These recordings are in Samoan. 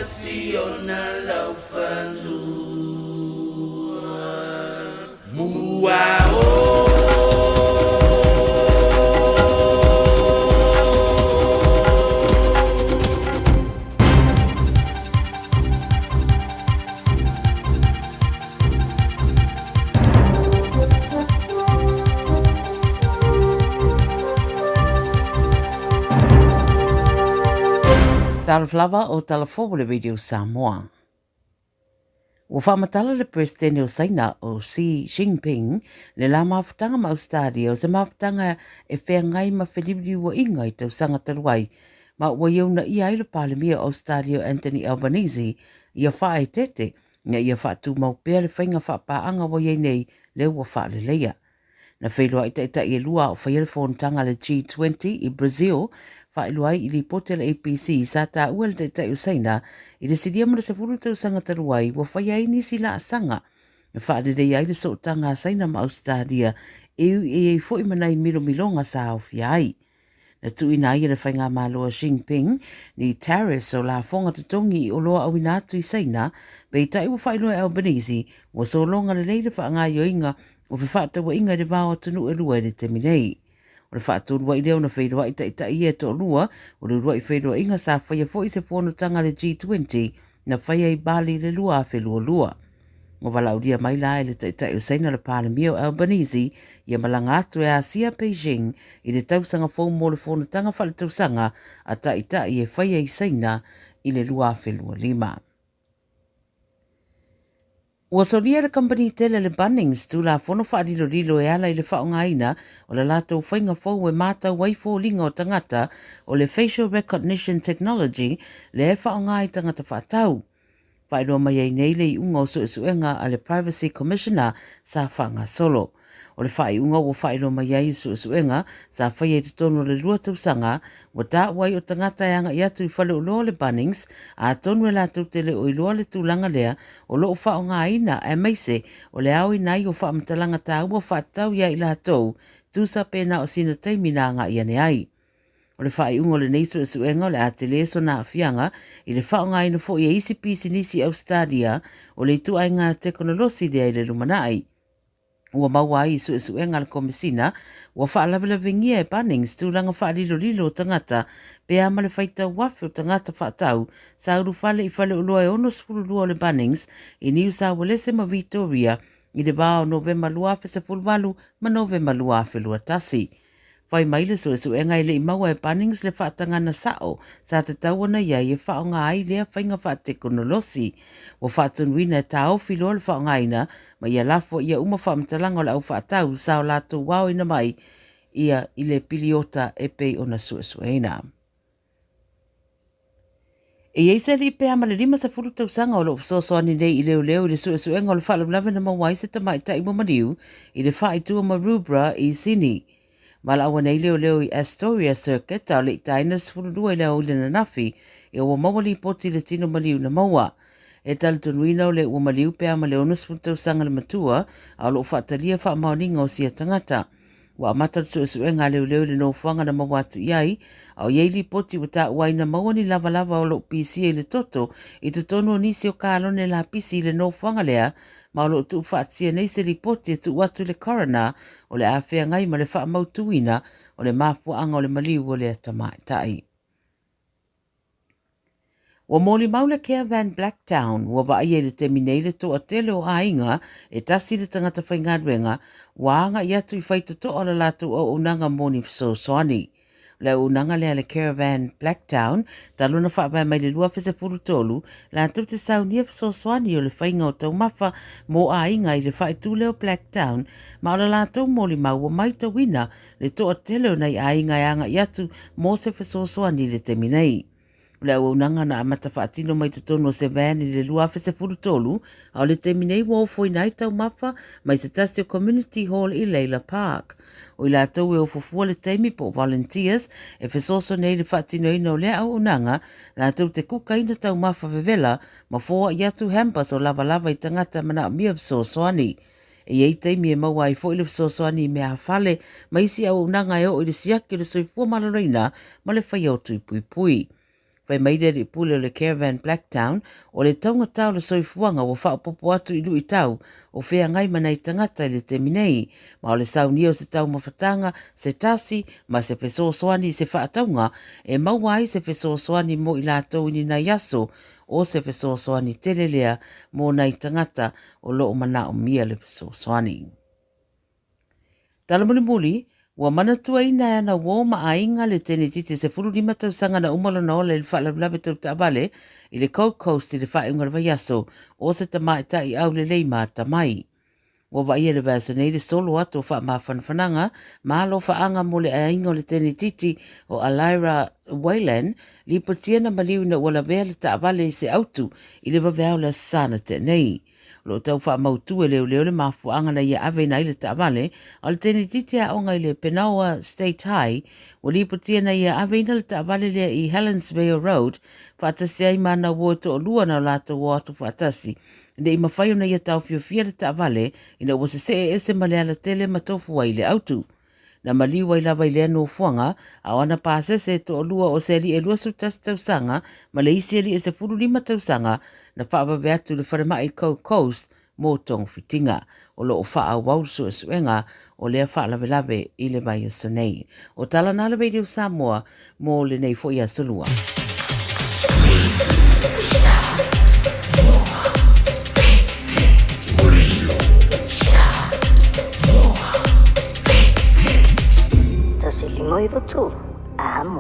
si ona laufanua. Mua o. Talofa lava o tala fou o le Radio Samoa. Ua faamatala le Peresetene o Saina o Xi Jinping le la mafutaga ma Ausetalia o se mafutaga e feagai ma feliuliuaiga i tausaga talu ai ma ua ia uunaia ai le Palemia o Ausetalia o Anthony Albanese ia faaeteete ina ia faatumau pea le faiga faapaaga ua i ai nei lea ua faaleleia. Na feiloai taitai e lua a o faia le fonotaga a le G20 i Brazil, faailoa ai i lipoti a le ABC sa taua e le taitai o Saina i le silia ma le 10 tausaga talu ai ua faia ai nisi laasaga e faaleleia ai le sootaga a Saina ma Ausetalia e ui e i ai foi ma nai milomiloga sa aofia ai. Na tuuina ai e le faigamalo a Jinping ni tariffs o lafoga totogi i oloa auina atu i Saina, peitai ua faailoa e Albanese ua sologa lelei le faagaoioiga o fefaatauaiga i le va o atunuu e lua i le taimi nei. O le faatolu ai lea ona feiloai taitai ia e toalua o le uluai feiloaiga sa faia foi i se fonotaga a le G20 na faia i Bali i le 2022. Ua valaaulia mai la e le Taitai o Saina le Palemia o Albanese ia malaga atu e asia Beijing i le tausaga fou mo le fonotaga faaletausaga a Taitai e faia i Saina i le 2025. Ua solia le kamupani tele a le Bunnings Tulafono faalilolilo e ala i le faaaogaina o le latou faiga fou e matau ai foliga o tagata o le Facial Recognition Technology lea e faaaoga i tagata faatau. Faailoa mai ai nei le iuga o suesuega a le Privacy Commissioner sa faagasolo. O le faaiuga ua faailoa mai ai i suesuega sa faia i totonu o le lua tausaga, ua taua ai o tagata e agai atu i faleoloa o le Bunnings, atonu e latou te le o iloa le tulaga lea o lo o faaaogaina aemaise o le aoina ai o faamatalaga taua faatatau ia i latou, tusa pe na o sina taimi na agai ane ai. O le faaiuga o lenei suesuega o le a tele sona aafiaga i le faaaogaina foi e isi pisinisi i Ausetalia o le ituaiga tekonolosi lea i le lumanai. Ua maua ai i suesuega a le Komesina ua faalavelavengia e Bunnings tulaga faalilolilo o tagata pe a ma le faitau afe o tagata faatau sa ulufale i faleoloa e 62 o le Bunnings i Niu Saualese ma Vitoria i le va o Novema 2018 ma Novema 2021. Fai mai le suesuega e le i maua e Bunnings le faatagana sa'o sa tatau ona i ai e faaaoga ai lea faiga faatekonolosi. Ua faatonuina e taofi loa le faaaogaina ma ia lafo ia uma faamatalaga o le au faatau sa o latou aoina mai ia i le piliota e pei ona suesueina. E i ai se alii pea ma le 50 tausaga o lo o fesoasoani nei i leoleo i le suesuega o le faalavelave na maua ai se tamaitai ua maliu i le faaitua Maroubra i Sydney. Valaau nei leoleo i Astoria Circuit a o le i taina le 12 i le aoauli ananafi ina ua maua lipoti i le tino maliu na maua. E talitonuina o le ua maliu pe a ma le 60 tausaga le matua a o lo o faatalia faamaoniga o sia tagata. Ua amata le suesuega a leoleo i le nofoaga na maua atu i ai, a o i ai lipoti ua taua ai na maua ni lavalava o lo o pisia i le toto i totonu o nisi o kalone lapisi i le nofoaga lea, ma o lo o tuufaatia nei se lipoti e tuu atu i le coroner o le a feagai ma le faamautuina o le mafuaaga o le maliu o lea tamaitai. Ua molimau le Caravan Blacktown ua vaaia i le taimi nei le toatele o aiga e tasi le tagata faigaluega ua agai atu i faitotoa o le latou auaunaga mo ni fesoasoani. O le auaunaga lea a le Caravan Blacktown talu ona faavae mai le 2013 latou te saunia fesoasoani o le faiga o taumafa mo aiga i le faaitu lea o Blacktown ma o le latou molimau ua maitauina le toatele o nai aiga e agai atu mo se fesoasoani i le taimi nei. O le auaunaga na amata faatino mai totonu o se van i le 2013, a o le taimi nei ua ofoina ai taumafa mai se tasi o Community Hall i Layla Park. O i latou e ofo fua le taimi po o volunteers e fesoasoani ai i le faatinoina o lea auaunaga, latou te kukaina taumafa vevela ma foai atu hampers o lavalava i tagata manaomia fesoasoani. E i ai taimi e maua ai foi le fesoasoani i meaafale ma isi auaunaga e oo i le siaki o le soifua maloloina ma le faia o tui puipui. Fai mai le alii pule o le Caravan Blacktown, o le taugata o le soifuaga ua faaopoopo atu i luitau o feagai ma nai tagata i le taimi nei, ma o le saunia o se taumafataga, se tasi, ma se fesoasoani i se faatauga e maua ai se fesoasoani mo i latou i ni nai aso, o se fesoasoani tele lea mo nai tagata o lo o manaomia le fesoasoani. Tala mulimuli, ua manatuaina e ana uo ma aiga le tenetiti 15 tausaga na uma lona ola i le faalavelave tau taavale i le Gold Coast i le faaiuga o le vaiaso o se tamaitai aulelei ma atamai. Ua vaaia i le vaiaso nei le solo atu o faamafanafanaga ma alofaaga mo le aiga o le tenetiti o Alaira Wayland, lipotia na maliu ina ua lavea le taavale i se autu i le vaveao o le Aso Sa na tea nei. O lo o tau faamautu e leoleo le mafuaaga na ia aveina ai le taavale, a o le tenetiti aoga i le Penoa State High, ua lipotia na ia aveina le taavale lea i Helensvale Road faatasi ai ma ana uo e toalua na o latou o atu faatasi ne i mafai ona ia taofiofia le taavale ina ua sesee ese ma le alatele ma tofu ai i le autu. Na maliu ai lava i lea nofoaga, a o ana pasese e toalua o se alii e 21 tausaga ma le isi alii e 15 tausaga na faavave atu i le falemai Gold Coast mo togafitiga. O lo o faaauau le suesuega o lea faalavelave i le vaiaso nei. O tala na le Radio Samoa mo lenei foi aso lua. 153, amo.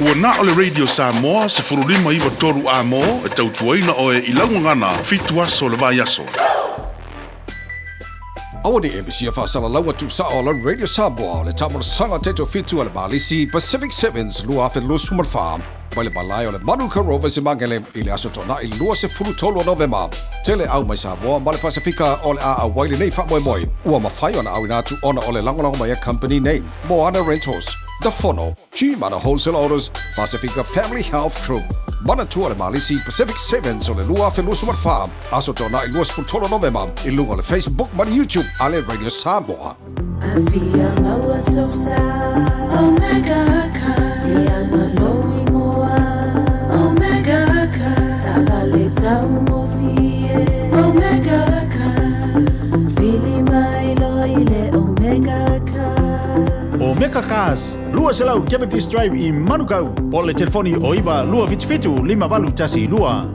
Ua na o le Radio Samoa 1593 A-mo e tautuaina oe i lau gagana fitu aso o le vaiaso. Aua ne i e misia faasalalaua tuusao a lau Radio Samoa o le taamolosaga taitofitu a le Malisi Pacific Sevens 2024. mai le malae o le Manuka Rovers i Magele i le Aso Toonai 23 o Novema. Tele au mai Samoa ma le Pasefika o le a auai lenei faamoemoe ua mafai ona auina atu ona o le lagolago mai a company nei, Moana Rentals, The Fono, Gmana Wholesale Autos, Pasifika Family Health Group, Manatua le Malisi Pacific Sevens o le 2024, Aso Toonai 23 Novema i luga o le Facebook ma le YouTube a le Radio Samoa. Afia maua sosa Omega ka Ianga lou ingoa Omega ka Taavale taugofie Omega ka Vili mai loa i le Omega ka. Omega Cars, 200 Cavendish Drive i Manukau, po o le telefoni o 927 5812.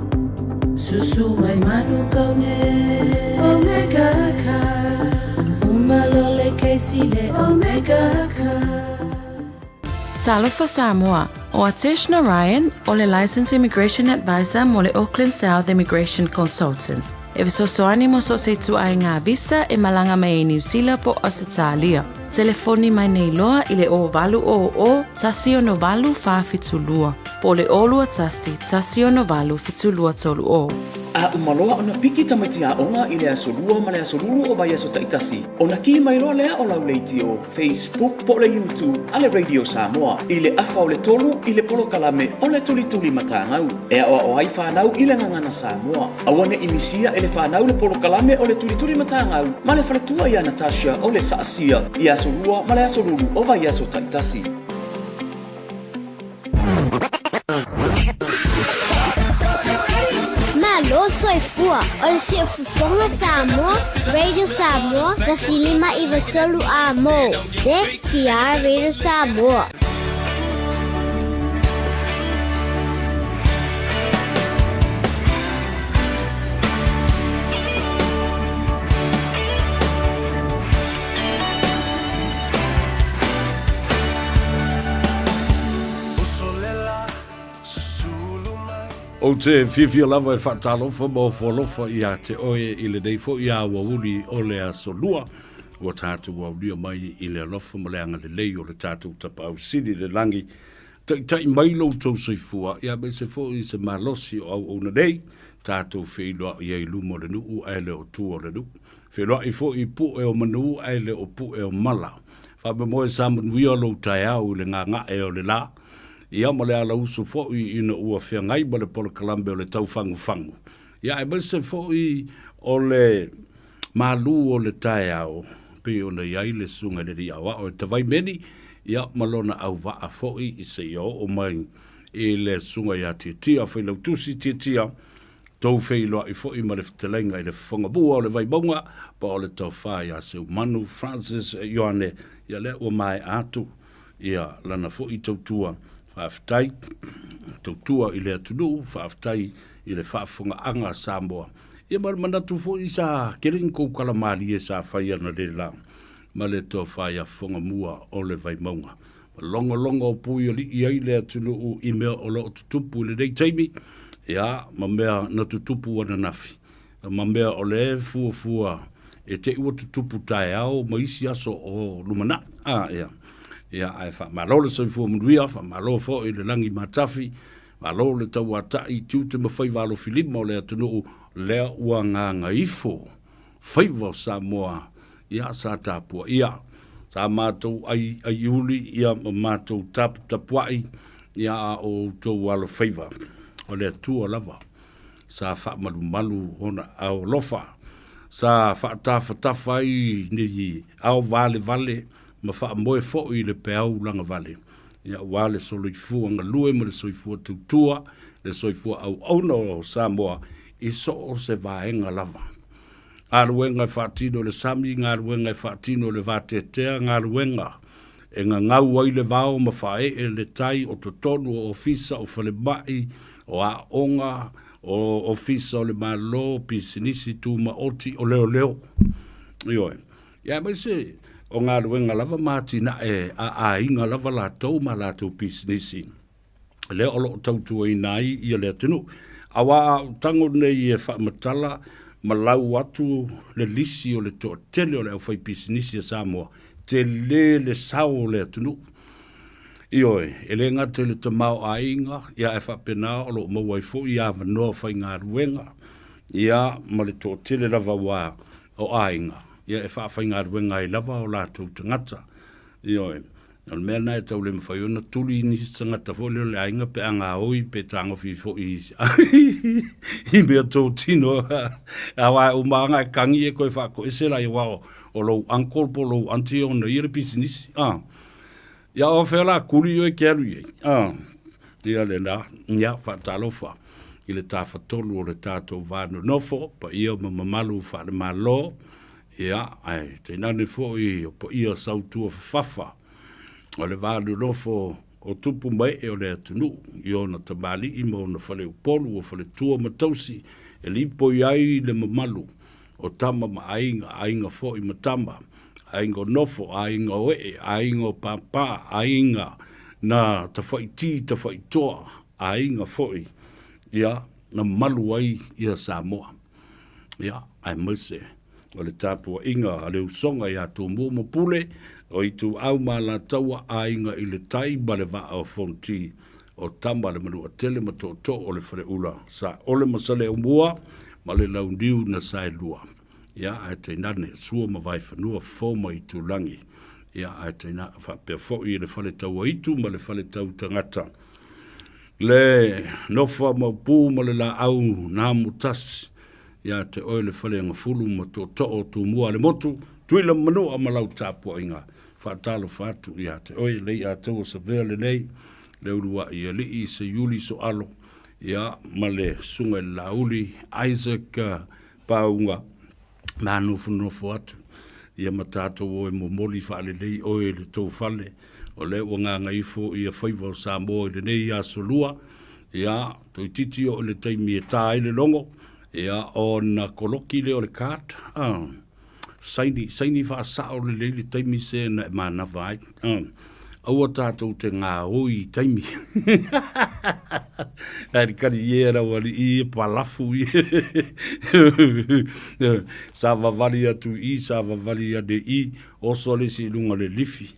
Susu mai Manukau nei Omega Cars, uma loa le kesi le Omega Cars. Talofa Samoa, ʻO Atesh Narayan, ʻo le Licensed Immigration Advisor mo le Auckland South Immigration Consultants. E fesoasoani mo so o se ituaiga visa e malaga mai ai Niu Sila po o Ausetalia. Telefoni mai nei loa i le 0800 168 472 po o le 021 168 7230. A uma loa ona piki tamaiti aoga i le aso Lua ma le aso Lulu o vaiaso taitasi, ona kī mai loa lea o lau leitio, Facebook po o le YouTube a le Radio Samoa i le afa o le tolu i le polokalame o le Tulituli Matagau e aoao ai fanau i le gagana Samoa. Aua ne i misia e le fanau le polokalame o le Tulituli Matagau ma le faletua ia Natasha o le Saasia i Aso Lua ma le Aso Lulu o vaiaso taitasi. Malo soifua, o le Siufofoga Samoa, Radio Samoa, 1593 A mo, CKR Radio Samoa. Ou te fiafia lava e faatalofa ma ofo alofa ia te oe i lenei foi aoauli o le aso Lua ua tatou aulia mai i le alofa ma le agalelei o le tatou Tapaau Sili i le lagi. Taitai mai lo outou soifua, ia aemaise foi se malosi o auauna nei, tatou feiloai ai i luma o le nuu ae le o tua o le nuu. Feiloai foi i pue o manu ae le o pue o mala. Faamoemoe sa manuia lou taeao i le gaga'e o le la, ia ma le alausu foi ina ua feagai ma le polokalame o le taufagufagu, ia aemaise foi o le malu o le taeao pei ona i ai le Susuga i le Alii Aoao e Tavaimeni, ia ma lona auvaa foi seia oo mai i le Susuga ia Tiatia, Failautusi Tiatia, tou feiloai foi ma le fetalaiga i le Fofoga Mua o le Vaimauga, po o le Tofa ia Seumanu Francis Ioane, ia lea ua maea atu ia lana foi tautua. Faafetai tautua i le atunuu, faafetai i le faafofogaaga a Samoa. Ia ma le manatu foi sa tele ni tou tala malie sa fai analeila ma le Tofa ia Fofoga Mua o le Vaimauga. Logologo o Puialii ai le atunuu i mea o lo o tutupu i lenei taimi, ia, ma mea na tutupu ananafi, ma mea o lea e fuafua e te i ua tutupu taeao ma isi aso o lumanai. A, ia, ia, ae faamalo le soifua manuia, faamalo foi i le lagi matafi, malo le tauatai i tiute ma faiva alofilima o le atunuu, lea ua gagaifo faiva o Samoa, ia sa tapuaia. Sa matou ai aiuli ia ma matou taputapuai ia a o outou alofaiva. O le Atua lava sa faamalumalu ona ao alofa, sa faatafatafa ai nei ao valevale ma faamoe foi i le peau lagavale, ia aua le soloifua galue ma le soifua tautua, le soifua auauna o Samoa i so o se vaega lava. Galuega e faatino i le sami, galuega e faatino i le vateatea, galuega e gagau ai le vao ma faaee le tai o totonu o ofisa o falemai, o aoga, o ofisa o le Malo, pisinisi tumaoti, o leoleo. Ioe. Ia aemaise o galuega lava ma atinae a aiga lava latou ma latou pisinisi. lea o lo o tautuaina ai ia le atunuu. Aua a ou tago nei e faamatala ma lau atu le lisi o le toatele o le aufaipisinisi a Samoa, tele le sao o le atunuu. Ioe, e le gata i le tamaoaiga, ia ae faapena o lo o maua ai foi avanoa faigaluega, ia ma le toatele lava ua o aiga, ia e faafaigaluega ai lava o latou tagata. Ioe, o le mea lena e tau le mafai ona tuli nisi tagata foi lea o le aiga pe a gaoi pe tagofi foi i mea totino aua e uma lava ona e kagi e toe faatoese laia aua o lou uncle po o lou aunty e ona ia le pisinisi. Ia o fea la kuli oe ke alu i ai. Ia lena, ia faatalofa i le tafatolu o le tatou va nonofo, paia ma mamalu faale-Malo, ia, ae tainane foi o paia sautuafafafa o le va nonofo o tupu ma ee o le atunuu i ona tamalii ma ona faleupolu o faletua ma tausi e lipoi ai le mamalu o tama ma aiga, aiga foi ma tama, aiga o nofo, aiga o ee, aiga o pāpā, aiga na tafaitī tafaitoa, aiga foi ia na malu ai ia Samoa. Ia, aemaise o le tapuaiga a le usoga ia Tumua ma Pule, o Ituau ma Alataua, Aiga i le Tai ma le Vaa o Fonoti, o Tama le Manuatele ma Tootoo o le Faleula, Saole ma Saleaaumua ma le Launiu na Saelua. Ia, ae tainane Sua ma Vaifanua, Fofo ma Itulagi. Ia, ae tainane faapea foi le Fale Tauaitu ma le Fale Tautagata. Le nofo a Maopu ma le laau na amotasi ia te oe le Faleagafulu ma Tootoo o Tumua le Motu, Tuila ma Manua ma lau tapuaiga. Faatalofa atu ia te oe Leiataua Savea lenei, le uluai alii Seiuli Soalo, ia ma le Susuga i le Laauli Isaac Pauga, manofonofo atu ia ma tatou o e momoli faalelei oe i le tou fale, o lea ua gagaifo ia faiva o Samoa i lenei aso lua, ia toeitiiti oo i le taimi e ta ai le logo, ia ona koloki lea o le card, Saini, saini faasao lelei le taimi se na e manava ai. Aua tatou te gaoi i taimi. Ai le kali ie lau alii e palafu ie. Sa vavali atu i, sa vavali ane i, oso le isi i lunga le lifi.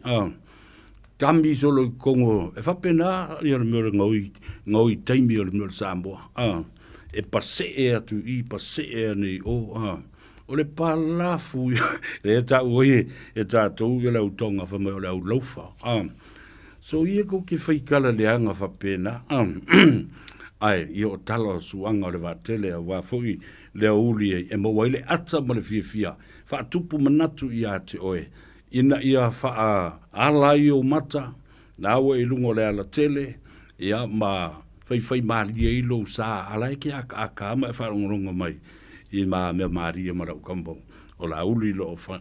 Kami solo i kongo, e faapena ia le mea o le gaoi, gaoi taimi o le mea o le Samoa. E pasee atu i, pasee ane i o. O le palafu ia, lea e tau ai e tatou ia le au Tonga fai mai o le au laufa. So ia kou te faikala leaga faapena. Ae ia o tala o suaga o le vaatele aua foi le aoauli e maua ai le ata ma le fiafia faatupu manatu ia te oe ina ia faaala ai ou mata Na ua i luga o le alatele, ia, ma faifai malie ai lou sa, a la e ke akaaka ma e faalogologo mai i ma mea malie ma lau kamba o Laauli o lo o faa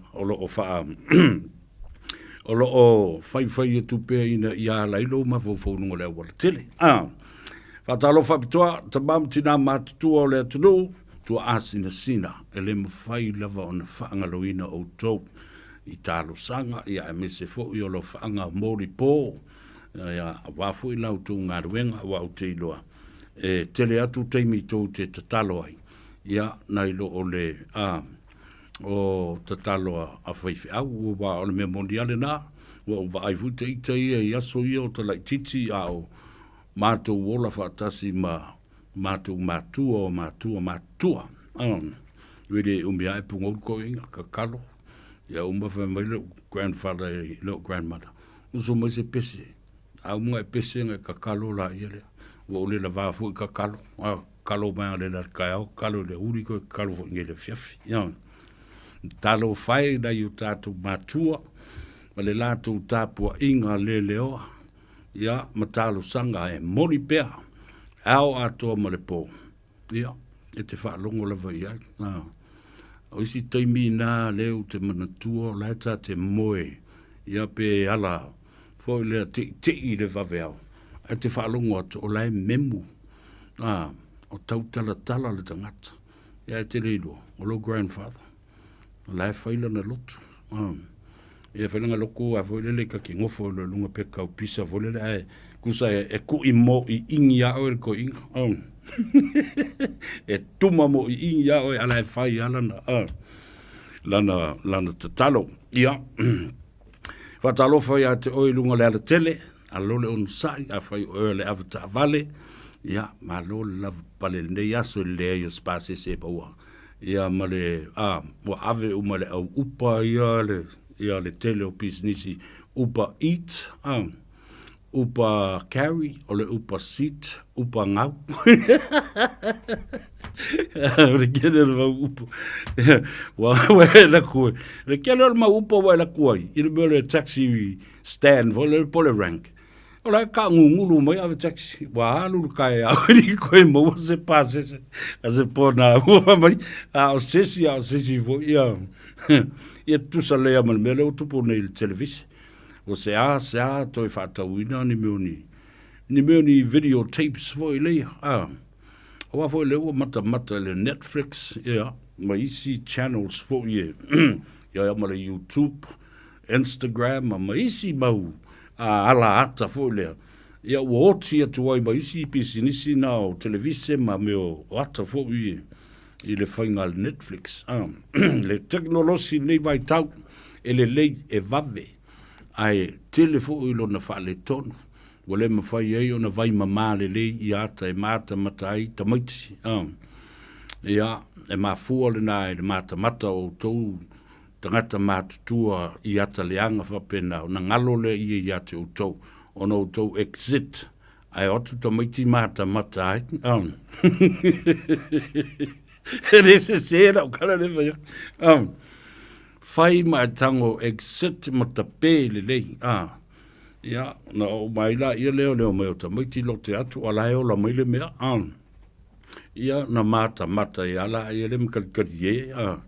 o lo o faifai atu pea ina ia ala ai lou mafaufau i luga o le aualatele. Ah, faatalofa faapitoa, tama ma tinā matutua o le atunuu, tuaasinasina, e le mafai lava ona faagaloina outou. i talosaga, ia aemaise foi o alofaaga molipo, ia aua foi la outou galuega, aua ou te iloa e tele atu taimi tou te tatalo ai, ia nai lo o le a o tatalo a faifeau, aua o le mea moni lava lena, ua ou vaai foi ita ia i aso ia o talaititi a o matou ola faatasi ma matou matua o matua matutua. E le umi lava e pugou le toeaina, tatalo. Ia uma fai mai lou grandfather i lou grandmother, uso mai se pese. A uma ona e pese ona e tatalo laia lea. Ua ou le lavā foi tatalo. A tatalo mai analeila i le taeao, tatalo i le aoauli, toe tatalo foi nei i le afiafi. Ioe. Talofa e i nai o tatou matua ma le latou tapuaiga leleoa. Ia, ma talosaga e moni pea, ao atoa ma le po, ia, e te faalogo lava i ai. A, o isi taimi na lea ou te manatua o la e ta te moe, ia, pe ala foi lea teitei i le vaveao, ae te faalogo atu o la e memu, a, o tautalatala le tagata. Ia, e te le iloa, o lou grandfather. O la e fai lana lotu. Ia fai lana lotu a foi lele ta te nofo i luga pe kau pisa foi lele ae tusa e ku'i mo'i'igi ia oe le toeaina. E tuma mo'i'igi ia oe a la e fai lava lana lana lana tatalo. Ia, faatalofa ia te oe i luga o le alatele. Alo le onosai, afai o oe o le avetaavale, ia, malo le lavapapale i lenei aso i le leai o se pasese e maua. Ia ma le, a, ua ave uma e le au upa ia le, ia le tele o pisinisi Uber Eat, a, Upa carry, o le upa seat, upa ngau. O le kele o le mau upa. Ua ua e la kue. Le kele o le mau upa ua e la kue. I le mea o le taxi stand fo le po le rank. O la ka ngungulu mai ave taxi. Ua alu le kae au ni koe maua se pasese. A se pona ua mai. A o sesi, a o sesi fo. Ia, ia tusa lea ma le mea lea ua tupu nei i le televise. Ua seāseā toe faatauina ni mea o ni, ni mea o ni video tapes foi leia, a. Aua foi lea ua matamata i le Netflix, ia, ma isi channels foi e, ia, ia ma le YouTube, Instagram, ma, ma isi mau a, ala ata foi lea. Ia, ua oti atu ai ma isi pisinisi na o televise ma mea o ata foi e, i le faiga a le Netflix. A, le tekonolosi i lenei vaitau, e lelei, e vave, ae tele foi lona faaletonu. Ua le mafai ai ona vaimamā lelei ia ata e matamata ai tamaiti. A, ia, e mafua lena i le matamata o outou tagata matutua i ata leaga faapena, ona galo lea ia ia te outou, ona outou exit Ae o atu tamaiti matamata ai. Um. e le sese lau kala le whai. Um. Whai ma e tango exit ma tape le lei. Ah. Ia, na o mai la ia leo leo mai o tamaiti lo te atu a lae ola mai le mea. Um. Ia, na matamata ia la ia le makalikali e. Ah.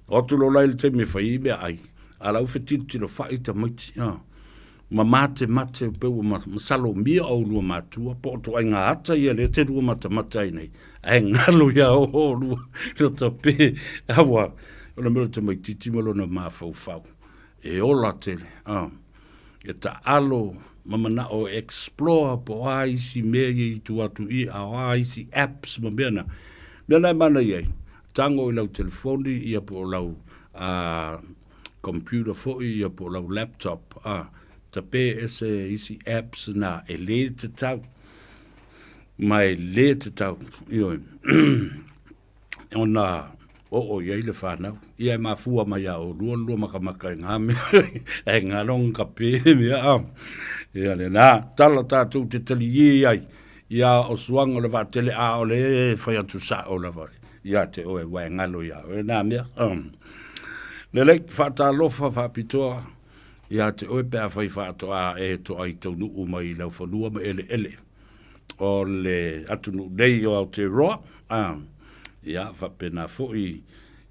O atu lo lai le taimi e whai i mea ai. A lau fetilotilo whai tamaiti. Ah. Ma matemate o peu ma masalomia o lua matua po o toaiga ata ia lea te lua matamata ai nei ae galo ia o lua no tape aua o le mea o le tamaititi ma lona mafaufau e ola tele a e taalo ma manao e explore po o a isi mea ia i tua atu i a o a isi apps ma mea na mea na e manaia ai tago i lau telefoni ia po o lau a computer foi ia po o lau laptop a tape ese isi apps na e le tatau ma e le tatau ioe ona oo i ai le whanau. Ia e mafua mai a o lua lua makamaka i ngā mea, e ngā ronga ka pē mea a. Ia le nā, tala tātou te tali i ai, ia o suanga o le vaatele a o le e whai atu sa o lava. Ia te oe wae ngalo ia oe nā mea. Um. Lelei, whaatalofa, whaapitoa, ia te oe pe a whai whaatoa e toa i taunuu mai i lau whanua ma ele ele. O le atunuu nei o Aotearoa, um, ia, whapena foi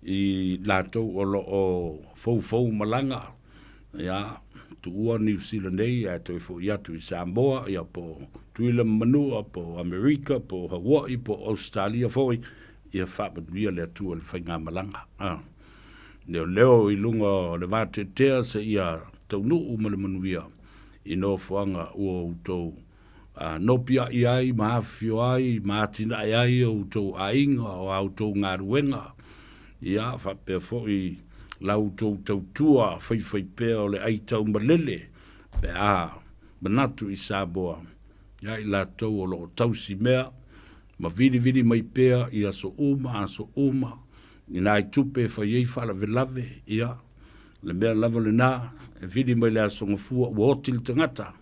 i lātou o lo o foufou malaga, ia, tuua Niu Sila nei ae toe foʻi atu i Samoa, ia po o Tutuila ma Manua, po o Amerika, po o Hawaii, po o Ausetalia foi, ia faamanuia le Atua i le faigamalaga. A. Leoleo i luga o le vateatea seia taunuu ma le manuia i nofoaga ua outou a, nopiaʻi ai ma afifio ai ma atinae ai o outou aiga, o a outou galuega, ia, faapea foi la outou tautua faifaipea o le aitaumalele pe a manatu i Samoa, ia i latou o lo o tausi mea ma vilivili mai pea i aso uma aso uma, i nai tupe e fai ai faalavelave, ia, le mea lava lena, e vili mai le Aso Gafua ua oti le tagata,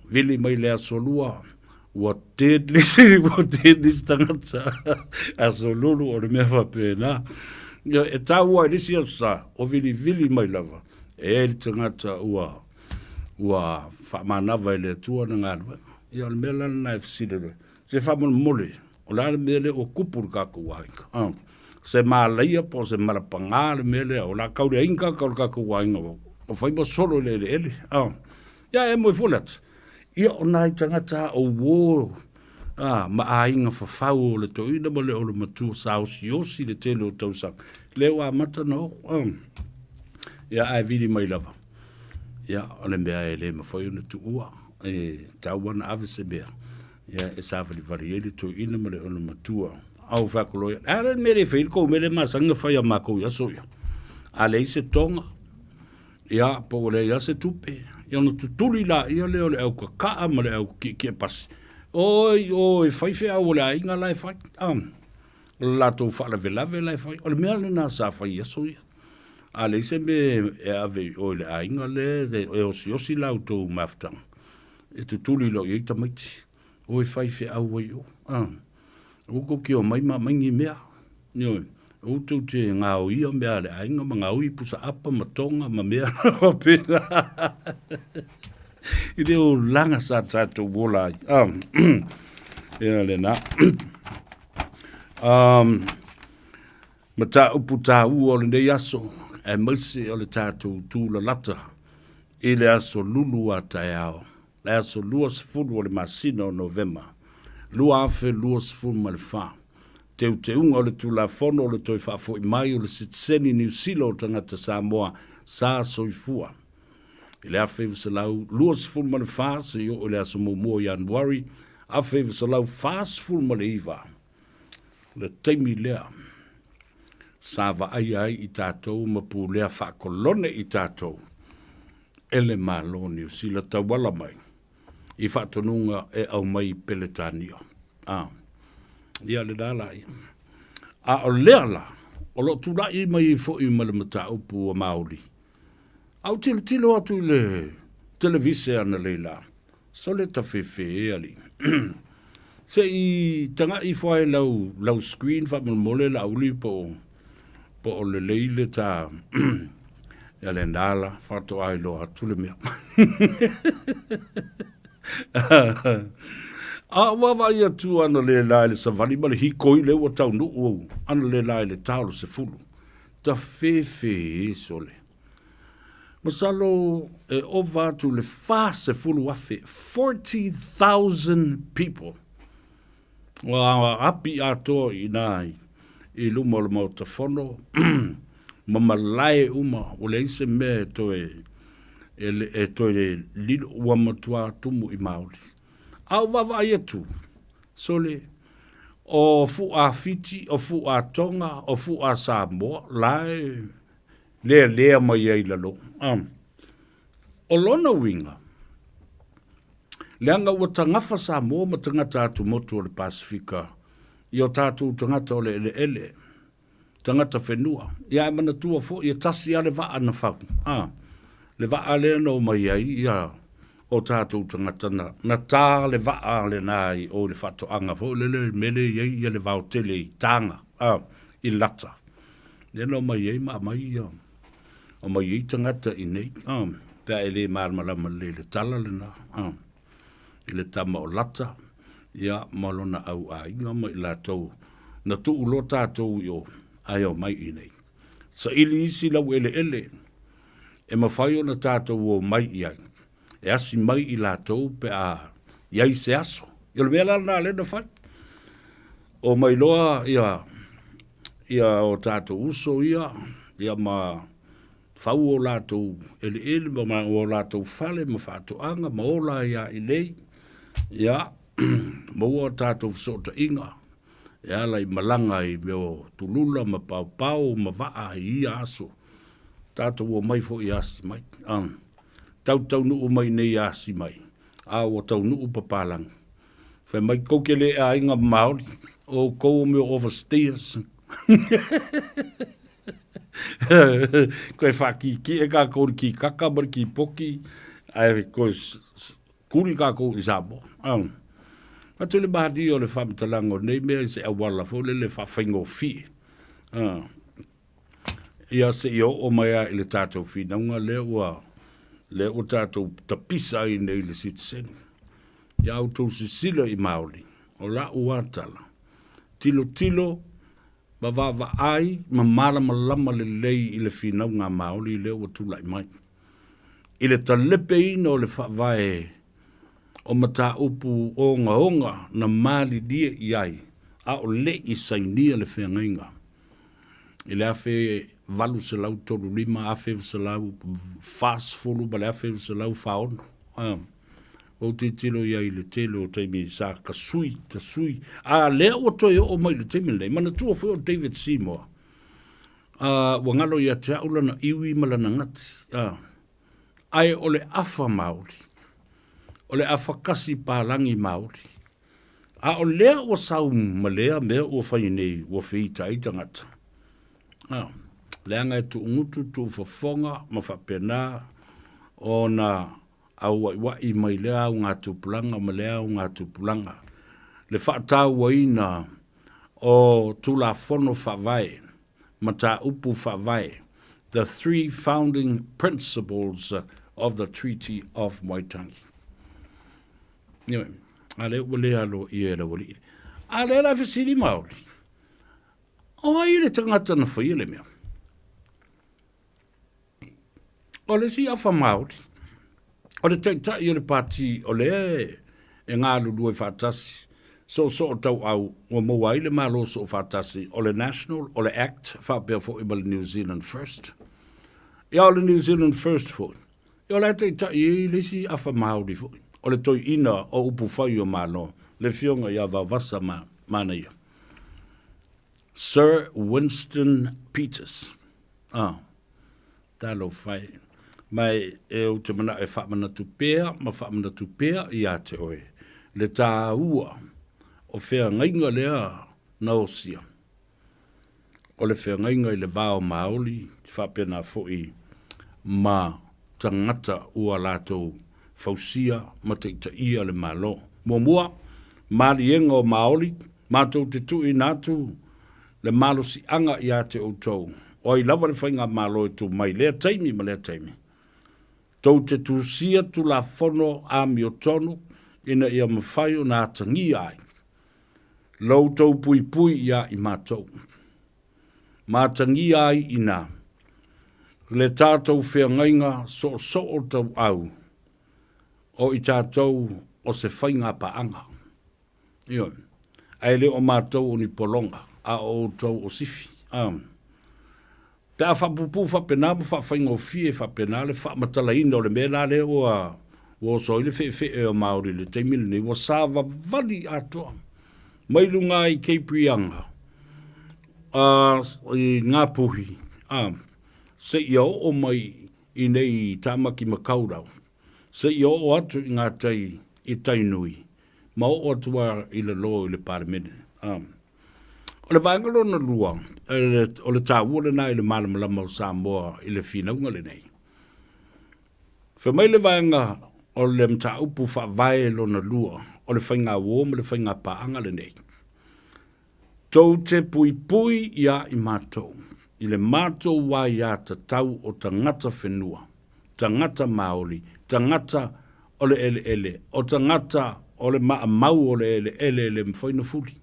vili mai le Aso Lua ua dead le isi, ua dead le isi tagata, Aso Lulu o le mea faapena. Ia, e taua i le isi aso sa, o vilivili mai lava, e i ai le tagata ua, ua faamanava e le Atua na galuega. Ia, o le mea la lena e fesili loa, se faamolemole, o le a le mea lea ua kupu i le tatou aiga? Ah. Se malaia po o se malapagā le mea lea, o le a tau leai ni tagata o le tatou aiga o fai ma solo i le eleele. Ah. Ia e moe foi le ata. Ia o nai tagata o uō ah, ma aiga fafau o le toeaina ma le o le matua sa osiosi le tele o tausaga. Lea ua amata ona oo. Ah. Ia ae vili mai lava. Ia o le mea e le mafai ona tuua. E tatau ona ave se mea. Ia e savalivali ai le toeaina ma le ona matua. Au fai atu loa ia, a le mea le fai le kou mea le masani na fai a makou i aso ia. A leai se toga, ia po ua leai lava se tupe, Ia ona tutuli laia lea o le au kaka'a ma le au kiekiepasi, Oi, oi, fai feau a le aiga la e fai. A, o le latou faalavelave la e fai. O le mea lena sa fai i aso ia. A leai se mea e ave i o i le aiga lea e osiosi la outou mafutaga, e tutuli loa i ai tamaiti. O e fai feau ai i o. A, aua tou te omai ma aumai ni mea. Ioe, aua tou te gaoia mea a le aiga ma gaoi pusa apa ma toga ma mea faapena. I le olaga sa tatou ola ai. Ah, ia lena. Mataupu taua o lenei aso, aemaise o le tatou tulalata i le aso lulu a taeao, le aso 20 o le masina o Novema 2024, Teuteuga o le Tulafono o le Toe Faafoi Mai o le Sitiseni Niu Sila o Tagata Samoa sa Soifua i le 1924 seia oo i le aso 1 o Ianuari 1949. Le taimi lea sa vaaia ai i tatou ma pulea faakolone i tatou e le Malo o Niu Sila tauala mai i faatonuga e aumai i Peretania. A, ia lena la ia. A o lea la, o lo o tulai mai ai foi ma le mataupu a Māori. A ou tilotilo atu i le televise analeila, sole tafefe e alii. Se i tagai ifo lava i lau, lau screen faamolemole Laauli po o, po o lelei le ta ia lena la faatoa iloa atu le mea. A ou vaavaai atu analeila i le savali ma le hikoi lea ua taunuu au analeila i le ta o le 10. Tafefe e sole. Masalo e ova atu i le 40,000, 40,000 people ua api atoa i ina i luma o le Maota Fono ma malae uma, ua leai se mea e toe, e toe lilo, ua matua tumu i Maoli. A ou vaavaai atu, sole, o fu'a Fiti, o fu'a Tonga, o fu'a Samoa, la e lealea mai ai i lalo. O lona uiga, leaga ua tagafa Samoa ma tagata atumotu o le Pasefika i o tatou tagata o le eleele, tagata whenua. Ia ae manatua foi e tasi lava le vaa na fau, a, le vaa lea na omai ai ia o tatou tagata na, na tā le vaa lena i o i le faatoaga foi lele i le mea lea e i ai ia le vaotele i Taga, a, i Lata. Lea na omai ai ma aumai ia, aumai ai tagata i inei, a, pe a e le malamalama lelei i le tala lena, a, i le tama o Lata, ia, ma lona au aiga ma i latou na tuu loa tatou i o, ae omai i inei. Saili isi laueleele e mafai ona tatou omai i ai, e asi mai i latou pe a i ai se aso. Ia o le mea la lena lea na fai. Omai loa ia, ia o tatou uso ia, ia ma fau o latou eleele ma o latou fale ma faatoaga ma ola ai lava i inei, ia, maua o tatou fesootaiga e ala i malaga i mea o tulula ma paopao ma vaa i ia aso. Tatou omai foi e asi mai. Tautaunuu mai nei e asi mai, a ua taunuu papalagi. Fai mai kou te le aiga Maori, o outou o mea o overstayers. Koe whakīkie kākou i le kīkaka ma le kīpoki, ae koe kuli kākou i Samoa. Um. Atu le malia o le whamatalaga o nei mea i se auala foi lele whawhaingofie. Ia seia oo mai lava i le tatou finauga lea ua lea ua tatou tapisa ai nei i le sitiseni. Ia outou sisila i Maoli, o la'u lava tala, tilotilo ma vaavaai ma malamalama lelei i le finauga a Maoli lea ua tulai mai. I le talepeina o le faavae o mataupu ogaoga na malilie i ai a o le i sainia le feagaiga i le 1835, 1940 ma le 1946. Ua ou tilotilo i ai i le tele o taimi sa tasui, tasui, a lea ua toe oo mai i le taimi lenei, manatua foi o David Seymour, ua galo ia te au lana iwi ma lana gati. Ae o le afa maoli, o le afa kasi palagi maoli. A o lea ua sau ma lea mea ua fai nei ua feita ai tagata. A, leaga e tuugutu, tuufofoga ma faapena ona auaiuai mai lea augatupulaga ma lea augatupulaga le faatauaina o Tulafono Faavae, mataupu faavae, the three founding principles of the Treaty of Waitangi. Ioe, a lea ua le aloaia e le aualii. A lea la e fesili Maori, o ai le tagata na faia le mea? O le isi afa Māori, o le taitai o le pati o lea e galulue faatasi soosoo tauau ua maua ai le Malo Soofaatasi o le National, o le Act faapea foi ma le New Zealand First. Ia o le New Zealand First foi, ia o la e taitai ai le isi afa Māori foi, o le toeaina o upufai o Malo, le Afioga ia Vaovasa Manaia. Sir Winston Peters. Ah, talofa e. Ma e, e ou te manao e faamanatu pea ma faamanatu pea iā te oe le tāua o feagaiga lea na osia. O le feagaiga i le va o Māori, faapena foi ma tagata ua latou fausia ma taitaia le Malo. Muamua, maliega o Māori, matou te tuuina atu le malosiaga ia te outou, o ai lava le faigamalo e tu mai lea taimi ma lea taimi, tou te tusia Tulafono amiotonu ina ia mafai ona atagia ai lo outou puipui iā i matou. Ma atagia ai inā le tatou feagaiga soosoo tauau o i tatou o se faigapaaga. Ioe. Ae le o matou o ni pologa, a o outou o sifi. A. Pe a faapuupuu faapena ma faafaigofie faapena le faamatalaina o le mea la lea ua ua oso ai le feefee o Māori i le taimi lenei, ua savavali atoa mai luga i Cape Reinga, a, i Ngāpuhi, a, seia oo mai i nei i Tāmaki Makaurau, seia oo atu i ngā tai i Tainui, ma oo atu a i lalo i le Palemene. A. O le vaega lona lua, o le tāua lena i le malamalama o Samoa i le finauga lenei. Fai mai le vaega o le mataupu faavae lona lua, o le faigauo ma le faigapaaga lenei. Tou te puipui iā i matou, i le matou aiatatau o tagata whenua, tagata Māori, tagata o le eleele, o tagata o le maamau o le eleele e le mafai ona fuli.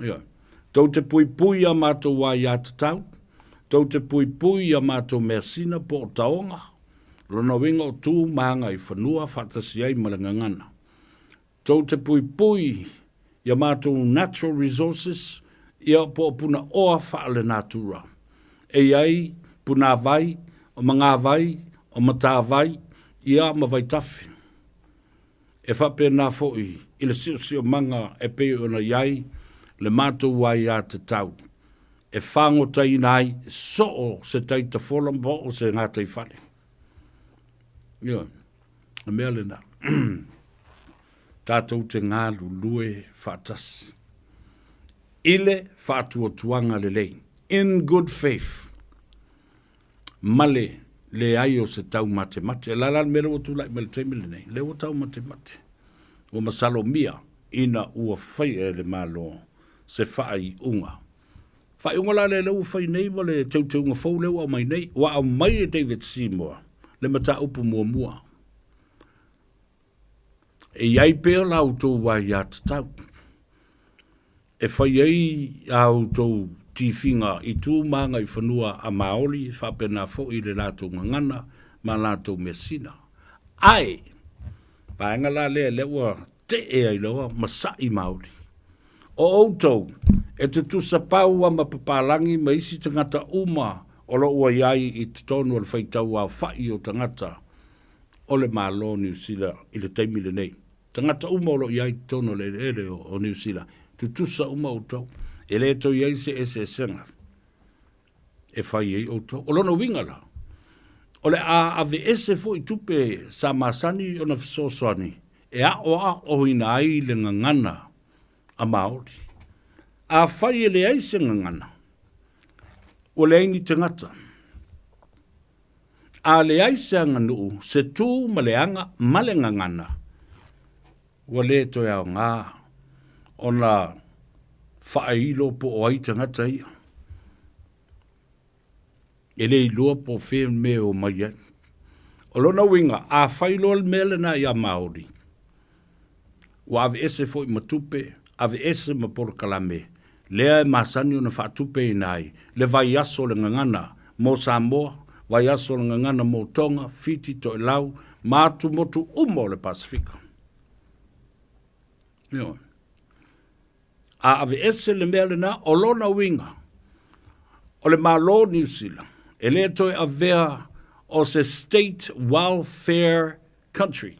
Ioe. Tou te puipui iā matou aiatatau, tou te puipui iā matou measina po o taoga, lona uiga o tu ma agaifanua faatasi ai ma le gagana. Tou te puipui i a matou natural resources, ia po o punaoa faalenatura. E i ai punāvai, o magāvai, o matāvai, ia ma vaitafe. E faapena foi i le siosiomaga e pei ona i ai le matou aiatatau e fagotaina ai soo se taitafola po o se gataifale. Ioe. O le mea lena, tatou te galulue faatasi i le faatuatuaga lelei, in good faith, ma le leai o se taumatemate. O le a la le mea lea ua tulai mai i le taimi lenei? Lea ua taumatemate. Ua masalomia ina ua faia e le Malo se faaiuga. Faaiuga la lea lea ua fai nei ma le teuteuga fou lea ua aumai nei, ua aumai e David Seymour le mataupu muamua. E i ai pea la outou aiatatau e fai ai a outou tifiga i tu ma agaifanua a Māori faapena foi le latou gagana ma latou measina. Ae, vaega la lea lea ua tee ai loa ma sa'i Māori. O outou, e tutusa pau a ma papalagi ma isi tagata uma o lo o ua i ai i totonu o le faitauaofa'i o tagata o le Malo o Niu Sila i le taimi lenei. Tagata uma o lo o i ai i totonu o le eleele o Niu Sila, tutusa uma outou. E le toe i ai se eseesega e fai ai outou. O lona uiga la, O le a aveese foi tupe sa masani ona fesoasoani e aʻoaʻoina ai le gagana a Maori. Afai e leai se gagana, ua leai ni tagata. A leai se aganuu, se tu ma le aga ma le gagana, ua le toe aoga ona faailo po o ai tagata ia. E le iloa po o fea le mea e omai ai. O lona uiga, afai loa le mea lena ia Māori, ua aveese foi ma tupe, aveese ma polokalame, lea e masani ona faatupeina ai le vaiaso o le gagana mo Samoa, vaiaso o le gagana mo Tonga, Fiti, Toelau ma atumotu uma o le Pasefika. Ioe. A aveese le mea lena, o lona uiga, o le Malo o Niu Sila, e le toe avea o se state welfare country.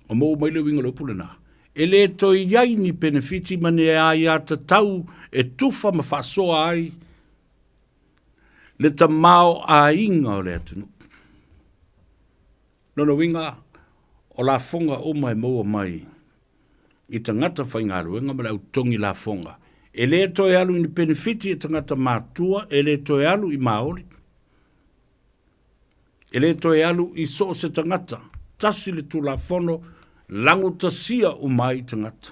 Ua maua mai le uiga o le upu lena. E le toe i ai ni penefiti ma ni aiatatau e tufa ma faasoa ai le tamaoaiga o le atunuu. Lona uiga, o lafoga uma e maua mai i tagata faigaluega ma le au totogi lafoga, e le toe alu i ni penefiti a tagata matutua, e le toe alu i Māori, e le toe alu i so o se tagata. Tasi le Tulafono, lagotasia uma ai tagata.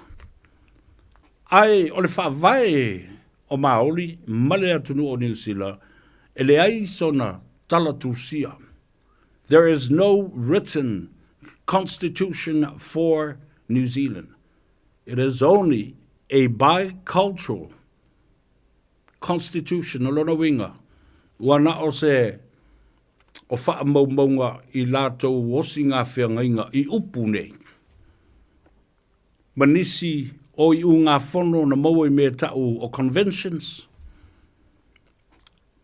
Ae o le faavae o Māori ma le atunuu o Niu Sila, e leai sona tala tusia. There is no written constitution for New Zealand. It is only a bicultural constitution. O lona uiga, ua na o se o faamaumauga i latou osi ngā feagaiga i upu nei. Ma nisi o iugafono na maua i mea ta'u o conventions,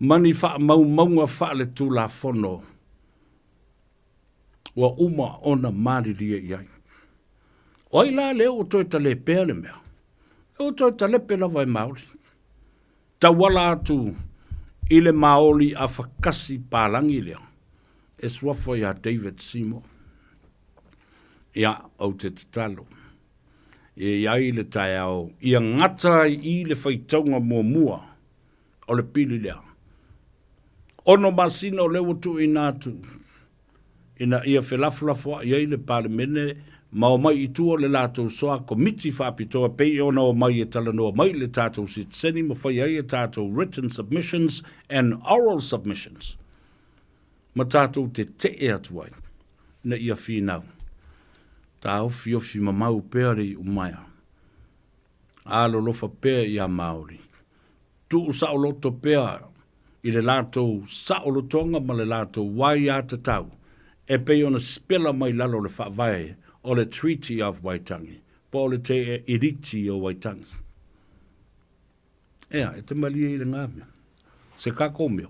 ma ni faamaumauga faaletulafono ua uma ona malilie i ai. O ai la lea ua toe talepea le mea? Ua toe talepe lava e Māori. Tauala atu i le Māori afakasi palagi lea e suafa iā David Seymour. Ia, ou te tatalo, e i ai le taeao ia gata ai i le faitauga muamua o le pili lea. Ono masina o lea ua tuuina atu ina ia felafolafoaʻi ai le Palemene ma omai i tua le latou soa komiti faapitoa pei ona omai e talanoa mai i le tatou sitiseni ma fai ai a tatou written submissions and oral submissions ma tatou tetee atu ai ina ia finau. Taofiofi mamau pea le iumaea. Alolofa pea iā Māori. Tuu saoloto pea i le latou saolotoga ma le latou aiatatau e pei ona sipela mai lalo o le Faavae o le Treaty of Waitangi po o le Te Iriti o Waitangi. Ea, e te malie i le ngā mea. Se kako mea.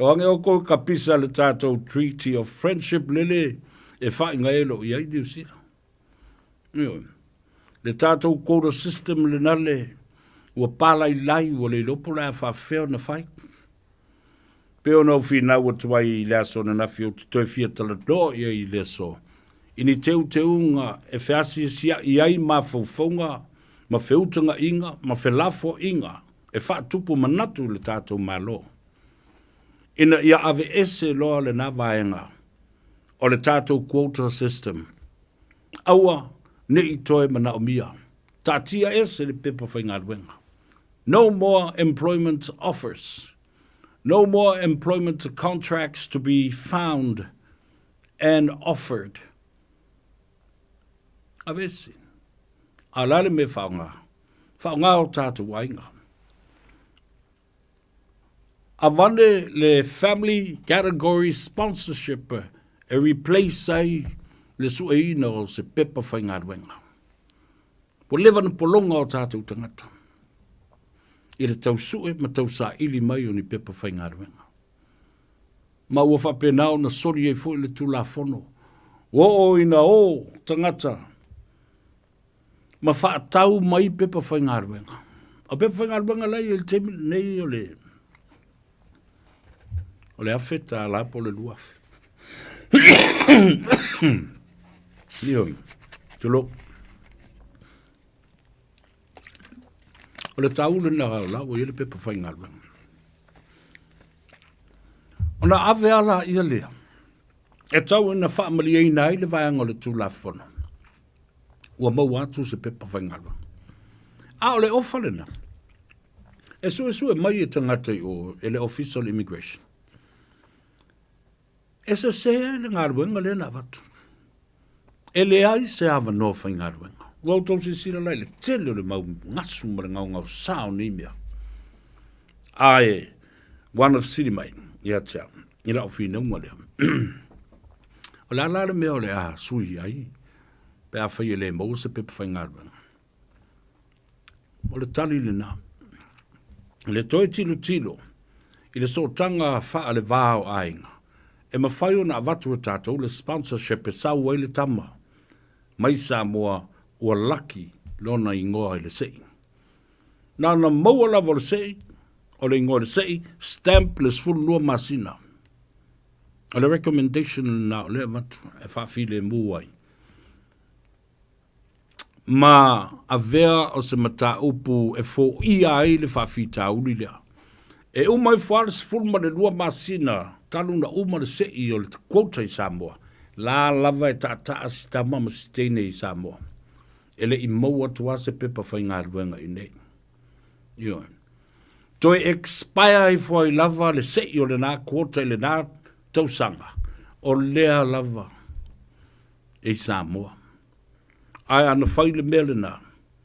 O ange o kou ka pisa le tātou Treaty of Friendship lele e whainga e lo i ai New Zealand. Ioe. Le tātou quota system lena le ua pālailai ua le iloa po o le a faafefea ona fai. Pei ona ou finau atu ai i le aso ananafi ou te toe fia talanoa i ai i le aso i ni teuteuga e feasiasiaʻi ai mafaufauga ma feutagaʻiga ma felafoaiga e faatupu manatu i le tatou Malo ina ia aveese loa lena vaega o le tatou quota system. Aua ne i toe manaomia. Taatia ese le pepa faigaluega. No more employment offers. No more employment contracts to be found and offered. Aveese. A o le a le mea e faaaoga? Faaaoga o tatou aiga. Avane le Family Category Sponsorship e replace ai le sueina o se pepa faigaluega. Ua leva na pologa o tatou tagata i le tau sue ma tau saili mai o ni pepa faigaluega. Ma ua faapena ona soli ai foi le Tulafono. Ua oo ina o tagata ma faatau mai pepa faigaluega. O pepa faigaluega la e i ai i le taimi lenei o le. O le $1,000 po o le $2,000. Ioe. Tulou. O le taua lena o la ua i ai le pepa faigaluega. Ona ave a laia lea e tau ina faamalieina ai le vaega o le Tulafono, ua maua atu se pepa faigaluega. A o le ofa lena, e suesue mai e tagata i o e le Ofisa o le Immigration, e sese le galuega lea na avatu. E leai se avanoa faigaluega. Ua outou silasila la i le tele o le mau gasu ma le gaogaosa o nei mea. Ae ua na fesili mai ia te au i lau finauga lea. O le a la le mea o le a sui ai pe afai e le maua se pepa faigaluega? O le tali lena. Le toe tilotilo i le sootaga faale-va o aiga, e mafai ona avatu e tatou le sponsorship e sau ai le tama mai Samoa ua laki lona igoa i le sei. Na ona maua lava o le sei, o le igoa i le sei, stamp le 12 masina. O le recommendation lena o lea e avatu e faafilemu ai. ma avea o se mataupu e foia ai le faafitauli lea. E uma ifo lava le 12 masina talu na uma le sei o le quota i Samoa, la lava e taataa si tama ma si teine i Samoa. E le i maua atu lava se pepa faigaluega i inei. Ioe. Toe expire ifo ai lava le sei o lena quota i lena tausaga, o lea lava e i Samoa. Ae ana fai le mea lena,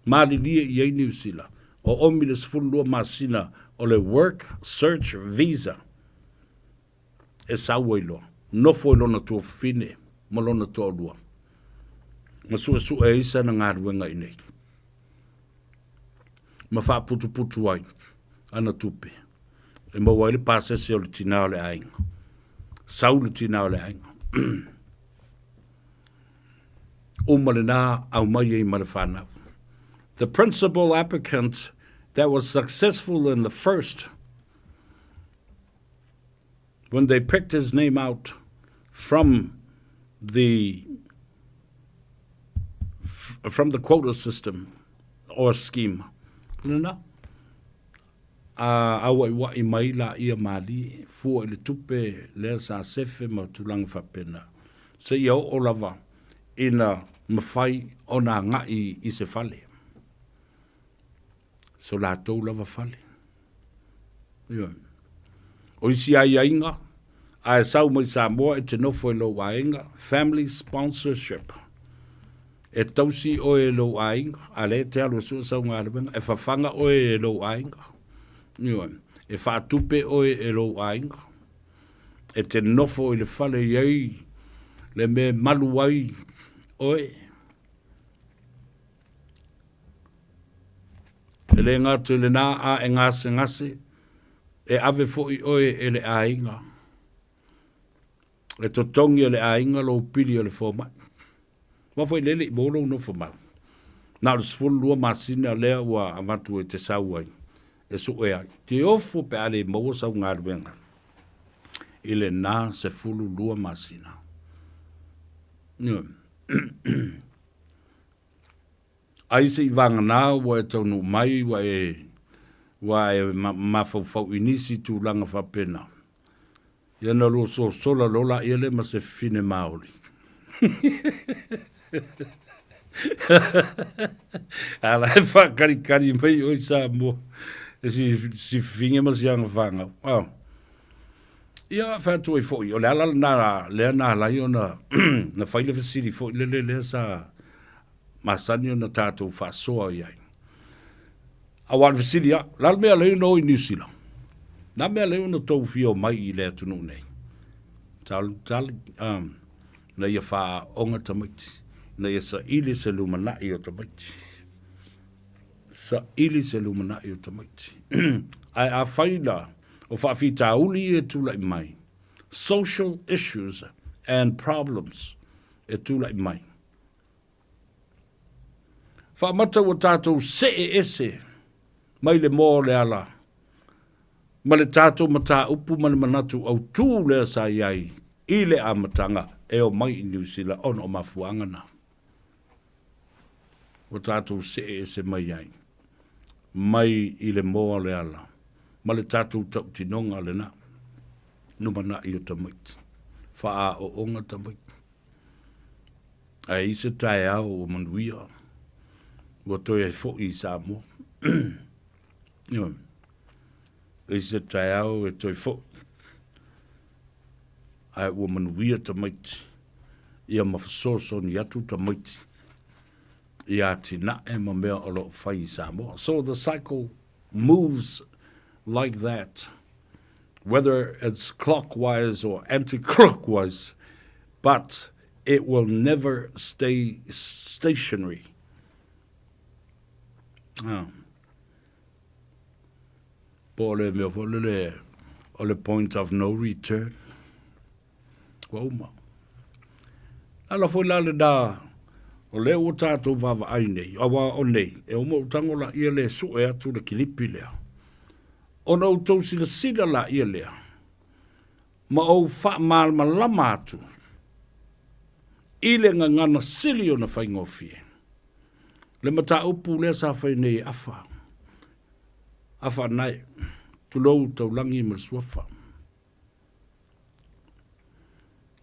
malilie i ai Niu Sila, o omi le 12 masina o le Work Search Visa e sau ai loa, nofo i lona tuafafine ma lona toalua, ma suesue ai sana galuega i inei, ma faaputuputu ai ana tupe e maua ai le pasese o le tina o le aiga. Sau le tina o le aiga. Uma lena aumai ai ma le fanau. The principal applicant that was successful in the first when they picked his name out from the from the quota system or scheme. Lena, a auaiuaʻi mai laia malie, fua i le tupe lea sa sefe ma tulaga faapena, seia oo lava ina mafai ona agai i se fale, so latou lava fale. Ioe. O isi aiaiga, a e sau mai Samoa e te nofo i lou aiga, family sponsorship. E tausi oe e lou aiga, a lea e te alu e sue sau galuega, e fafaga oe e lou aiga. Ioe. E faatupe oe e lou aiga. E te nofo i le fale i ai le mea e malu ai oe. E le gata i lena a e gasegase, e ave foi oe e le aiga. E totogi e le aiga lou pili o le fomai. Aua foi lea e le i maua lou nofo mau. Na o le 12 masina lea ua avatu e te sau ai, e sue ai. Te ofo pe a le maua sau galuega i lena 12 masina. Ioe. Ai se i vagana ua e taunuu mai ua e ua e mafaufau i nisi tulaga faapena. Ia na lua sosola loa laia lea ma se fafine Maori. A la e faakalikali mai oe Samoa e si, si fafine ma si aga fanau. Oh. Ia, fai atu ai foi, o le ala lena lea na ala ai ona na fai le fesili foi lele lea sa masani ona tatou faasoa i ai. Aua o le fesili lava, o le a le mea lea ona o i Niu Sila? O le a le mea lea ona tou fia omai i le atunuu nei? Tali, tali, um, ina ia faaaoga tamaiti, ina ia saili se lumanai o tamaiti. Saili se lumanai o tamaiti. Ae afai la, o faafitauli ia e tulai mai, social issues and problems e tulai mai. Faamata ua tatou see ese mai le moa o le ala. Ma le tatou mataupu ma le manatu autū lea sa i ai i le amataga e omai i Niu Sila ona o mafuaaga na ua tatou see ese mai ai mai i le moa o le ala ma le tatou tautinoga lena lumanai o tamaiti, faaoonga tamaiti. Ae i se taeao ua manuia, ua toe ai foi i Samoa. Ioe. I se taeao e toe foi, ae ua manuia tamaiti, ia ma fesoasoani atu tamaiti i atinae ma mea o lo o fai i Samoa. So the cycle moves like that, whether it's clockwise or anti-clockwise, but it will never stay stationary. Ah. Po o le mea foi lele o le point of no return. Ua uma. Ala foi la lena o lea ua tatou vaavaai nei, aua o nei, e uma ou tago laia le sue atu le kilipi lea. Ona outou silasila laia lea, ma ou faamalamalama atu i le gagana sili ona faigofie. Le mataupu lea sa fai nei e Afa, Afa Anae, tulou taulagi ma le suafa.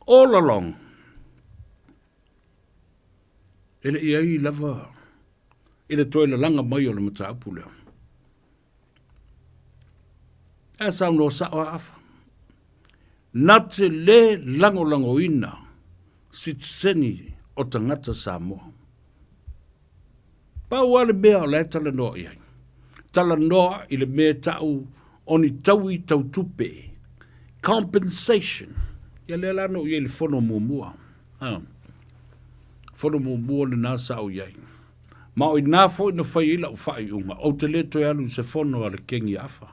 All along, e le i ai lava i le toe lalaga mai o le mataupu lea. Ae saunoa sao a Afa. Na te lē lagolagoina sitiseni o tagata Samoa. Pau lava le mea o la e talanoa i ai, talanoa i le mea e ta'u o ni taui tau tupe, compensation. Ia lea la na ou i ai i le fono muamua. A, fono muamua lena sa ou i ai. Ma o inā foi na fai ai la'u faaiuga, ou te le toe alu i se fono a le Kegia Afa,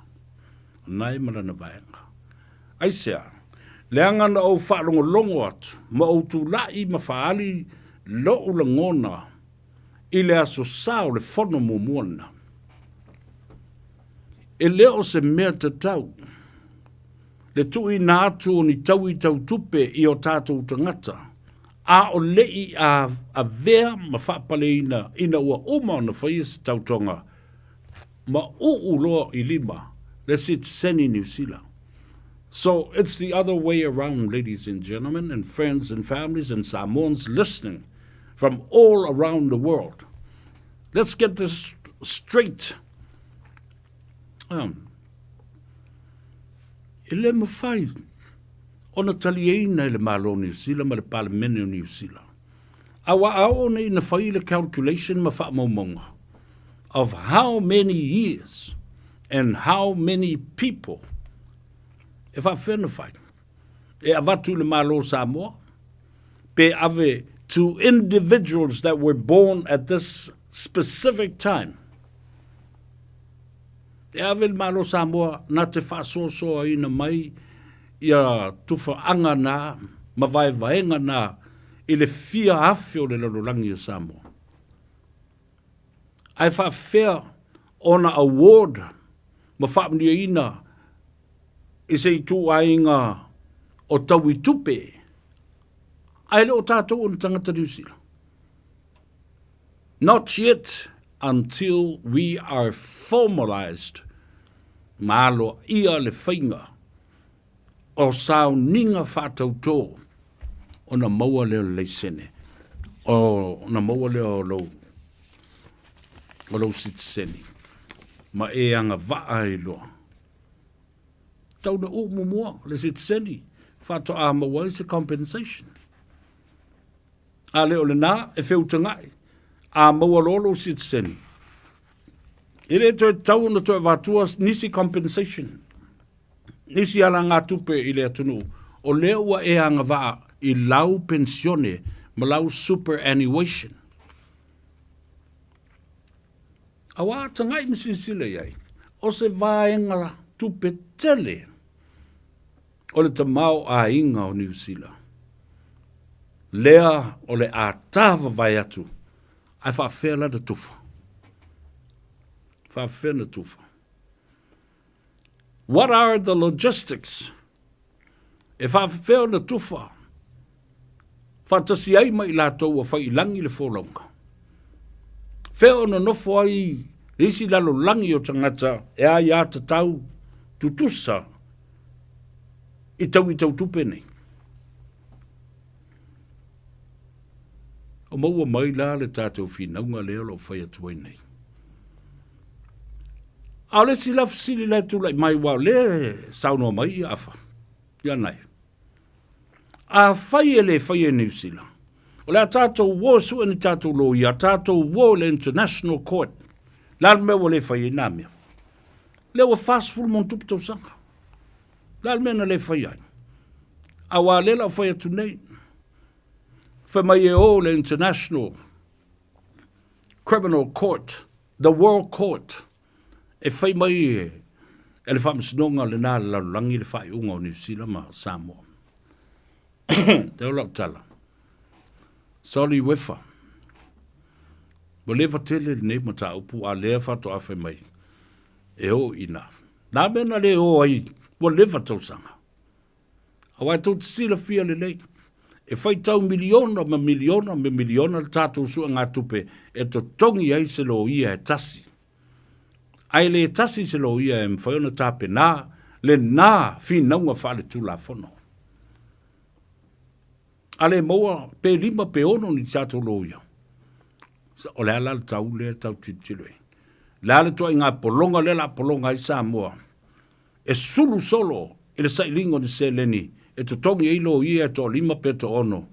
na e ma lana vaega. Aisea? Leaga na ou faalogologo atu ma ou tula'i ma faaali lo'u lagona i le aso sa o le fono muamua lena. E le o se mea tatau le tuuina atu o ni taui tau tupe i o tatou tagata a o le i avea ma faapaleina ina ua uma ona faia se tautoga ma uu loa i lima le sitiseni Niu Sila. So it's the other way around ladies and gentlemen and friends and families and Samoans listening from all around the world. Let's get this straight. Um, e le mawhai ona taliaina e le Malo o Niu Sila ma le Palemene o Niu Sila. A ua a oo nei ina fai le calculation ma faamaumauga of how many years and how many people e faafefea ona fai. E avatu i le Malo o Samoa pe ave to individuals that were born at this specific time. E ave le Malo o Samoa na te faasoasoaina mai ia tufaaga na ma vaevaega na i le fia afe o le lalolagi o Samoa. Ae faafefea ona award ma faamanuiaina i se ituaiga o taui tupe ae le o tatou o ni tagata Niu Sila. Not yet until we are formalised ma aloaia le faiga o sauniga faatautō ona maua lea o le laisene, ona maua lea o lou, o lou sitiseni ma e agavaa ai loa. Tau na uu muamua le sitiseni faatoa maua ai se compensation. A le o lena e feutaga'i a maua loa lou sitiseni, e le toe tatau ona toe avatua nisi compensation, nisi alagatupe i le atunuu, o lea ua e agavaa i lau penisione ma lau superannuation. Auā taga'i ma silasila i ai, o se vaega tupe tele o le tamaoaiga o Niu Sila, lea o le a tāvavae atu, ae faafefea la na tufa? Faafefea na tufa? What are the logistics? E faafefea ona tufa faatasi ai ma i latou ua fai i lagi le folauga? Fea o nonofo ai le isi lalolagi o tagata e aiatatau tutusa i taui tautupe nei? O maua mai la le tatou finauga lea o lo o fai atu ai nei. A o le isi la fesili la e tulai mai, aua o lea e saunoa mai ia Afa, ia Nae. Afai e le faia e Niu Sila, o le a tatou o e sue ni tatou loia, tatou o i le International Court. Le a le mea ua le fai ai nā mea? Lea ua 40 ma ona tupu tausaga. Le a le mea na le fai ai? Aua lea la o fai atu nei, fai mai e o le International Criminal Court, the World Court, e fai mai e, e le faamasinoga lena a le lalolagi le faaiuga o Niu Sila ma Samoa. Te o lau tala. Sorry Wefa. Ua leva tele lenei mataupu a lea faatoa fai mai e o i ina. Na mea na le o ai, ua leva tausaga. Aua e tou te silafia lelei, e faitau miliona ma miliona ma miliona le tatou suegatupe e totogi ai se loia e tasi. Ae le tasi se loia e mafai ona tapenā lenā finauga faaletulafono. A le maua pe lima pe ono ni tatou loia, o le a la le tau lea e tau tilotilo i ai? O le a le ituaiga pologa lea o le a pologa ai Samoa e sulu solo i le sailiga o ni seleni e totogi ai loia e toalima pe toaono,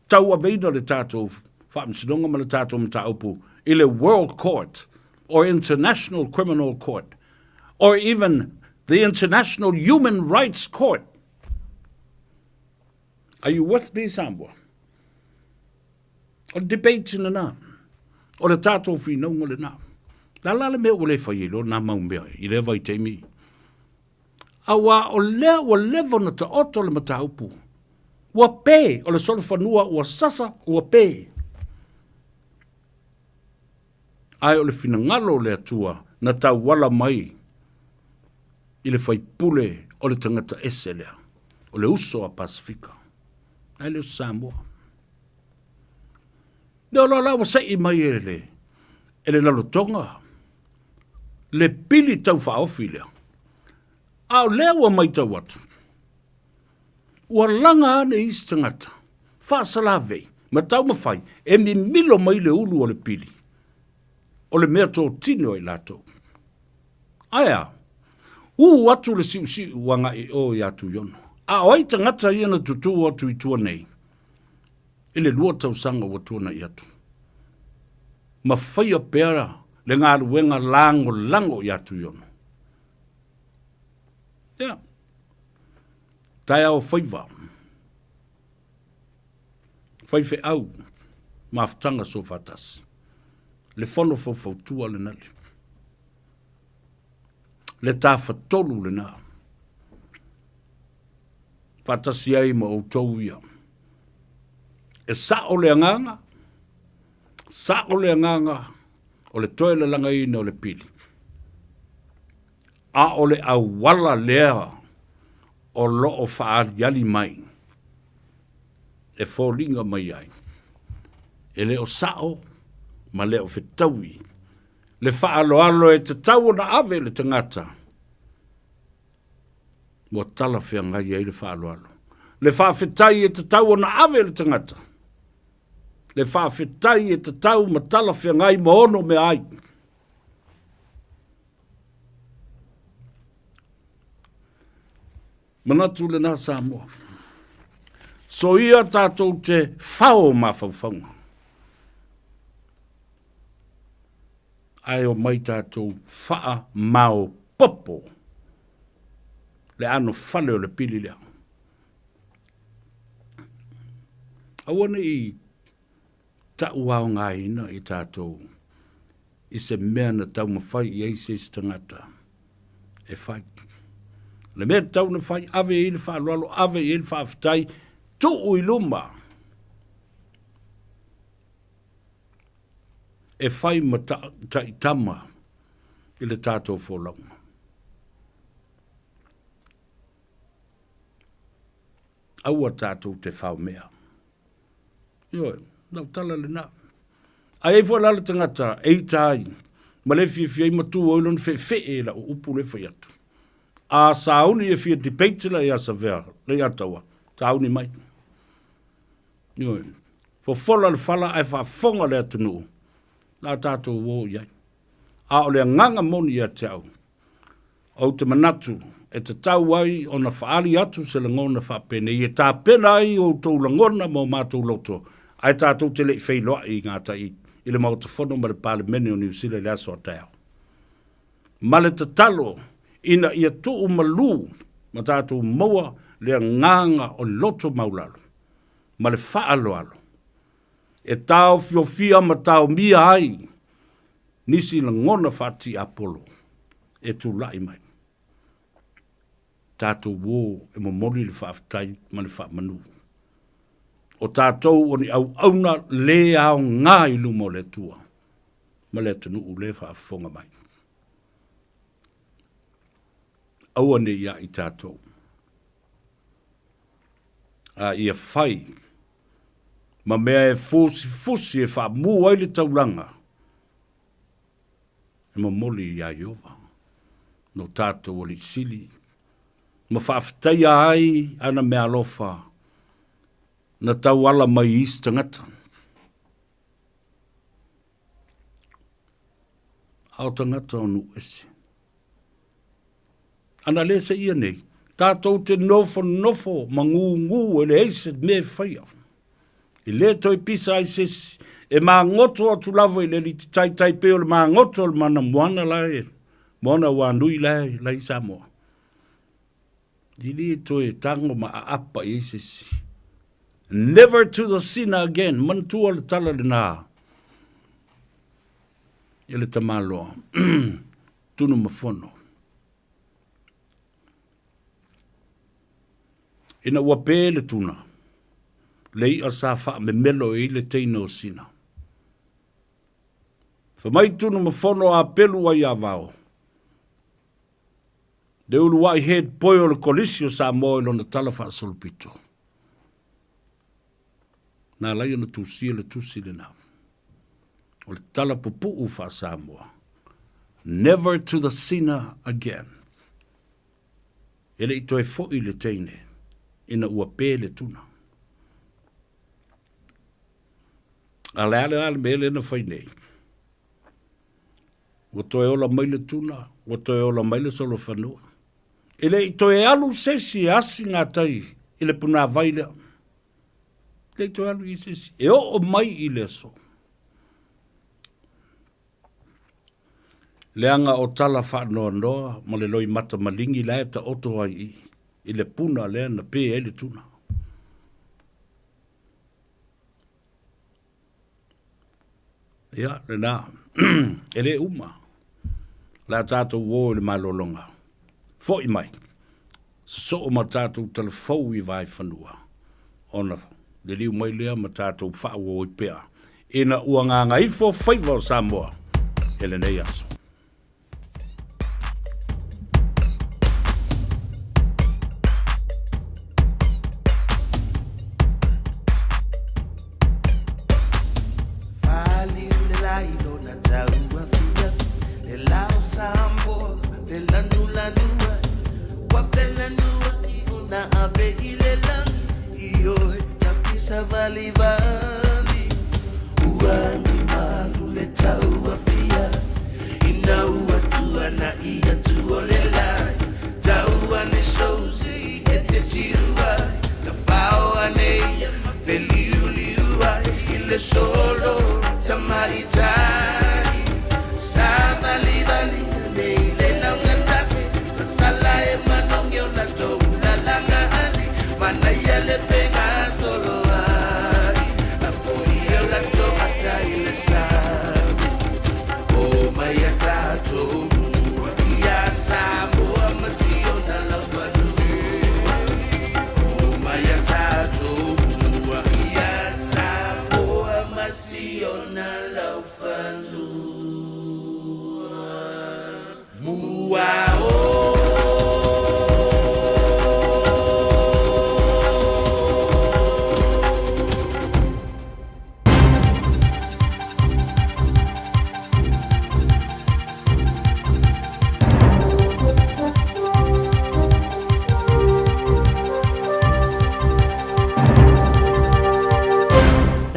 tauaveina le tatou faamasinoga ma le tatou mataupu i le World Court or International Criminal Court or even the International Human Rights Court. Are you with me, Samoa? O le debate lena. O le tatou finauga lena. La la le mea ua le fai ai loa nā mau mea i lea vaitaimi. Aua o lea ua leva ona taoto le mataupu. Ua pe, o le solofanua ua sasa, ua pe. Ae o le finagalo o le Atua na tauala mai i le faipule o le tagata ese lea, o le uso a Pasefika, ae le o Samoa. Lea o la la ua sei mai e le, e le lalotoga le pili tau faaofi lea. A o lea ua maitau atu, ua laga ane isi tagata faasalavei ma taumafai e mimilo mai le ulu o le pili, o le mea totino i latou. Ae a? Ū atu le siusiu agai i o iā Tuiono. A o ai tagata ia na tutū atu i tua nei i le lua tausaga ua tuanai atu? Ma faia pea le galuega lagolago iā Tuiono. Ia. Taeao faiva. Faifeau, mafutaga soofaatasi. Le fono faufautua lena le. Le tafatolu lena. Faatasi ai ma outou ia. E sao le agaga, sao le agaga o le toe lalagaina o le pili. A o le auala lea o lo o faaaliali mai e foliga mai ai, e le o sao ma le o fetaui le faaaloalo e tatau ona ave i le tagata ua talafeagai ai le faaaloalo. Le faafetai e tatau ona ave i le tagata, le faafetai e tatau ma talafeagai ma ono mea ai. Manatu lena Samoa. Soia tatou te fao mafaufauga. Ae omai tatou faamaopopo le anofale o le pili lea. Aua ne i tauaogaina i tatou i se mea na taumafai i ai se isi tagata e fai. O le mea tatau ona fai, ave i ai le faaaloalo, ave i ai le faafetai, tuu i luma e fai ma taitama i le tatou folauga. Aua tatou te faomea. Ioe, lau tala lena. A i ai foi la le tagata e ita ai ma le fiafia ai ma tu ai lona feefee i lau upu lea e fai atu. A sauni e fia debate la ia Savea, le ia taua, sauni mai. Ioe, fofola le fala ae faafofoga le atunuu, la tatou o i ai. A o le agaga moni ia te au, Ou te manatu e tatau ai ona faaali atu se lagona faapenei e tapena ai outou lagona ma o matou loto ae tatou te le i feiloai i gatai i le Maota Fono ma le Palemene o Niu Sila i le aso a taeao. Ma le tatalo ina ia tuu malu ma tatou maua le agaga o le loto maulalo ma le faaaloalo e taofiofia ma taomia ai nisi lagona faatiapolo e tulai mai. Tatou o e momoli le faafetai ma le faamanu. O tatou o ni auauna le aoga i luma o le Atua ma le atunuu le faafofoga mai. Aua ne i ia i tatou. A ia fai ma mea e fusifusi e faamu ai le taulaga e momoli iā Ieova no tatou Alii Sili ma faafetaia ai ana meaalofa na tauala mai i isi tagata. A o tagata o nuu ese. Ana le seia nei, tatou te nofonofo ma gūgū e leai se mea e faia. E le toe pisa ai se isi, e magoto atu lava i le alii taitai pei o le magoto o le mana moana la e, moana ua nui la e, la i Samoa. E le toe tago ma aapa i ai se isi. Never to the sinner again. Manatua le tala lena e le tamaloa. Tunumafono. Ina ua pē le tuna, le i'a sa faamemelo i ai le teine o Sina. Fai mai Tunumafono a pelu ai ia Vao, le uluai head boy o le Kolisi o Samoa i lona tala faasolopito. Na ala ai ona tusia le tusi lena. O le tala pupuu faa-Samoa, Never to the sinner again. E le i toe foi le teine ina ua pē le tuna. A le a le a le mea lea na fai nei? Ua toe ola mai le tuna, ua toe ola mai le solofanua. E le i toe alu se isi e asi gatai i le punāwai lea. E le i toe alu i se isi. E oo mai i le aso. Leaga o tala faanoanoa ma le loimata maligi la e taoto ai i, i le puna lea na pē ai le tuna. Ia, lena, e le uma. O le a tatou o i le malologa. Foi mai, sosoo ma tatou talafou i Vaefanua, ona liliu mai lea ma tatou faaauau ai pea ina ua gagaifo faiva o Samoa i lenei aso.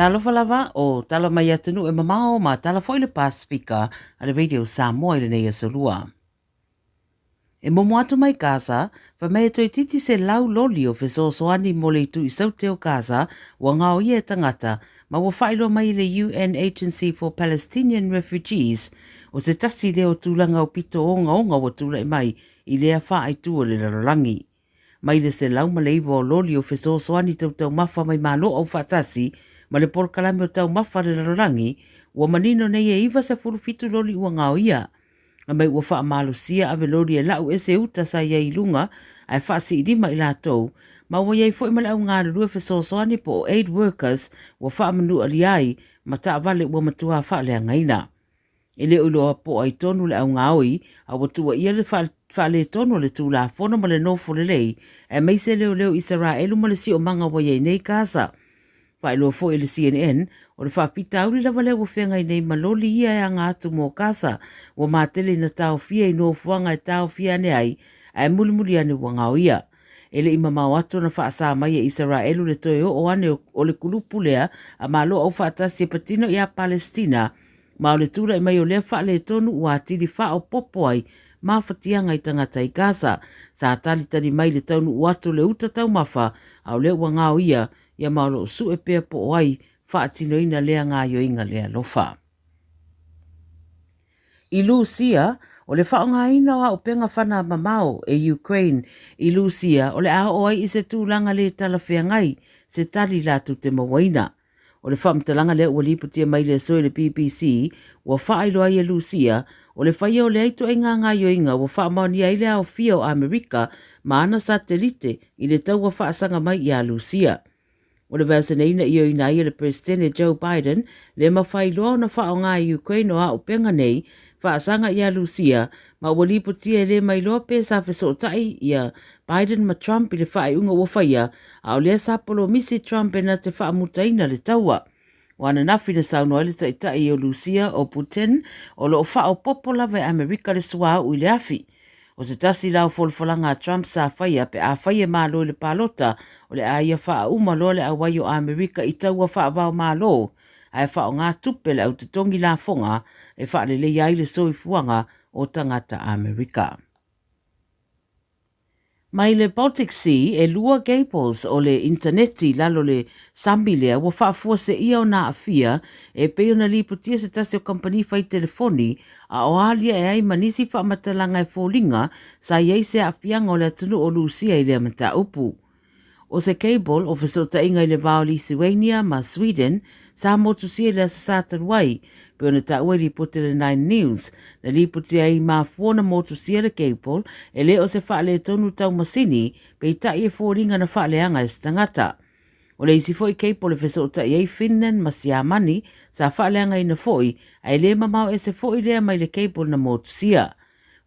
Talofa lava o tala mai atunuu e mamao ma tala foi le Pasefika a le Radio Samoa i lenei aso lua. E momo atu mai Gaza, fai mai e toeitiiti se lau loli o fesoasoani mo le itu i Saute o Gaza ua ngaoia e tagata ma ua faailoa mai e le UN Agency for Palestinian Refugees o se tasi lea o tulaga aupito ogaoga ua tulai mai i lea faaitu o le lalolagi. Mai le 109 o loli o fesoasoani tau taumafa mai Malo Aufaatasi ma le Polokalame o Taumafa a le Lalolagi, ua manino nei e 97 loli ua ngaoia. A mai ua faamalosia ave loli e lau ese uta sa i ai i luga ae faasiilima i latou, ma ua i ai foi ma le au galulue fesoasoani po o aid workers ua faamanualia ai ma taavale ua matua faaleagaina. E le o iloa po o ai tonu le augaoi, a ua tuuaia le faaletonu o le Tulafono ma le nofo lelei, aemaise leoleo Isaraelu ma le siomaga ua i ai nei Gaza. Faailoa foi e le CNN, o le faafitauli lava lea ua feagai nei ma loli ia e aga atu mo Gaza, ua matele ina taofia i nofoaga e taofia ane ai, ae mulimuli ane ua gaoia. E le i mamao atu ona faasa mai e Isaraelu le toe oo ane o le kulupu lea a Malo Aufaatasi e patino iā Palesitina, Ma o le tulai mai o lea faaletonu ua atili faaopoopo ai mafatiaga i tagata i Gaza. Sa talitali mai le taunuu atu o le uta taumafa, a o lea ua gaoia ia ma o lo o sue pea po o ai faatinoina lea gaoioiga le alofa. I Lusia, o le faaaogaina o auupega fana mamao e Ukraine i Lusia o le a oo ai i se tulaga le talafeagai se tali latou te mauaina. O le faamatalaga lea ua lipotia mai le aso e le BBC, ua faailoa ai e Lusia, o le faia o lea ituaiga gaoioiga ua faamaonia ai le aofia o Amerika ma ana satelite i le taua faasaga mai iā Lusia. O le vaiaso nei na ioeina ai e le Peresetene Joe Biden le mafai loa ona faaaoga e Ukraine o auupega nei faasaga iā Lusia ma ua lipotia e le mailoa pe sa fesootai ia Biden ma Trump i le faaiuga ua faia, a o lea sa polomisi Trump e na te faamutaina le taua. O ananafi na saunoa ai le taitai o Lusia o Putin, o lo o faaopoopo lava e Amerika le suauu i le afi. O se tasi la o folafolaga a Trump sa faia pe afai e malo i le palota, o le a ia faauma loa le auai o Amerika i taua faava-o-Malo, ae faaaoga tupe le au totogi lafoga e faaleleia ai le soifuaga o tagata Amerika. Mai le Baltic Sea, e lua cables o le initaneti i lalo le sami lea ua faafuaseia ona aafia e pei ona lipotia se tasi o kamupani fai telefoni a o aliae ai ma nisi faamatalaga e foliga sa i ai se aafiaga o le atunuu o Lusia i lea mataupu. O se cable o fesootaiga i le va o Lithuania ma Sweden sa motusia i le Aso Sa talu ai, pei ona taua i lipoti a le Nine News. Na lipotia ai i mafua ona motusia le cable, e le o se faaletonu tau masini, peitai e foliga na faaleaga e se tagata. O le isi foi cable e fesootai ai Finland ma Siamani sa faaleagaina foi, ae le mamao ese foi lea mai le cable na motusia.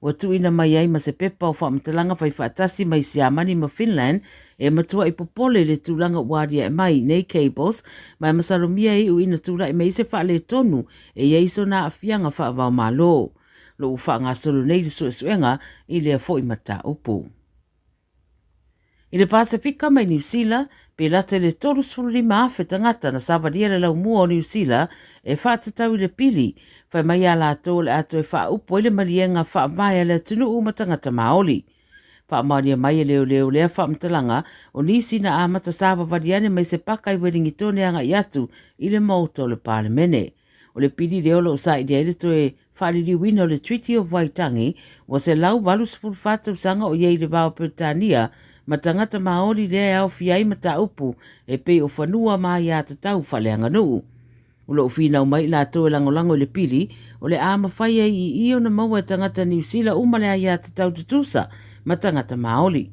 Ua tuuina mai ai ma se pepa o faamatalaga faifaatasi mai Siamani ma Finland e matuai popole i le tulaga ua aliae mai nei cables ma e masalomia e iu ina tulai mai se faaletonu e i ai sona aafiaga faava-o-Malo. Lo ua faagasolo nei le suesuega i lea foi mataupu. I le Pasefika mai Niu Sila, pe lata i le 35,000 tagata na savalia le laumua o Niu Sila e faatatau i le pili, fai mai iā latou o le a toe faaupu ai le maliega faavae a le atunuu ma tagata Māori. Faamaonia mai e leoleo lea faamatalaga o nisi na amata savavali ane mai se paka i Welingitone agai atu i le Maota o le Palemene. O le pili lea o lo o saili ai le toe faaliliuina o le Treaty of Waitangi, ua 184 tausaga o i ai i le va o Peretania ma tagata Māori lea e aofia ai mataupu e pei o fanua ma aiatatau faaleaganuu. O lo o finau mai i latou e lagolago i le pili, o le a mafai ai i i ona maua e tagata Niu Sila uma le aiatatau tutusa ma tagata Māori.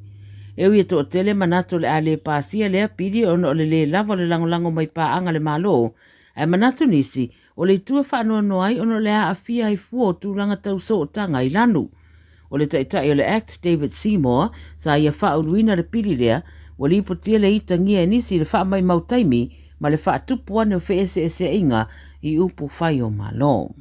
E ui e toatele manatu o le a le pasia lea pili ona o le lē lava o le lagolago mai paaga a le Malo, Ae manatu nisi, o le itu e faanoanoa ai ona o le aafia ai fua o tulaga tau sootaga i lanu. O le taitai o le act, David Seymour, sa ia faauluina le pili lea, ua lipotia le itagia e nisi i le faamaimau taimi ma le faatupu ane o feeseeseaiga i upu fai o Malo.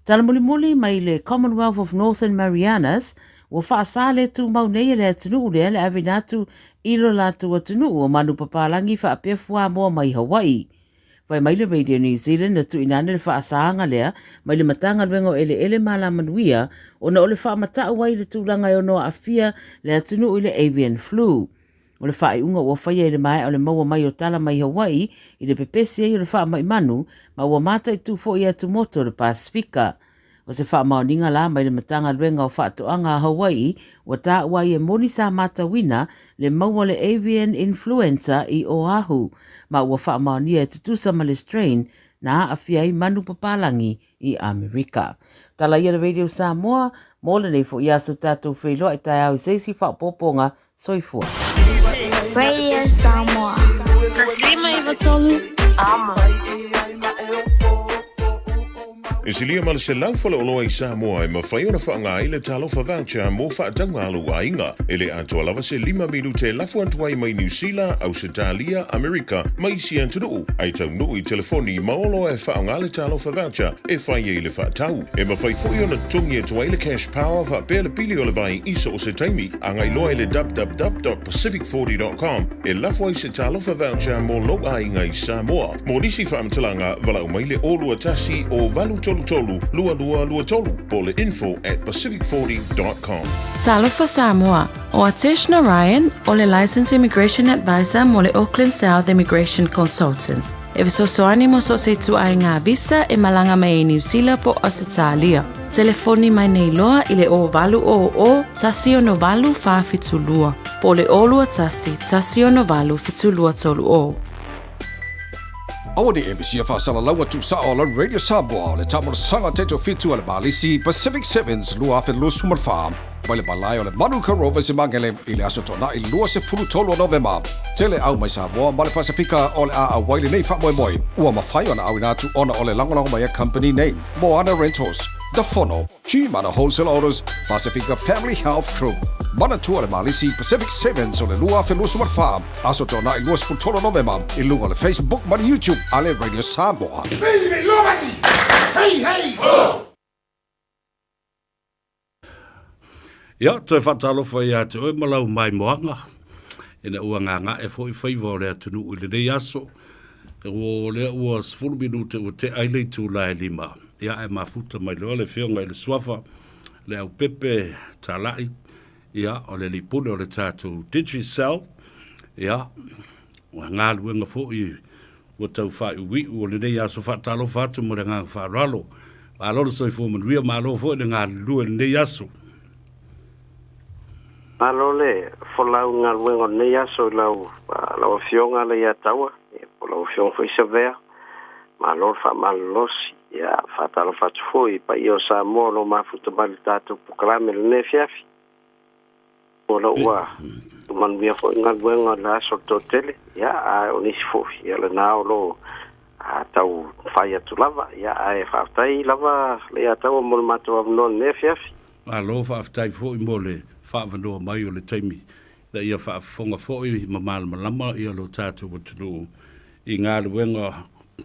Tala mulimuli mai le Commonwealth of Northern Marianas, Ua faasā le tumau nei e le atunuu lea le aveina atu i lo latou atunuu o manu papalagi faapea fuamoa mai Hawaii. Fai mai le Radio New Zealand na tuuina ane le faasāga lea mai le Matagaluega o Eleele ma Alamanuia ona o le faamatau ai i le tulaga e ono aafia le atunuu i le avian flu. O le faaiuga ua faia i le maea o le maua mai o tala mai Hawaii i le pepesi ai o le faamai manu ma ua mataitu foi i atumotu o le Pasefika. O se faamaoniga la mai le Matagaluega o Faatoaga a Hawai'i ua taua ai e moni sa matauina le maua o le avian influenza i Oahu ma ua faamaonia e tutusa ma le strain na aafia ai manu papalagi i Amerika. Tala ia le Radio Samoa mo lenei foi aso tatou feiloai taeao i se isi faaopoopoga. Soifua. Radio Samoa. 153 Amo. E silia ma le 100 faleoloa i Samoa e mafai ona faaaoga ai le Talofa Voucher mo faatauga a lou aiga. E le atoa lava se lima minute e lafo atu ai mai Niu Sila, Ausetalia, Amerika ma isi atunuu, ae taunuu i telefoni ma oloa e faaaoga le Talofa Voucher e fai ai le faatau. E mafai foi ona totogi atu ai le Cash Power faapea le pili o le vai i so o se taimi. Agai loa i le www.pacific40.com e lafo ai se Talofa Voucher mo lou aiga i Samoa. Mo nisi faamatalaga, valaau mai le 021 o 833 2223 po o le info@pacific40.com. Talofa Samoa, ʻO Atesh Narayan, o le Licensed Immigration Advisor mo le Auckland South Immigration Consultants, e fesoasoani mo so o se ituaiga visa e malaga mai ai Niu Sila po o Ausetalia. Telefoni mai nei loa i le 0800 168 472 po o le 021 168 7230. Aua ne i e misia faasalalaua tuusao a lau Radio Samoa o le taamolosaga taitofitu a le Malisi Pacific Sevens 2024 mai le malae o le Manuka Rovers i Magele i le Aso Toonai 23 o Novema. Tele au mai Samoa ma le Pasefika o le a auai lenei faamoemoe ua mafai ona auina atu ona o le lagolago mai a company nei. Moana Rentals, The Fono, G-Mana Wholesale Autos, Pasifika Family Health Group, Manatua le Malisi Pacific Sevens o le 2024, Aso Toonai 23 Novema i luga o le Facebook ma le YouTube a le Radio Samoa. Ia, toe faatalofa ia te oe ma lau maimoaga, ina ua gaga'e foi faiva o le atunuu i lenei aso. Ua lea ua 10 minute ua tea ai le itula e lima. Ia, ae mafuta mai loa le Afioga i le Suafa, Leaupepe Talai, ia, o le alii pule o le tatou Digicel, ia, ua galuega foi Ua tau faaiuiu o lenei aso faatalofa atu ma le agaga faaaloalo. Malo le soifua manuia, malo foi le galulue i lenei aso. Malo le folau i galuega o lenei aso i lau lau Afioga Leiataua, po o lau Afioga foi Savea. Malo le faamalolosi. Ia, faatalofa atu foi i paia o Samoa o lo o mafuta mai i le tatou polokalame i lenei afiafi. O lea ua manuia foi galuega o le aso le toatele, ia, a o nisi foi, ia lena o lo o tau fai atu lava, ia, ae faafetai lava Leiataua mo le matou avanoa i lenei afiafi. Malo faafetai foi mo le faaavanoa mai o le taimi ina ia faafofoga foi ma malamalama ia lo tatou atunuu i galuega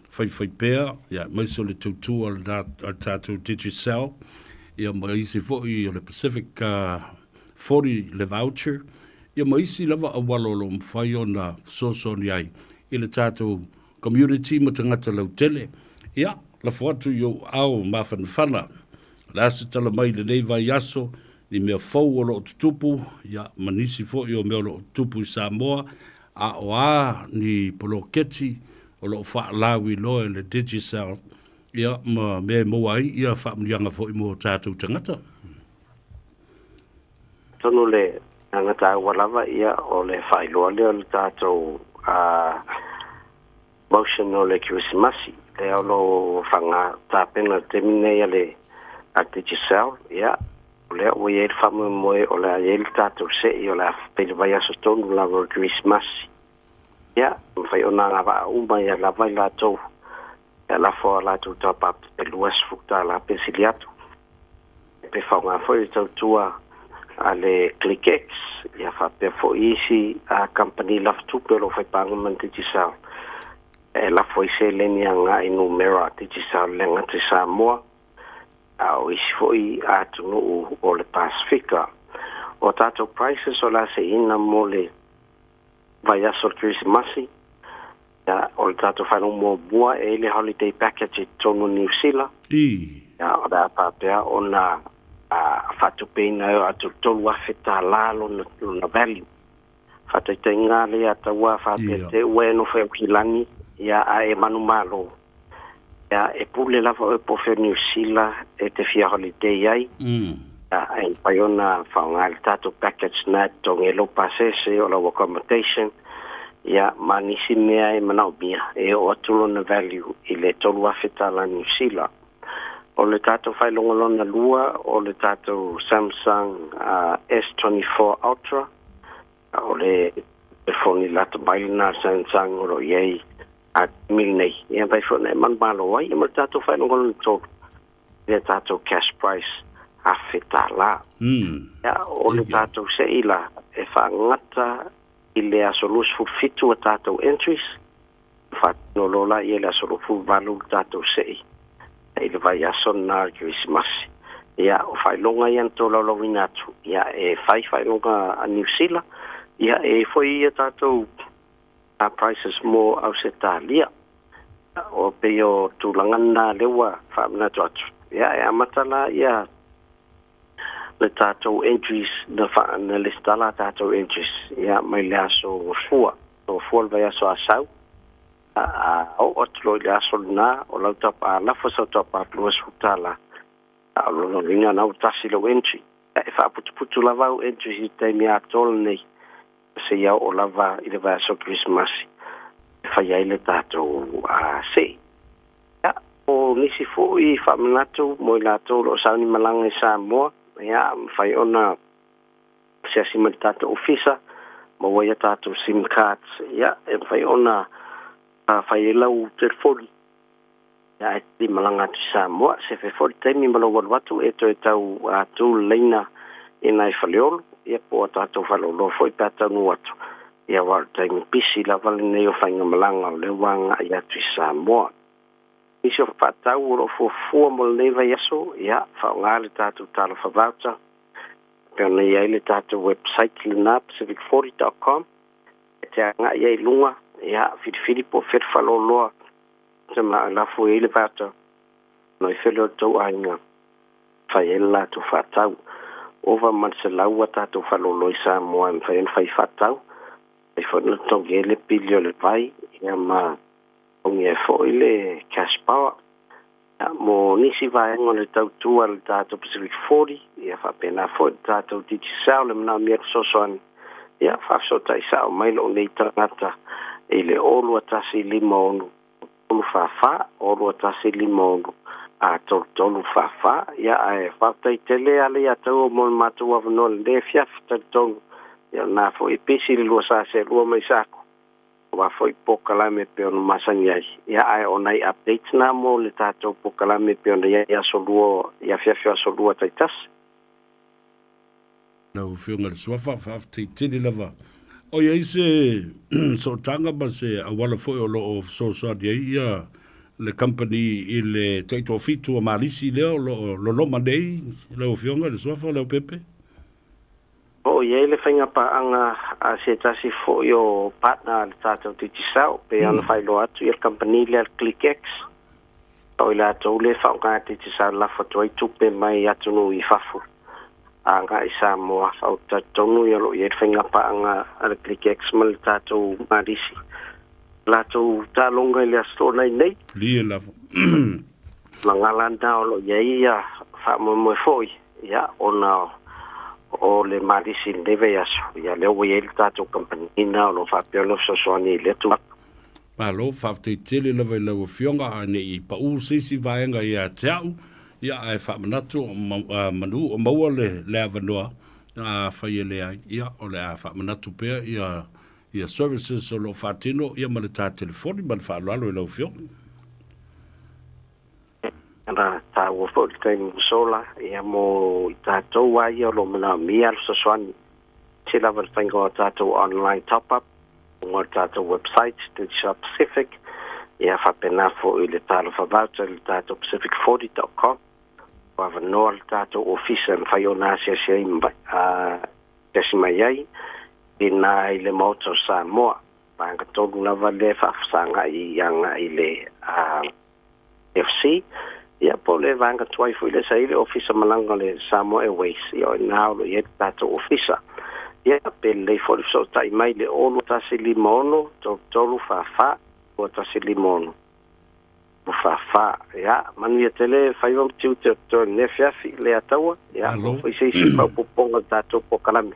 faifaipea, ia, aemaise o le tautua a le tatou Digicel, ia ma isi foi o le Pacific 40 le voucher, ia ma isi lava auala o lo o mafai ona fesoasoani ai i le tatou community ma tagata lautele. Ia, lafo atu i ou aao mafanafana. O le a se tala mai i lenei vaiaso, ni mea fou o lo o tutupu, ia, ma nisi foi o mea o lo o tutupu i Samoa, a o a ni poloketi o lo o faalauiloa e le Digicel, ia, ma mea e maua ai ia faamanuiaga foi mo tatou tagata. Atonu le agaga taua lava ia o le faailoa lea o le tatou motion o le Kerisimasi lea o lo o faaga tapena i le taimi lenei a le a Digicel, ia o lea ua i ai le faamoemoe o le a i ai le tatou sei o le a pei le vaiaso tonu lava o le Kerisimasi. Ia, mafai ona agavaa uma ia lava i latou e lafo a latou top-up e $20 pe sili atu. Pe faaaoga foi le tautua a le ClickX, ia faapea foi isi kamupani lafo tupe o lo o faipaaga ma le Digicel e lafo ai seleni agai i numera a Digicel e le gata i Samoa, a o isi foi atunuu o le Pasefika. O tatou prices o le a seʻiina mo le vaiaso o le Kerisimasi, ia, o le tatou faailoga muamua e i ai le holiday package i totonu o Niu Sila, ia, o le a faapea ona faatupeina e oo atu i le $3,000 lona value. Faataitaiga lea ia taua faapea te ua e nofo i Aukilani, ia, a e manumalo, ia, e pule lava oe po o fea o Niu Sila e te fia holiday ai, ia, e mafai ona faaaoga le tatou package na e totogi ai lou pasese, o lau accommodation, ia, ma nisi mea e manaomia, e oo atu lona value i le $3,000 Niu Sila. O le tatou faailoga lona lua, o le tatou Samsung S24 Ultra, o le telefoni lata mai lena a le Samsung o lo o i ai a taimi lenei, ia mafai foi ona e manumalo ai. Ia ma le tatou faailoga lona tolu, le tatou cash price $1,000. Ia, o le tatou se'i la, e faagata i le aso 27 a tatou entries, faatino loa laia i le aso 28 le tatou se'i i le vaiaso lena o le Kerisimasi. Ia, o faailoga ia na tolaulauina atu, ia, e fai faailoga a Niu Sila, ia, e i ai foi ia tatou prices mo Ausetalia. O pei o tulaga lena lea ua faamanatu atu. Ia, e amata la ia le tatou entries na fa na lesitala a tatou entries ia mai le aso Gafua, Gafua le vaiaso Asau, a oo atu loa i le aso lena o lau tapa a lafo sau tapa atu $20, a o lona uiga na ua tasi lou entry. Ia, e faaputuputu lava au entries i le taimi atoa lenei seia oo lava i le vaiaso Kerisimasi e fai ai le tatou se'i. Ia, o nisi foi faamanatu mo i latou o lo o sauni malaga i Samoa, ia, mafai ona asiasi mai i le tatou ofisa, maua ai a tatou sim cards, ia, e mafai ona fai ai lau telefoni, ia, ae te malaga atu i Samoa, sefe foi le taimi ma lou alu atu e toe tau tu le laina i nai faleolo, ia, po o a tatou faleoloa foi pe a taunuu atu, ia, aua o le taimi pisi lava lenei o faigamalaga o lea ua agai atu i Samoa. Nisi o faatau o lo o fuafua mo lenei vaiaso, ia, faaaoga le tatou Talofa Voucher, pei ona i ai le tatou website lena pacific40.com, e te agai ai i luga, ia, filifili po o fea le faleoloa e te manao e lafo i ai le voucher, ona i fele o le tou aiga fai ai le latou faatau. Ova ma le 100 a tatou faleoloa i Samoa e mafai ona fai faatau, mafai foi ona totogi ai le pili o le vai, ia, ma totogi ai foi le cash power. Ia, mo nisi vaega o le tautua a le tatou Pacific 40, ia faapena foi le tatou Digicel e manaomia le fesoasoani, ia faafesootai sao mai lou nei tagata i le 02156 344, 02156 3344. Ia, ae faafetai tele ala ia tau mo le matou avanoa i lenei afiafi. Talitonu, ia o lena foi e pisi le lua sa seelua mai Saku, aua foi polokalame e pei ona masani ai. Ia, ae o nai updates na mo le tatou polokalame e pei ona i ai i aso lua, i afiafi o aso lua taitasi. Lau Afioga i le Suafa, faafetai tele lava. O i ai se sootaga ma se auala foi o lo o fesoasoani ai ia le company i le taitoafitu a Malisi lea o lo o loloma nei, lau Afioga i le Suafa Leaupepe? O i ai le faigapaaga a se tasi foi o partner a le tatou Digicel, pei ona faailoa atu ia le kamupani lea le ClickX, o i latou lea e faaaoga Digicel e lafo atu ai tupe mai atunuu i fafo agai i Samoa. Ou te talitonu o lo o i ai le faigapaaga a le ClickX ma le tatou Malisi. Latou taaloga i le Aso Toonai nei. Lie lava. Lagala na o lo o i ai ia faamoemoe foi, ia, ona o le Malisi i lenei vaiaso, ia, lea ua i ai le tatou kamupani na o lo o faapea ona fesoasoani i lea tulaga. Malo, faafetai tele lava i lau Afioga, a ne i paʻu se isi vaega ia te au, ia, ae faamanatu manu o maua le avanoa, afai e leai, ia, o le a faamanatu pea ia ia services o lo o faatino ia ma le ta telefoni ma le faaaloalo i lau Afioga. Ana taua foi le taimi ua sola, ia mo i tatou lava ia o lo o manaomia le fesoasoani, se lava le faiga o tatou online top up, luga o le tatou website, Digital Pacific, ia faapena foi le Talofa Voucher i le tatou pacific40.com, ua avanoa le tatou ofisa e mafai ona asiasi ai faasiasi mai ai i ina i le Maota o Samoa. Vaega tonu lava lea e faafesagai agai i le FC, ia po o le vaega tuai foi lea sa i ai le Ofisa Malaga o le Samoa Airways, ia o i ina o lo o i ai le tatou Ofisa. Ia, pe lelei foi le fesootai mai i le 0 21 56 33 44 2156 44. Ia, manuia tele faiva ma tiute o totoe i lenei afiafi, Leiataua. Ia, maua foi se isi faaopoopoga i le tatou polokalame.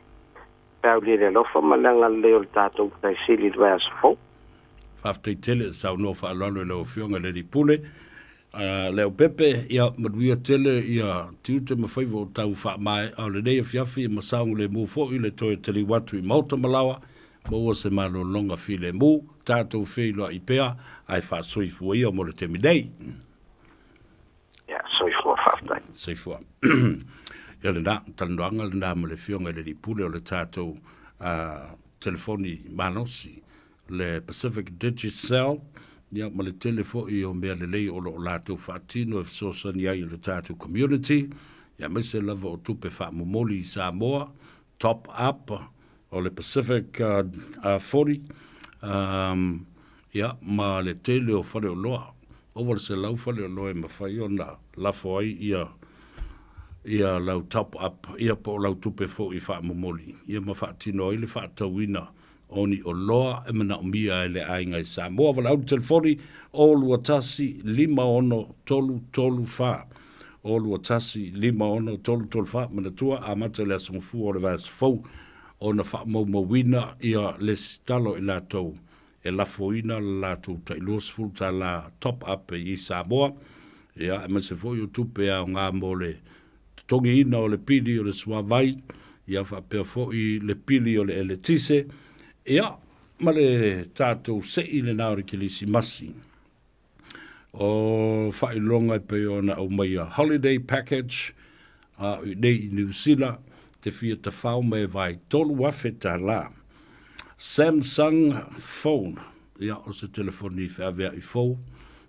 Pe aulia i le alofa ma le agalelei o le tatou Matai Sili i le vaiaso fou. Faafetai tele saunoa faaaloalo i lau Afioga i le Alii Pule. Leaupepe, ia manuia tele ia tiute ma faiva o tau faamaea o lenei afiafi ma saogalemu foi le toe taliu atu i maota ma laoa, maua se malologa filemu, tatou feiloai pea ae faasoifua ia mo le taimi nei. Ia, soifua, faafetai. Soifua. Ia lena, talanoaga lena ma le Afioga i le Alii Pule o le tatou telefoni malosi le Pacific Digicel, ia ma le tele foi o mea lelei o lo o latou faatino e fesoasoani ai i le tatou community, ia aemaise lava o tupe faamomoli i Samoa, top up o le Pacific 40, ia ma le tele o faleoloa, ova le 100 faleoloa e mafai ona lafo ai ia ia lau top up ia po o lau tupe foi faamomoli ia ma faatino ai le faatauina o ni oloa e manaomia e le aiga i Samoa. Valaau le telefoni 0 21 56 33 4, 0 21 56 33 4. Manatua, amata i le Aso Gafua o le vaiaso fou ona faamaumauina ia lesitala o i latou e lafoina le latou tai $20 top up i Samoa, ia aemaise foi o tupe e aoga mo le totogiina o le pili o le suavai, ia faapea foi le pili o le eletise, ia ma le tatou sei lena o le Kerisimasi. O faailoga e pei ona aumaia holiday package a o iinei i Niu Sila te fia tafao mai e vae $3,000. Samsung phone, ia o se telefoni feaveai fou,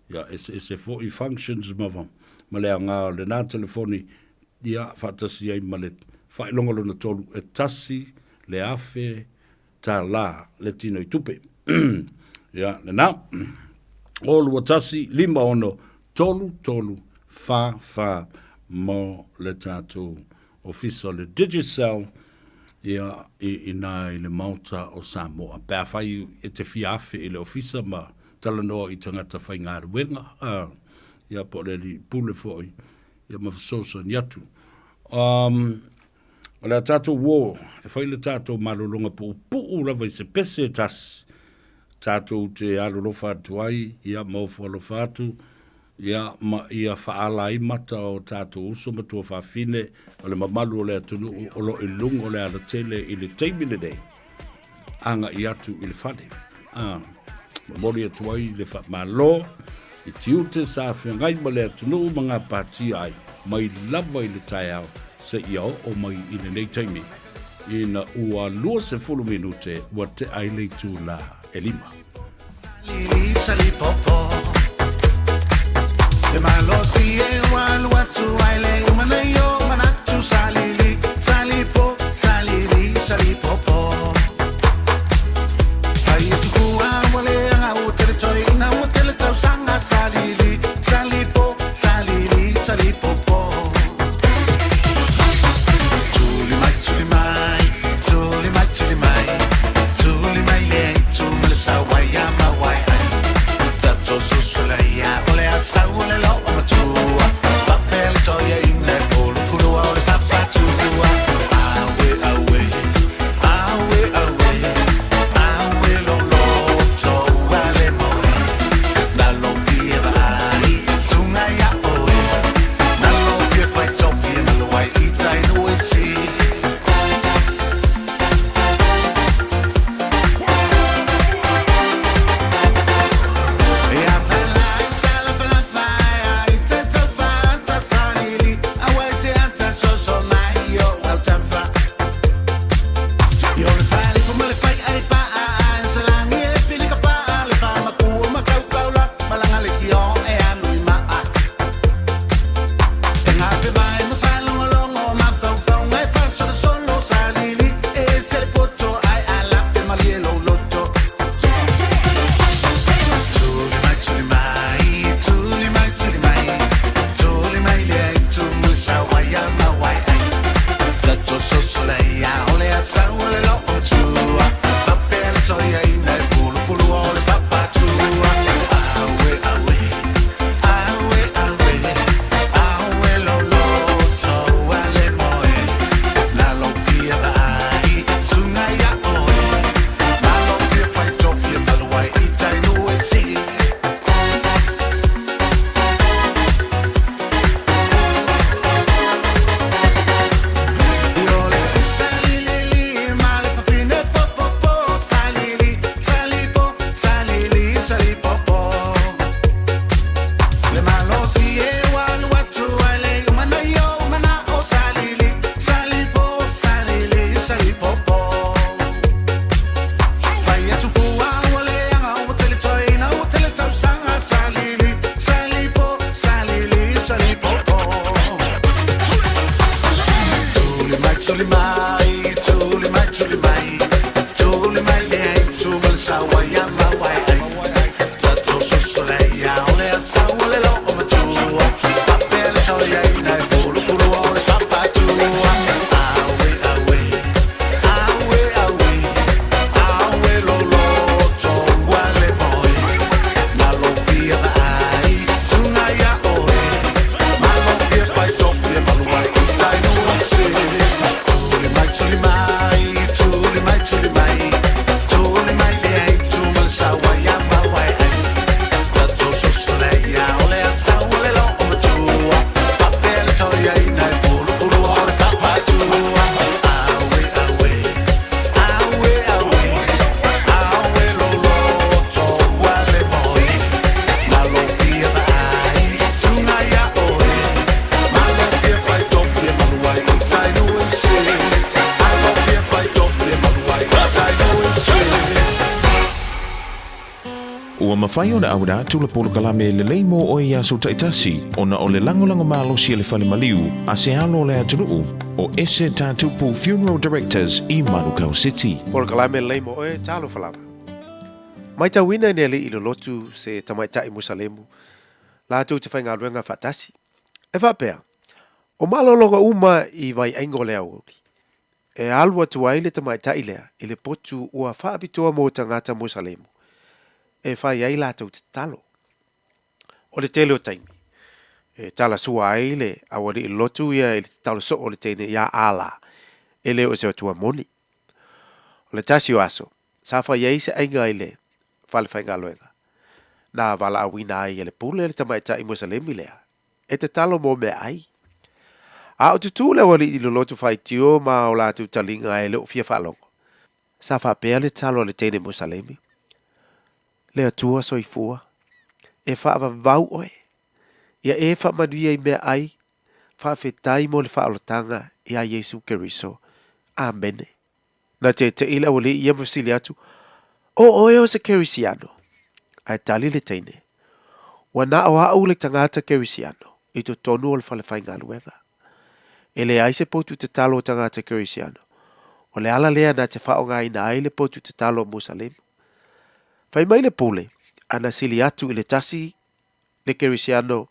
ia eseese foi functions ma ma le aoga o lena telefoni, ia faatasi ai ma le faailoga lona tolu e $1,000 le tino i tupe. Ia, lena. 0 2 1 5 6 3 3 4 4 mo le tatou ofisa o le Digicel ia i ina i le Maota o Samoa. Pe afai e te fia afe i le ofisa ma talanoa i tagata faigaluega, ia po o le alii pule foi, ia ma fesoasoani atu. O le a tatou uō e fai le tatou malologa puupuu lava i se pese e tasi, tatou te alolofa atu ai, ia ma ofo alofa atu, ia ma ia faaala ai mata o tatou uso ma tuafafine o le mamalu o le atunuu o lo o i luga o le alatele i le taimi lenei, agai atu i le fale. Momoli atu ai le faamalo i tiute sa feagai ma le atunuu ma gapatia ai mai lava i le taeao seia oo mai i lenei taimi ina ua 20 minute ua tea ai le itula e 5. Ua mafai ona auina atu le polokalame lelei mo oe i aso taitasi ona o le lagolago malosi a le fale maliu a se alo o le atunuu o Ese Tatupu Funeral Directors i Manukau City. Polokalame lelei mo oe, talofa lava. Maitauina i ne alii lolotu se tamaitai Musalemu latou te faigaluega faatasi. E faapea, o malologa uma i vaiaiga o le aoauli, e alu atu ai le tamaitai lea i le potu ua faapitoa mo tagata Musalemu e fai ai latou tatalo. O le tele o taimi, e talasua ai le aualii lotu ia i le tatalo soo o le teine iā Allah, e le o se Atua moni. O le tasi o aso, sa fai ai se aiga i le falefaigaluega, na valaauina ai e le pule le tamaitai Musalemi lea e tatalo mo meaai. A o tutū le aualii i lolotu faitio ma o latou taliga e le o fia faalogo, sa faapea le tatalo a le teine Musalemi, Le Atua soifua, e faavavau oe, ia e faamanuia i meaai, faafetai mo le faaolataga iā Iesu Keriso. Amene. Na teteʻi le aualii ia ma fesili atu, O oe o se Kerisiano? Ae tali le teine, Ua na o a'u le tagata Kerisiano i totonu o le fale faigaluega. E leai se potu tatalo o tagata Kerisiano. O le ala lea na te faaaogaina ai le potu tatalo o Musalemu. Fai mai le pule, a na sili atu i le tasi le Kerisiano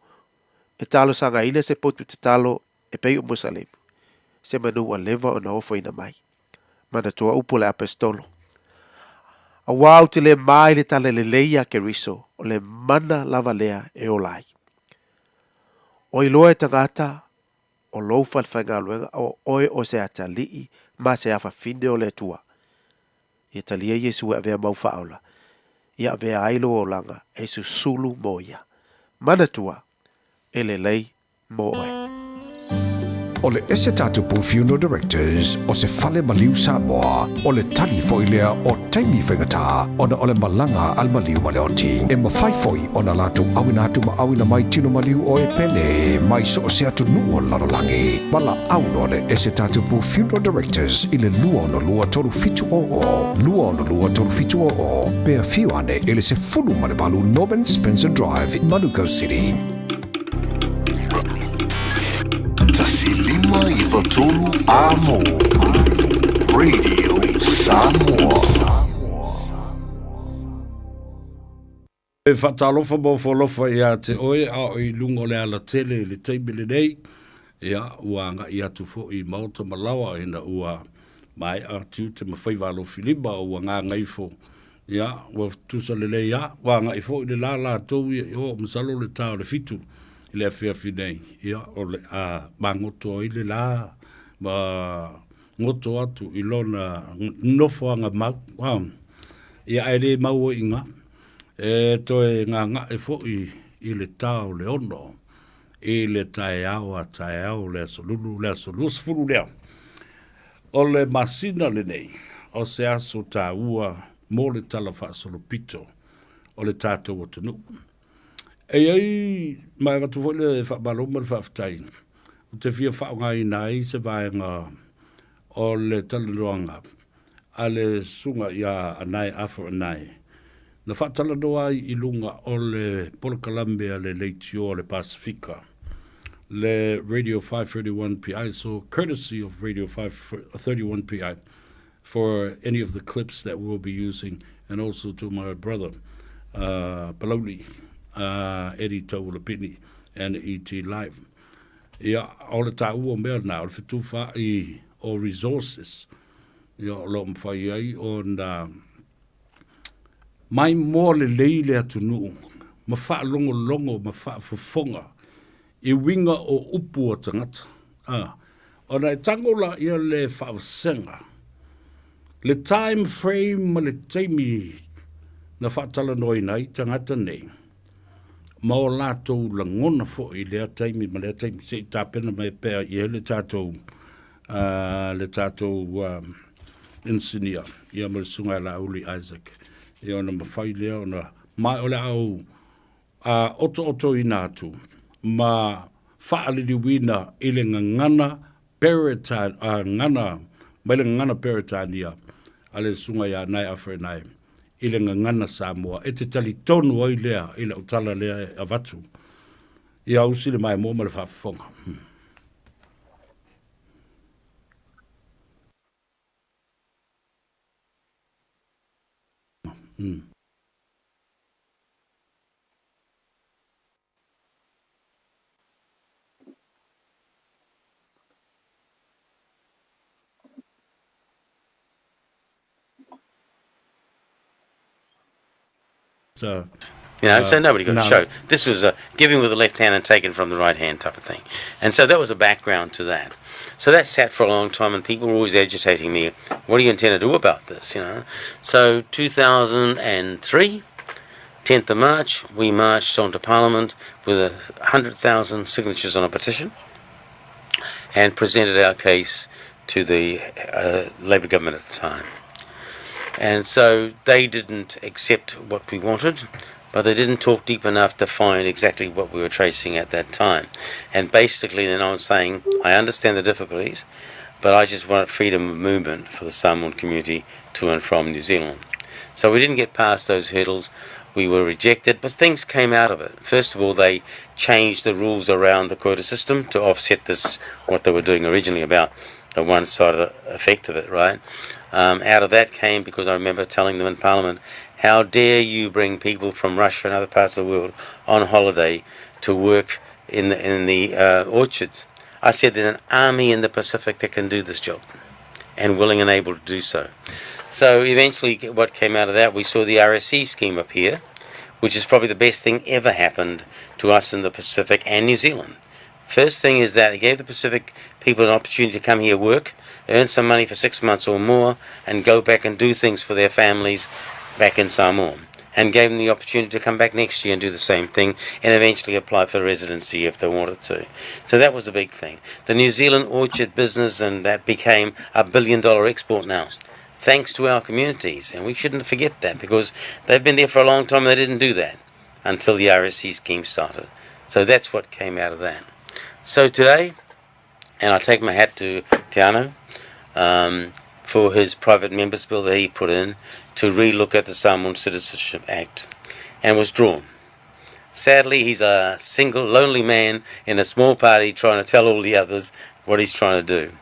e talosagaina se potu tatalo e pei o Musalemu, se manu ua leva ona ofoina mai. Manatua upu a le Apesetolo, Auā ou te le mā i le tala lelei iā Keriso, o le mana lava lea e ola ai. O iloa e tagata o lou falefaigaluega o oe o se atalii ma se afafine o le Atua. Ia talia Iesu e avea mau faaola, ia avea ai lou olaga e susulu mo ia. Manatua, e lelei mo oe. O le Ese Tatupu Funeral Directors o se fale maliu Samoa, o le tali foi lea o taimi faigata ona o le malaga a le maliu ma le oti. E mafai foi ona latou auina atu ma auina mai tino maliu o e pele mai so o se atunuu o le lalolagi. Valaau loa le Ese Tatupu Funeral Directors i le 262 3700, 262 3700, pe afio ane i le 18 Norman Spencer Drive, Manukau City. 1 5 9 3 Amo Radio Samoa. E faatalofa ma ofo alofa iā te oe a o i luga o le alatele i le taimi lenei. Ia, ua agai atu foi i maota ma laoa ina ua maea tiute ma faiva alofilima o ua gagaifo. Ia, ua tusa lelei lava, ua agai foi le la latou ia i o, masalo o le ta o le fitu i le afiafi nei, ia, o le a magoto ai le la ma goto atu i lona nofoaga mau. Ia, ae le mau ai i ina, e toe gagae foi i le ta o le ono i le taeao a taeao o le aso Lulu, le aso 20 lea. O le masina lenei, o se aso taua mo le Tala Faasolopito o le tatou atunuu. E i ai, ma e avatu foi le faamalo ma le faafetai, ou te fia faaaogaina ai se vaega o le talanoaga a le Susuga ia Anae Arthur Anae, na faatalanoa ai i luga o le polokalame a le Leitio a le Pasefika, le Radio 531 PI, so courtesy of Radio 531 PI for any of the clips that we'll be using and also to my brother uh, Palauli, uh, Eddie Taualapini and ET Live. Ia, o le taua o mea na, o le fetufaai o resources, ia o lo o mafai ai ona maimoa lelei le atunuu ma faalogologo ma faafofoga i uiga o upu a tagata. A, ona e tago laia le faavasega, le time frame ma le taimi na faatalanoaina ai tagata nei, ma o latou lagona foi i lea taimi ma lea taimi, se i tapena mai pea i ai le tatou, le tatou engineer, ia ma le Susuga ia Laauli Isaac, ia ona mafai lea ona, ma o le a ou otootoina atu ma faaliliuina i le gagana Peretan, gagana, mai le gagana Peretania a le Susuga ia Nae Afrenai. i le gagana Samoa e te talitonu ai lea i lau tala lea e avatu. Ia usi le maimoa ma le faafofoga. So, You know, so nobody got no. a show. This was a giving with the left hand and taken from the right hand type of thing. And so that was a background to that. So that sat for a long time, and people were always agitating me, what do you intend to do about this, you know? So 2003, 10th of March, we marched onto Parliament with 100,000 signatures on a petition and presented our case to the uh, Labor government at the time. And so they didn't accept what we wanted, but they didn't talk deep enough to find exactly what we were tracing at that time. And basically, then I was saying, I understand the difficulties, but I just wanted freedom of movement for the Samoan community to and from New Zealand. So we didn't get past those hurdles. We were rejected, but things came out of it. First of all, they changed the rules around the quota system to offset this, what they were doing originally about the one-sided effect of it, right? Um, out of that came, because I remember telling them in Parliament, how dare you bring people from Russia and other parts of the world on holiday to work in the, in the uh, orchards? I said there's an army in the Pacific that can do this job and willing and able to do so. So eventually, what came out of that, we saw the RSC scheme appear, which is probably the best thing ever happened to us in the Pacific and New Zealand. First thing is that it gave the Pacific people an opportunity to come here work, earn some money for six months or more, and go back and do things for their families back in Samoa. And gave them the opportunity to come back next year and do the same thing and eventually apply for residency if they wanted to. So that was a big thing. The New Zealand orchard business, and that became a billion dollar export now thanks to our communities. And we shouldn't forget that because they've been there for a long time and they didn't do that until the RSC scheme started. So that's what came out of that. So today, and I take my hat to Tiano um, for his private members bill that he put in to relook at the Samoan Citizenship Act and was drawn. Sadly, he's a single, lonely man in a small party trying to tell all the others what he's trying to do.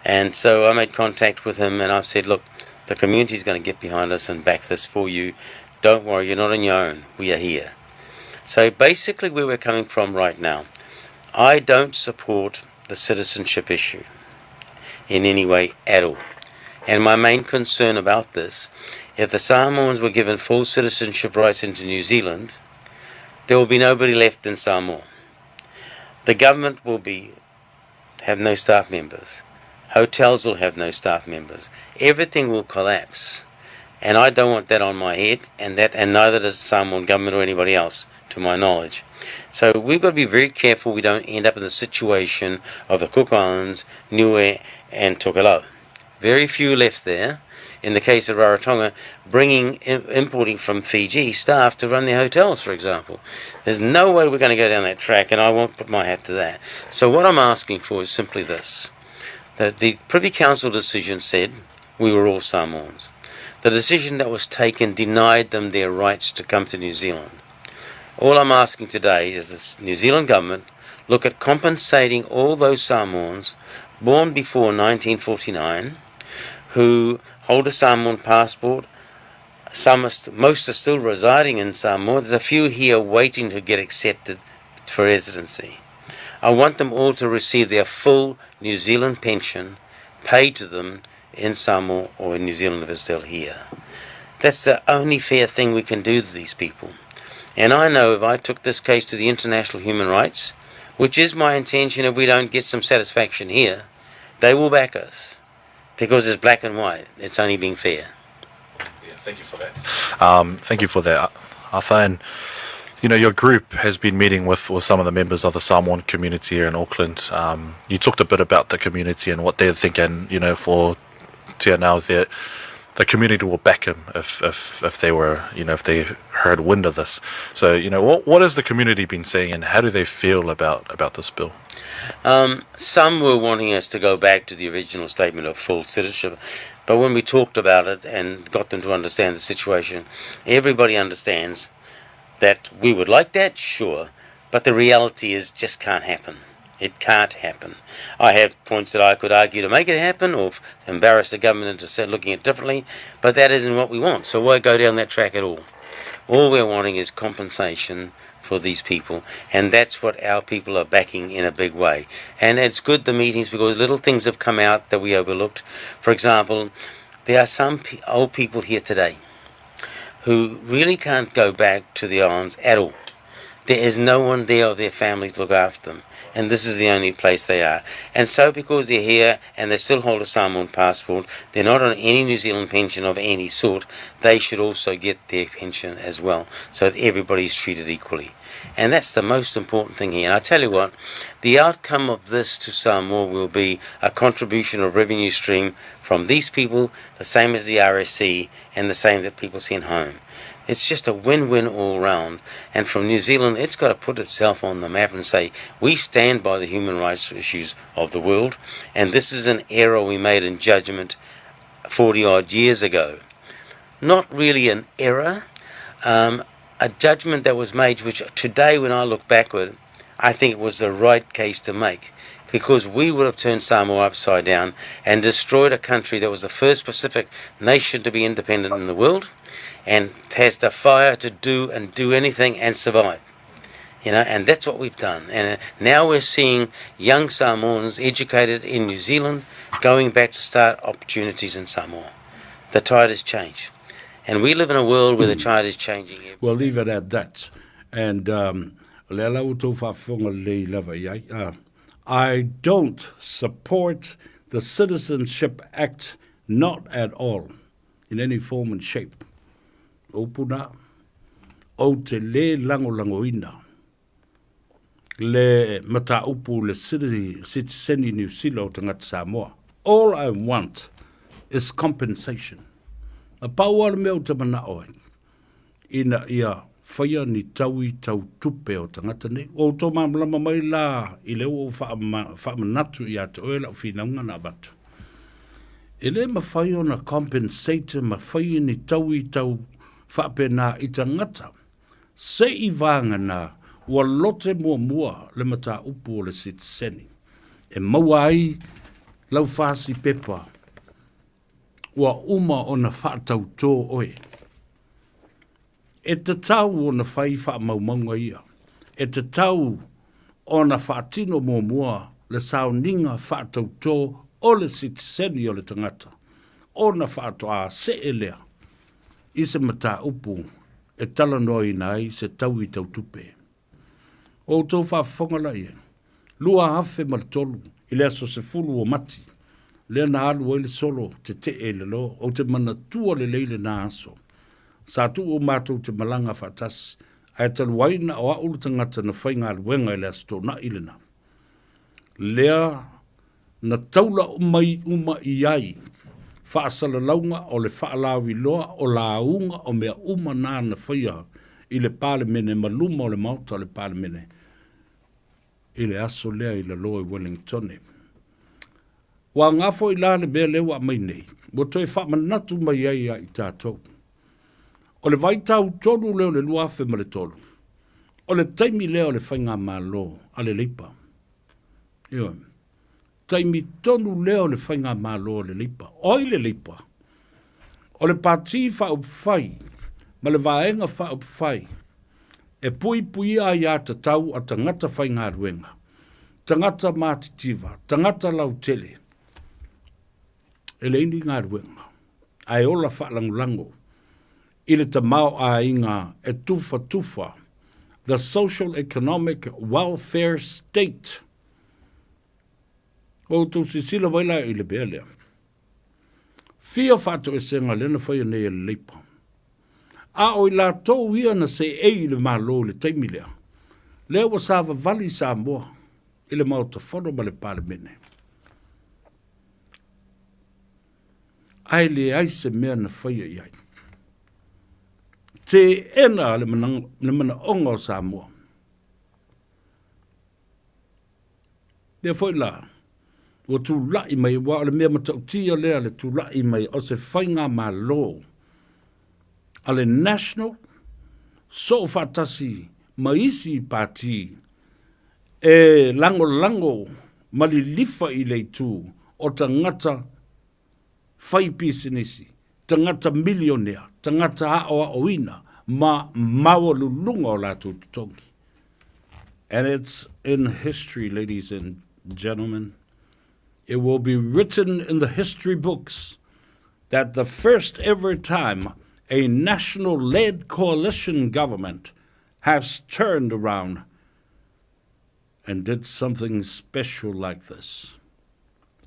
And so I made contact with him and I've said, look, the community is going to get behind us and back this for you. Don't worry, you're not on your own. We are here. So basically, where we're coming from right now, I don't support the citizenship issue in any way at all. And my main concern about this, if the Samoans were given full citizenship rights into New Zealand, there will be nobody left in Samoa. The government will be have no staff members. Hotels will have no staff members. Everything will collapse. And I don't want that on my head, and that, and neither does the Samoan government or anybody else, to my knowledge. So we've got to be very careful we don't end up in the situation of the Cook Islands, Niue, and Tokelau. Very few left there. In the case of Rarotonga, bringing importing from Fiji staff to run their hotels, for example. There's no way we're going to go down that track, and I won't put my hat to that. So what I'm asking for is simply this: that the Privy Council decision said we were all Samoans. The decision that was taken denied them their rights to come to New Zealand. All I'm asking today is the New Zealand government look at compensating all those Samoans born before 1949 who hold a Samoan passport. Some are st- most are still residing in Samoa. There's a few here waiting to get accepted for residency. I want them all to receive their full New Zealand pension paid to them in Samoa or in New Zealand if they're still here. That's the only fair thing we can do to these people. And I know if I took this case to the International Human Rights, which is my intention if we don't get some satisfaction here, they will back us because it's black and white. It's only being fair. Yeah, thank you for that. Um, thank you for that, Arthur. And you know, your group has been meeting with, with some of the members of the Samoan community here in Auckland. Um, you talked a bit about the community and what they're thinking, you know, for Te Anau, that the community will back him if, if, if they were, you know, if they heard wind of this. So, you know, what, what has the community been saying and how do they feel about, about this bill? Um, some were wanting us to go back to the original statement of full citizenship. But when we talked about it and got them to understand the situation, everybody understands that we would like that, sure, but the reality is just can't happen. It can't happen. I have points that I could argue to make it happen or embarrass the government into looking at it differently, but that isn't what we want. So why go down that track at all? All we're wanting is compensation for these people, and that's what our people are backing in a big way. And it's good the meetings because little things have come out that we overlooked. For example, there are some old people here today who really can't go back to the islands at all. There is no one there of their family to look after them, and this is the only place they are. And so, because they're here and they still hold a Samoan passport, they're not on any New Zealand pension of any sort, they should also get their pension as well, so that everybody's treated equally. And that's the most important thing here. And I tell you what, the outcome of this to Samoa will be a contribution of revenue stream from these people, the same as the RSC, and the same that people send home. It's just a win-win all round. And from New Zealand, it's got to put itself on the map and say, we stand by the human rights issues of the world, and this is an error we made in judgment 40-odd years ago. Not really an error, a judgment that was made, which today when I look backward, I think it was the right case to make, because we would have turned Samoa upside down and destroyed a country that was the first Pacific nation to be independent in the world and has the fire to do and do anything and survive. You know, and that's what we've done. And now we're seeing young Samoans educated in New Zealand going back to start opportunities in Samoa. The tide has changed. And we live in a world where the tide is changing. We'll leave it at that. And um, o le ala ua tou faafofoga lelei lava i ai. I don't support the Citizenship Act, not at all, in any form and shape. O upu na, ou te lē lagolagoina le mataupu le sitiseni Niu Sila o tagata Samoa. All I want is compensation. Na pau lava le mea ou te manao ai, ina ia faia ni taui tau tupe o tagata nei. Ua outou malamalama mai la i le ua ou faamanatu ia te oe lau finauga na avatu. E le mafai ona compensate ma faia ni taui tau faapena i tagata se i vagana ua lote muamua le mataupu o le sitiseni e maua ai lau fasi pepa ua uma ona faatautō oe. E tatau ona fai faamaumauga ia. E tatau ona faatino muamua le sauniga faatautō o le sitiseni o le tagata, ona faatoa see lea i se mataupu e talanoaina ai se taui tau tupe. O outou faafofoga laia, 2003 i le aso 10 o Mati, lea na alu ai le solo tetee i lalo, ou te manatua lelei lena aso. Sa tuu matou te malaga faatasi, ae talu ai na o au le tagata na faigaluega i le Aso Toonai lena. Lea na taula mai uma i ai faasalalauga o le faalauiloa o lauga o mea uma na na faia i le Palemene ma luma o le Maota o le Palemene i le aso lea i lalo i Wellingtone. Ua aoga foi la le mea lea ua aumai nei, ua toe faamanatu mai ai ia i tatou. O le vaitau tonu lea o le 2003, o le taimi lea o le faigamalo a le Leipa. Ioe. Taimi tonu lea o le faigamalo a le Leipa. O ai le Leipa? O le Pati Faaupufai ma le Vaega Faaupufai e puipuia aiatatau a tagata faigaluega, tagata matitiva, tagata lautele, e leai ni galuega, ae ola faalagolago i le tamaoaiga e tufatufa, the social economic welfare state. Ua outou silasila mai la i le mea lea. Fia faatoesega lea na faia nei e le Leipa. A o i latou ia na seei i le Malo i le taimi lea, lea ua savavali Samoa i le Maota Fono ma le Palemene. Ae leai se mea na faia i ai. Teena le manaoga o Samoa. Lea foi la, Ua tula'i mai, aua o le mea matautia lea le tula'i mai o se faigamalo a le National soofaatasi ma isi pati e lagolago ma lilifa i le itu o tagata fai pisinisi, tagata milionea, tagata aoaoina ma maualuluga o latou totogi. And it's in history, ladies and gentlemen. It will be written in the history books that the first ever time a national-led coalition government has turned around and did something special like this.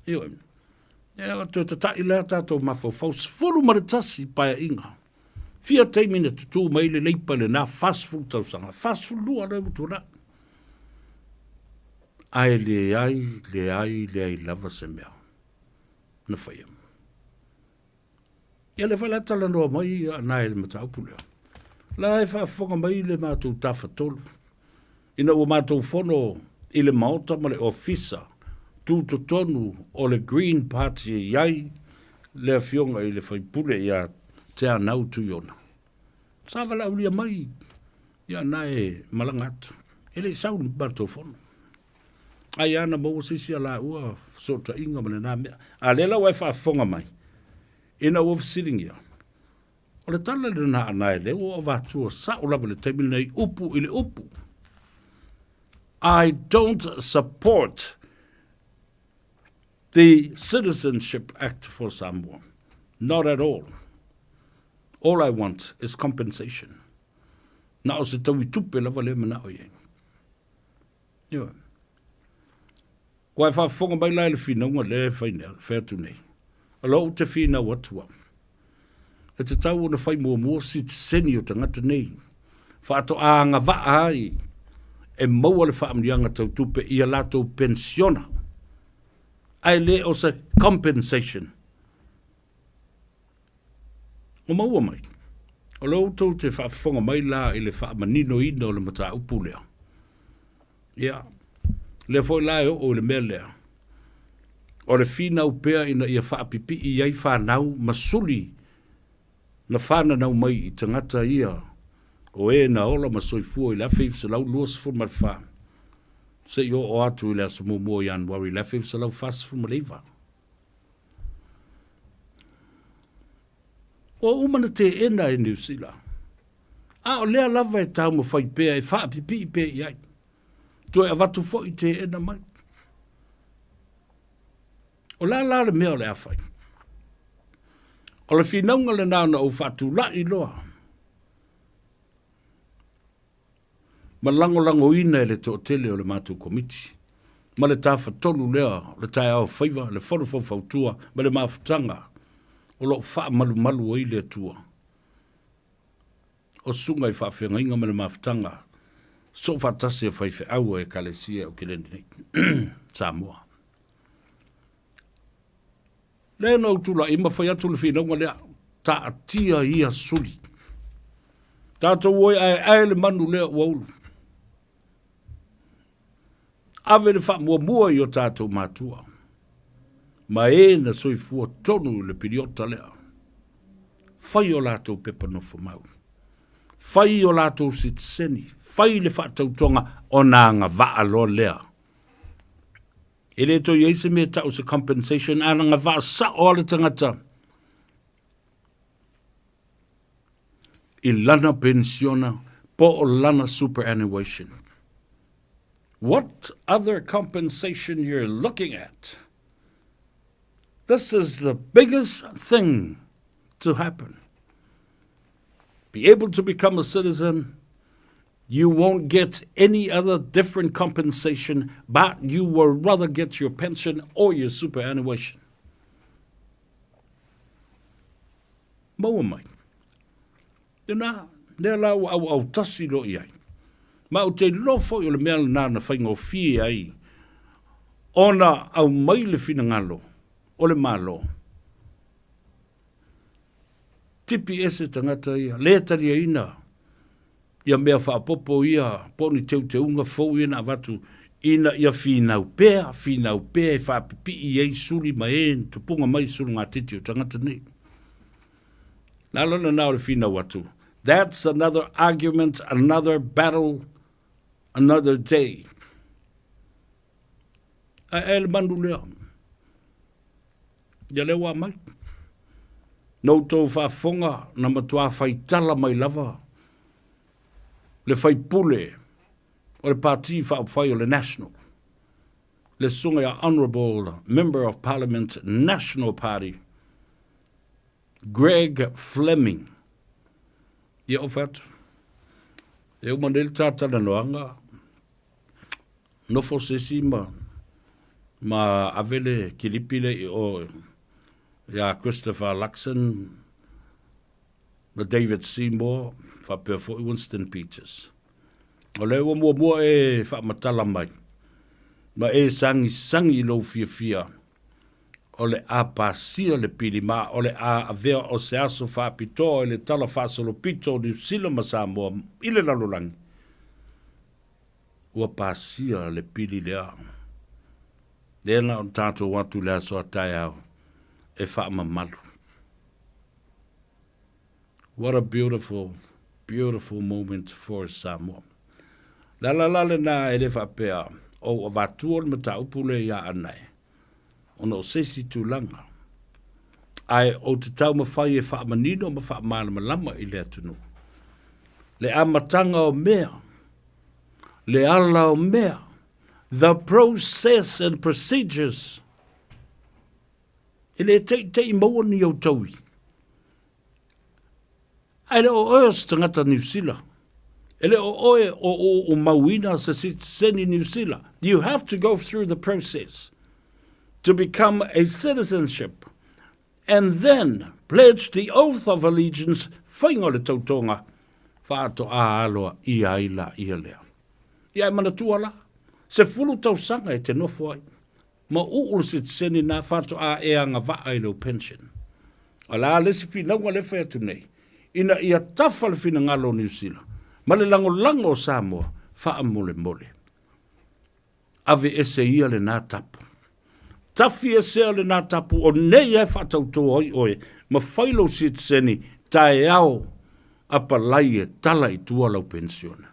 Ioe, e toe tata'i lea tatou mafaufau, 11 paeaiga. Fia taimi na tutū mai le Leipa i lenā 40 tausaga, 42 lea ua tuanai. Ae leai, leai, leai lava se mea na faia. Ia lea foi la talanoa mai Aana i le mataupu lea. La e faafofoga mai le matou tafatolu ina ua matou fono i le Maota ma le Ofisa tutotonu o le Green Party e i ai le Afioga i le Faipule ia Teanau Tuiona. Sa valaaulia mai ia Aana e malaga atu. E le i sau i le matou fono. Ai lava na maua se isi a laua fesootaiga ma lena mea. A lea la ua e faafofoga mai, ina ua fesiligia, o le tala lena a Nae lea ua avatua sao lava i le taimi lenei, upu i le upu. I don't support the Citizenship Act for Samoa. Not at all. All I want is compensation. Na o se taui tupe lava lea manao i ai. Ioe. Kua e faafofoga mai la i le finauga lea e fai nei, fai atu nei. O lou te finau atu au. E tatau ona fai muamua sitiseni o tagata nei. Faatoa agavaa ai e maua le faamanuiaga tau tupe i a latou penisiona. Ae le o se compensation. O maua mai. O lea tou te faafofoga mai la i le faamaninoina o le mataupu lea. Ia, lea foi la e oo i le mea lea, o le finau pea ina ia faapipii ai fanau ma suli na fananau mai i tagata ia o e na ola ma soifua i le 1924 seia oo atu i le aso muamua o Ianuari i le 1949. Ua uma na teena e Niu Sila, a o lea lava e taumafai pea e faapipii pea i ai. Toe avatu foi teena mai. O le a la le mea o le a fai? O le finauga lena na ou faatulai loa ma lagolagoina e le toatele o le matou Komiti ma le Tafatolu lea o le Taeao Faiva, le Fono Faufautua ma le Mafutaga o lo o faamalumalu ai le Atua o Susuga i Faafeagaiga ma le Mafutaga Soofaatasi a Faifeau a Ekalesia o Keleni nei, Samoa. Lea na ou tulai ma fai atu le finauga lea, taatia ia suli. Tatou o e aeae le manu lea ua ulu. Ave le faamuamua i o tatou matua ma e na soifua tonu i le piliota lea. Fai o latou pepa nofomau. Fai o latou sitiseni. Fai le faatautoga ona agavaa loa lea. E le toe i ai se mea e tau se compensation, a na agavaa sao lava le tagata i lana penisiona po o lana superannuation. What other compensation you're looking at? This is the biggest thing to happen. Be able to become a citizen You won't get any other different compensation, but you will rather get your pension or your superannuation. Maua mai. Tēnā, lea la ua auautasi loa i ai. Ma ou te iloa foi o le mea lenā na faigofie ai ona aumai le finagalo o le Malo. Tipi ese tagata ia, le taliaina ia mea faaopoopo ia po o ni teuteuga fou ia na avatu Ina ia finau pea, finau pea e faapipii ai suli ma e na tupuga mai sulugatiti o tagata nei. Le ala lena o le finau atu. That's another argument, another battle, another day. Ae ae le manu lea. Ia lea ua aumai. Na outou faafofoga na matuā faitala mai lava le faipule o le Pati Faaupufai o le National, le susuga ia Honourable Member of Parliament National Party, Greg Fleming. Ia ou fai atu, e uma nei le ta talanoaga, nofo se isi ma, ma ave le kilipi le i o ia Christopher Luxon, ma David Seymour faapea foi Winston Peters. O lea ua muamua e faamatala mai ma e sagisagi i lou fiafia o le a pasia le pili ma o le a avea o se aso faapitoa i le Tala Faasolopito o Niu Sila ma Samoa i le lalolagi. Ua pasia le pili lea. Lea na ona tatou atu i le aso a taeao e faamamalu. What a beautiful, beautiful moment for Samoa. Le ala la lena e le faapea o ou avatua le mataupu lea ia Anae, ona o se isi tulaga. Ae ou te taumafai e faamanino ma faamalamalama i le atunuu. Le amataga o mea, le ala o mea, the process and procedures, E le teitei maua ni ou taui. Ae le o oe o se tagata Niu Sila. E le o oe o o mauina se sitiseni Niu Sila. You have to go through the process to become a citizenship and then pledge the oath of allegiance faiga o le tautoga faatoa aloa ia ai la ia lea. Ia e manatua la, 10 tausaga e te nofo ai. Ma uu le sitiseni na faatoa e agavaa i lou pension. O le a le isi finauga lea e fai atu nei, ina ia tafa le finagalo o Niu Sila ma le lagolago o Samoa faamolemole. Ave ese ia lena tapu. Tafi esea lena tapu o nei e faatauto ai oe ma fai lou sitiseni taeao apalai e tala i tua lau penisione.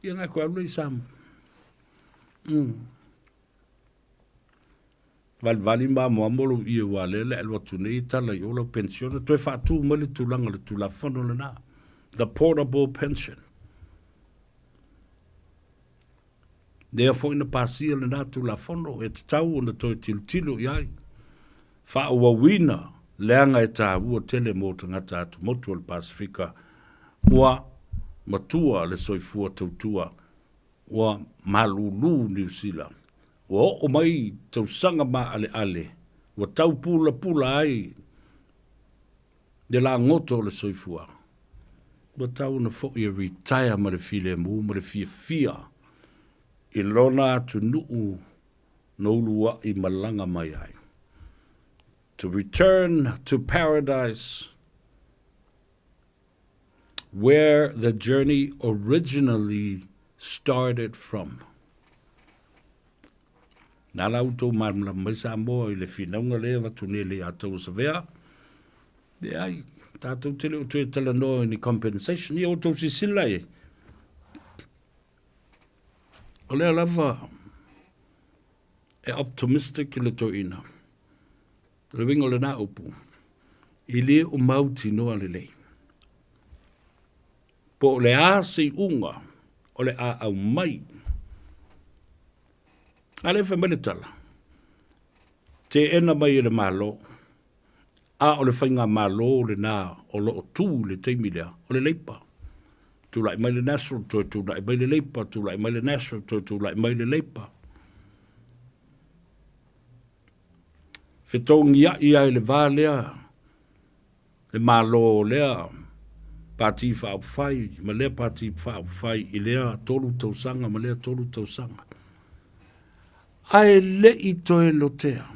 Ia ngai koe alu lea i Samoa. Valivali ma amoamo lou ie ua lea le alu atu nei e tala i o lau pensione. Toe faatu mai le tulaga o le Tulafono lena. The Portable Pension. Lea foi na pasia lena Tulafono e tatau ona toe tilotilo i ai. Faaauauina leaga e taua tele mo tagata atumotu o le Pasefika ua matua le soifua tautua ua malūlū Niu Sila. Ua oo mai tausaga maaleale ua tau pulapula ai le lagoto o le soifuaga. Ua tau ona foi e retire ma le filemu ma le fiafia i lona atunuu na uluaʻi malaga mai ai. To return to paradise where the journey originally started from. Nā la outou malamalama mai Samoa i le finauga lea e avatu nei le ia tou Savea. Leai, tatou te le o toe talanoa i ni compensation. Ia outou silasila i ai. O lea lava e optimistic le toeaina. O le uiga o lena upu, e le o mautinoa lelei. Po o le a se iuga o le a aumai. A lea fai mai le tala, teena mai e le Malo, a o le faigamalo lena o lo o tu i le taimi lea, o le Leipa. Tulai mai le National, toe tulai mai le Leipa, tulai mai le National, toe tulai mai le Leipa. Fetogiai ai le va lea, le Malo lea Pati Faaupufai ma lea Pati Faaupufai i lea 3 tausaga ma lea 3 tausaga. Ae le i toe lotea.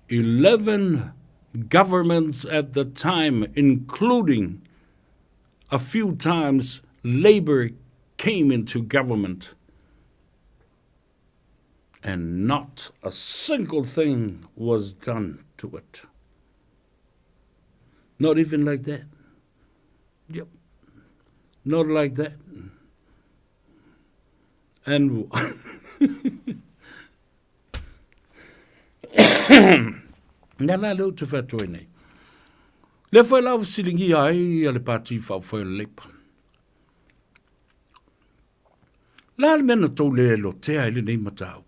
11 governments at the time, including A few times Labour came into government and not a single thing was done to it. Not even like that. Yep. Not like that. And Nā la leo te whatoe nei. Le whai lau silingi ai a le pāti whawhai o le leipa. La le mea na tou le lotea i lenei mataupu.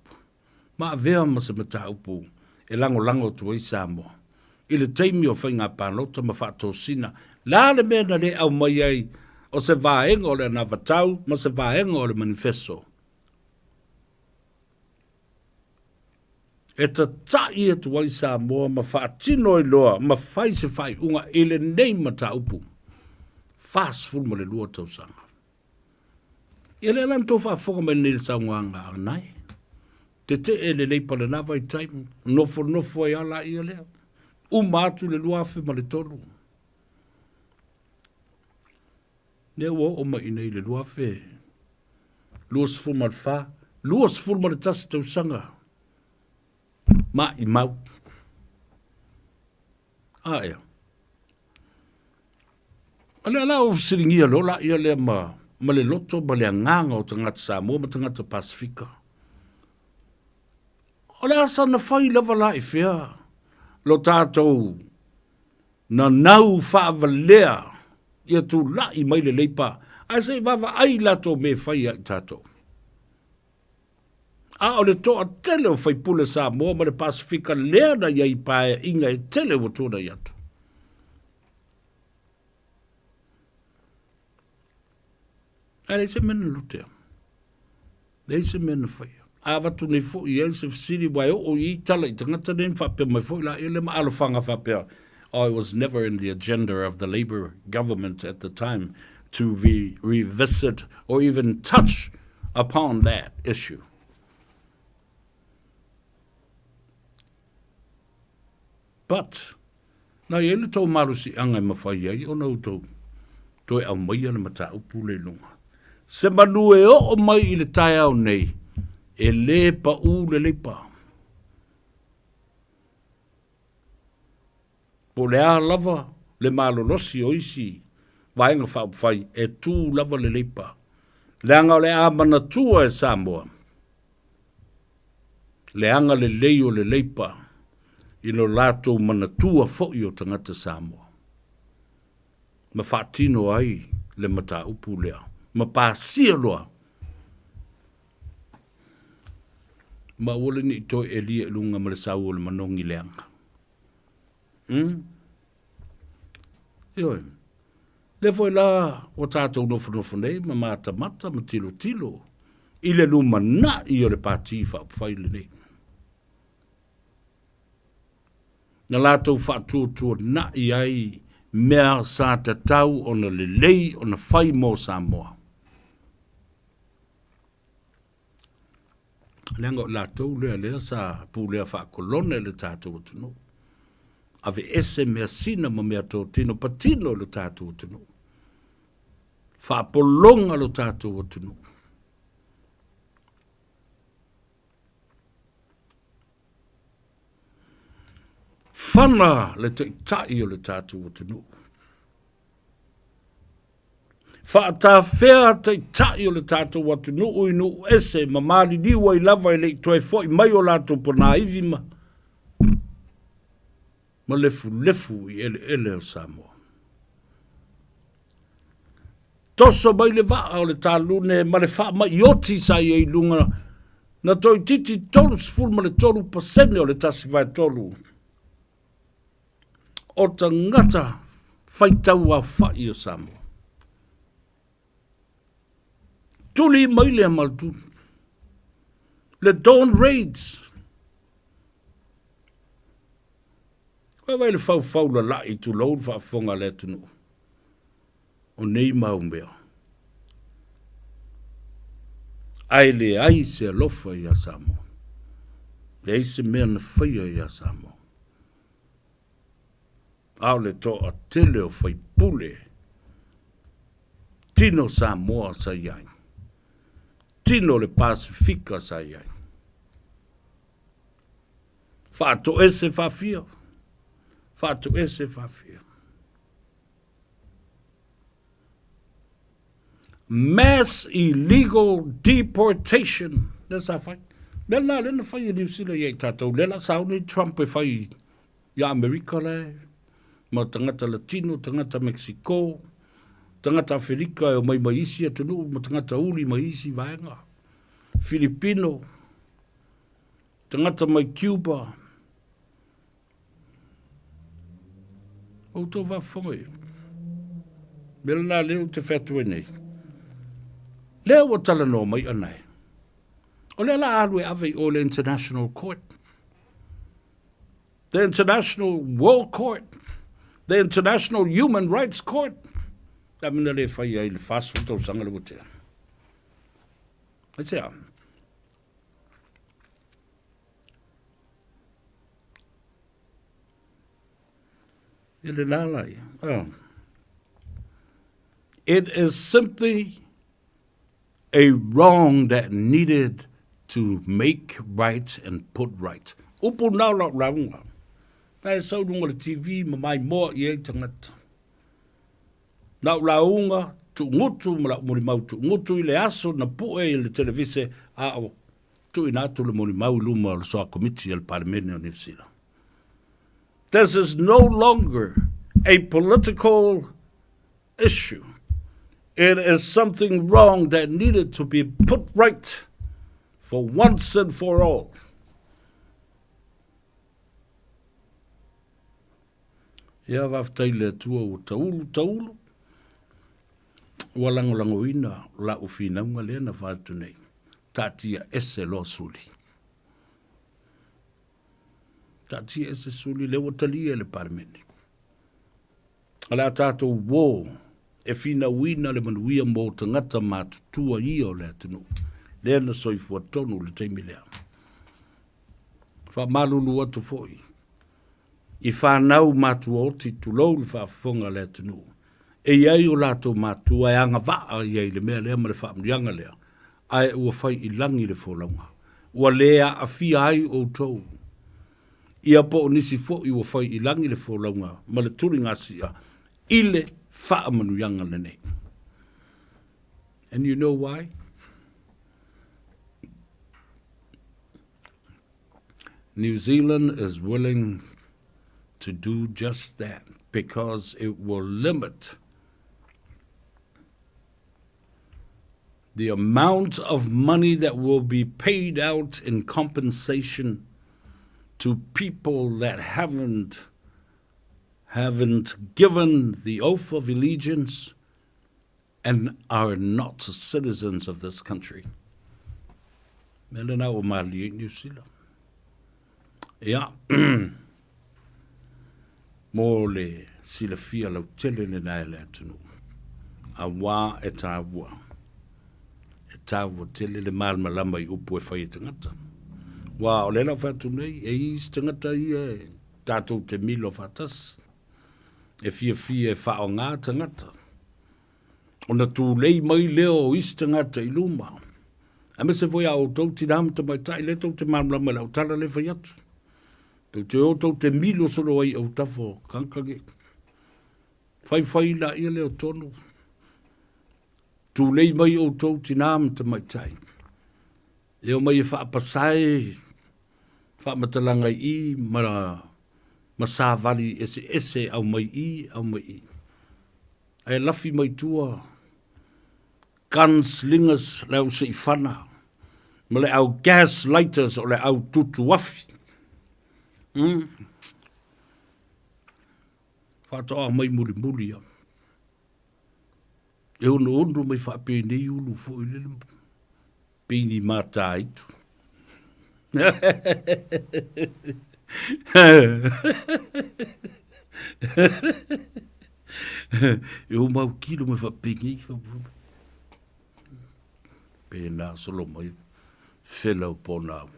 Ma avea ma se mataupu e lagolago atu ai Samoa i le taimi o faiga palota ma faatosina. La le mea na le aumai ai o se vaega o le anavatau ma se vaega o le manifeso e tata'i atu ai Samoa ma faatino ai loa ma fai se faaiuga i lenei mataupu 42 tausaga. Ia lea la na tou faafofoga mai nei i le saunoaga a Anae. Tetee le Leipa lena vaitaimi, nofonofo ai lava laia lea. Uma atu le 2003. Lea ua oo mai i nei i le 2024, 21 tausaga maimau. A ea. O lea la ua fesiligia loa laia lea ma, ma le loto ma le agaga o tagata Samoa ma tagata Pasefika. O le a sana fai lava la i fea lo tatou nanau faavalea ia tula'i mai le Leipa ae se i vaavaai i latou mea e fai ia i tatou. A o le toatele o faipule Samoa ma le Pasefika lea na i ai i paeaiga e tele ua tuanai atu. Ae leai se mea na lutea. Leai se mea na faia. A avatu nei foi i ai se fesili, ua e oo i tala i tagata nei ma faapea mai foi laia lea ma alofaga faapea, oh, it was never in the agenda of the Labour government at the time to re revisit or even touch upon that issue. But, na i ai le tou malosiaga e mafai ai ona outou toe aumaia le mataupu lea i luga. Se manu e oo mai i le taeao nei, e lē paʻū le leipa. Po o le a lava le malolosi o isi vaega faaupufai, e tū lava le leipa. Leaga o le a manatua e Samoa le agalelei o le leipa i lo latou manatua foi o tagata Samoa ma faatino ai le mataupu lea ma pasia loa ma aua le ne i toe elia i luga ma le sau o le manogi leaga. Mm? Ioe. Lea foi la ua tatou nofonofo nei ma matamata ma tilotilo i le lumanai o le Pati Faaupufai lenei. Na latou faatuatuanai ai mea sa tatau ona lelei ona fai mo Samoa. Leaga o i latou lea lea sa pulea faakolone le tatou atunuu. Aveese measina ma meatotino patino i lo tatou atunuu. Faapologa lo tatou atunuu. Fana le taitai o le tatou atunuu. Faatafea taitai o le tatou atunuu i nuu ese ma maliliu ai lava e le i toe foi mai o latou ponaivi ma ma lefulefu i eleele o Samoa. Toso mai le vaa o le talune ma le faamai oti sa i ai i luga na toeitiiti 33% o le 1/3 o tagata faitau aofai o Samoa. Tuli mai lea malutu. Le Dawn Raids. Koe vai le faufau lalai tulou le faafofoga a le atunuu. O nei mau mea. Ae leai se alofa iā Samoa. Leai se mea na faia iā Samoa. A o le toatele o faipule. Tino Samoa sa i ai. Tino le Pasifika sa i ai. Faatoese faafia. Faatoese faafia. Mass illegal deportation. Lea sa fai. Mea lena lea na fai e Niu Sila ia i tatou. Lea la sauni Trump e fai ia Amerika la e. Ma tagata Latino, tagata Mexico, tagata Aferika e omai mai isi atunuu ma tagata uli mai isi vaega. Filipino, tagata mai Cuba. Outou faafofoga ia. Mea lena lea ou te fai atu ai nei. Lea ua talanoa mai anae. O lea la alu e ave i o le International Court. The International World Court. The International Human Rights Court. La mina le fai ai le 40 tausaga le ua tea. Aisea? E le lala ia. Oh. It is simply a wrong that needed to make right and put right. Upu nā lau launga. Na e sau lunga le TV ma mai moa i ei tangata. Lau lauga tuugutu ma lau molimau tuugutu i le aso na pue i le televise a o tuuina atu le molimau i luma o le Soa Komiti a le Palemene o Niu Sila. This is no longer a political issue. It is something wrong that needed to be put right for once and for all. Ia faafetai i le Atua ua taulu taulu, ua lagolagoina la'u finauga lea na fai atu nei, taatia ese loa suli. Taatia ese suli lea ua talia e le Palemene. O le a tatou uō e finauina le manuia mo tagata matutua ia o le atunuu, lea na soifua tonu i le taimi lea. Faamalulu atu foi i fanau matuaoti tulou le faafofoga a le atunuu, e i ai o latou matua e agavaa i ai i le mea lea ma le faamanuiaga lea, ae ua fai i lagi le folauga, ua le aafia ai outou. Ia po o nisi foi ua fai i lagi le folauga ma le tuligasia i le faamanuiaga lenei. And you know why? New Zealand is willing to do just that because it will limit the amount of money that will be paid out in compensation to people that haven't haven't given the oath of allegiance and are not citizens of this country. Mea lena ua malie i Niu Sila. Ia, mo le silafia lautele lena e le atunuu. Auā e tāua. E tāua tele le malamalama i upu e fai e tagata. Wā, o le lau fai atu nei, e isi tagata ia e tātou te milo faatasi. E fiafia e whaonga tagata. Ona tūlei mai lea o isi tagata i luma. Aemaise foi a outou tinā ma tamaitai lea tou te malamalama i lau tala lea e fai atu. Tou te o tou te milo solo ai i autafa o kagekage. Faifai laia lea o tonu. Tūlei mai outou tinā ma tamaitai. E omai e faapasae faamatalaga i i ma, ma savali eseese aumai i, aumai i. Ae lafi mai tua gunslingers le au seifana ma le au gaslighters o le au tutuafi. Faatoa mai mulimuli ia. E onoono mai faapenei ulu foi lele pei ni mātāitu. E o mau kilo mai faapenei. Pēnā solo mai whela o pōna au.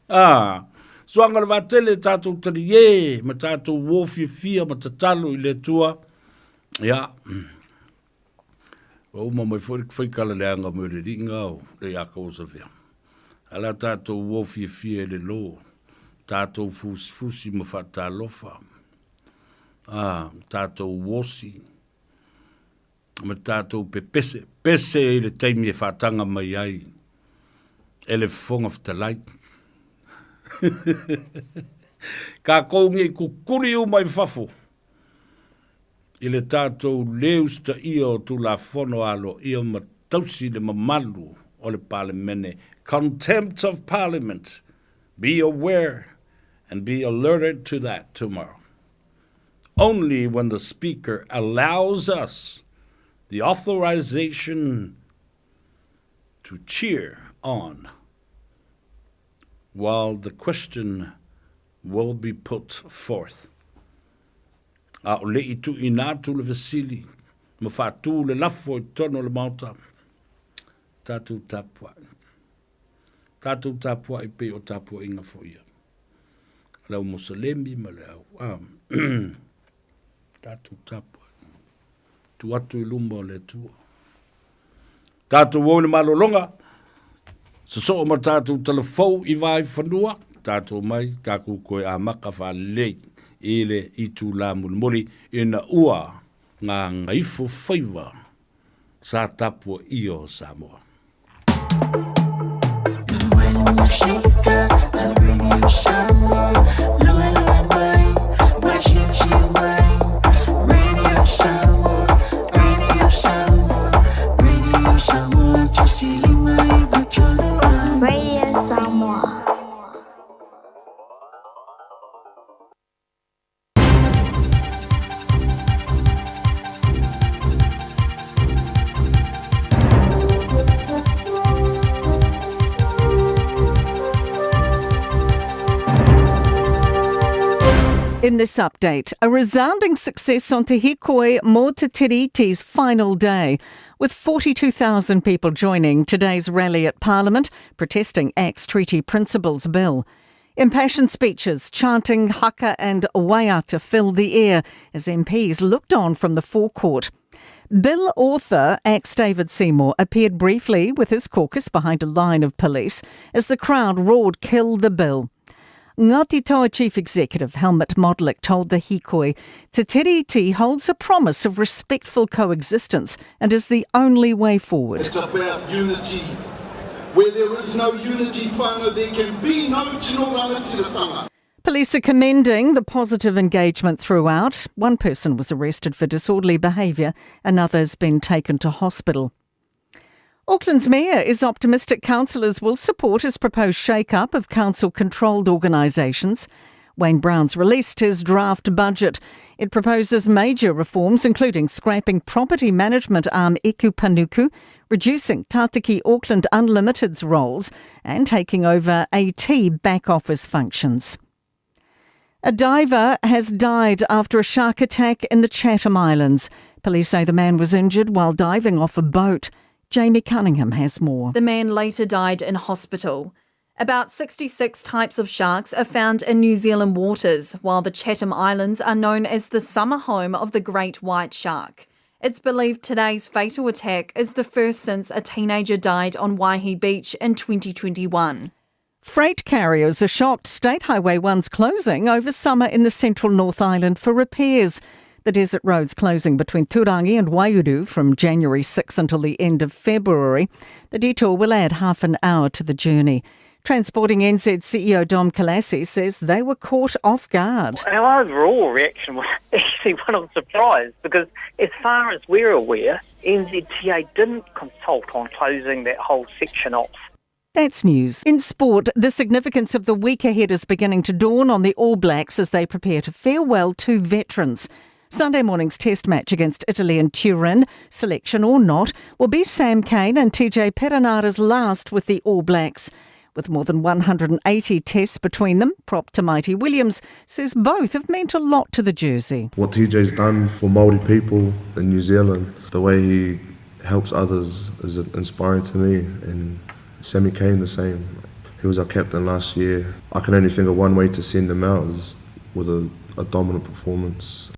Ah, Suaga o le Vaatele, tatou taliē ma tatou uō fiafia ma tatalo i le Atua. Ia, ua uma mai foi le faikala leaga mai o le alii o le Iakovo Savea. A o le a tatou uō fiafia i le lō, tatou fusifusi ma faatalofa, a, tatou uosi ma tatou pepese, pese i le taimi e faataga mai ai e le Fofoga Fetalai. Tatou nei kukuli uma i fafo i le tatou lē usitaia o Tulafono aloaia ma tausi le mamalu o le Palemene, Contempt of Parliament, be aware and be alerted to that tomorrow. Only when the Speaker allows us the authorization to cheer on while the question will be put forth. A o le i tuuina atu le fesili ma faatū le lafo i totonu o le Maota, tatou tapuai. Tatou tapuai pei o tapuaiga foi ia. Le au Moselemi ma le au, ah, tatou tapuai. Tu atu i luma o le Atua. Tatou o i le malologa, sosoo ma tatou talafou i Vaaifanua, tatou mai takou toe amata faalelei i le itula mulimuli ina ua gagaifo faiva sa tapuaia o Samoa. Radio Samoa. In this update, a resounding success on Te Hikoi Mō Te Tiriti's final day, with 42,000 people joining today's rally at Parliament protesting Act's Treaty Principles Bill. Impassioned speeches chanting haka and waiata filled the air as MPs looked on from the forecourt. Bill author ex David Seymour appeared briefly with his caucus behind a line of police as the crowd roared, Kill the bill. Ngāti Toa Chief Executive Helmut Modlik told the Hikoi, Te Tiriti holds a promise of respectful coexistence and is the only way forward. It's about unity. Where there is no unity, whānau, there can be no tino rangatiratanga. Police are commending the positive engagement throughout. One person was arrested for disorderly behaviour, another's been taken to hospital. Auckland's mayor is optimistic councillors will support his proposed shake-up of council-controlled organisations. Wayne Brown's released his draft budget. It proposes major reforms, including scrapping property management arm Eke Panuku, reducing Tātaki Auckland Unlimited's roles, and taking over AT back office functions. A diver has died after a shark attack in the Chatham Islands. Police say the man was injured while diving off a boat. Jamie Cunningham has more. The man later died in hospital. About 66 types of sharks are found in New Zealand waters, while the Chatham Islands are known as the summer home of the great white shark. It's believed today's fatal attack is the first since a teenager died on Waihi Beach in 2021. Freight carriers are shocked State Highway 1's closing over summer in the central North Island for repairs. The desert road's closing between Turangi and Waiouru from January 6 until the end of February. The detour will add half an hour to the journey. Transporting NZ CEO Dom Kalasih says they were caught off guard. Our overall reaction was actually one of surprise because as far as we're aware, NZTA didn't consult on closing that whole section off. That's news. In sport, the significance of the week ahead is beginning to dawn on the All Blacks as they prepare to farewell two veterans. Sunday morning's test match against Italy in Turin, selection or not, will be Sam Cane and TJ Perenara's last with the All Blacks. With more than 180 tests between them, prop Tamaiti Williams says both have meant a lot to the jersey. What TJ's done for Māori people in New Zealand, the way he helps others is inspiring to me, and Sammy Cane the same. He was our captain last year. I can only think of one way to send him out is with a, a dominant performance.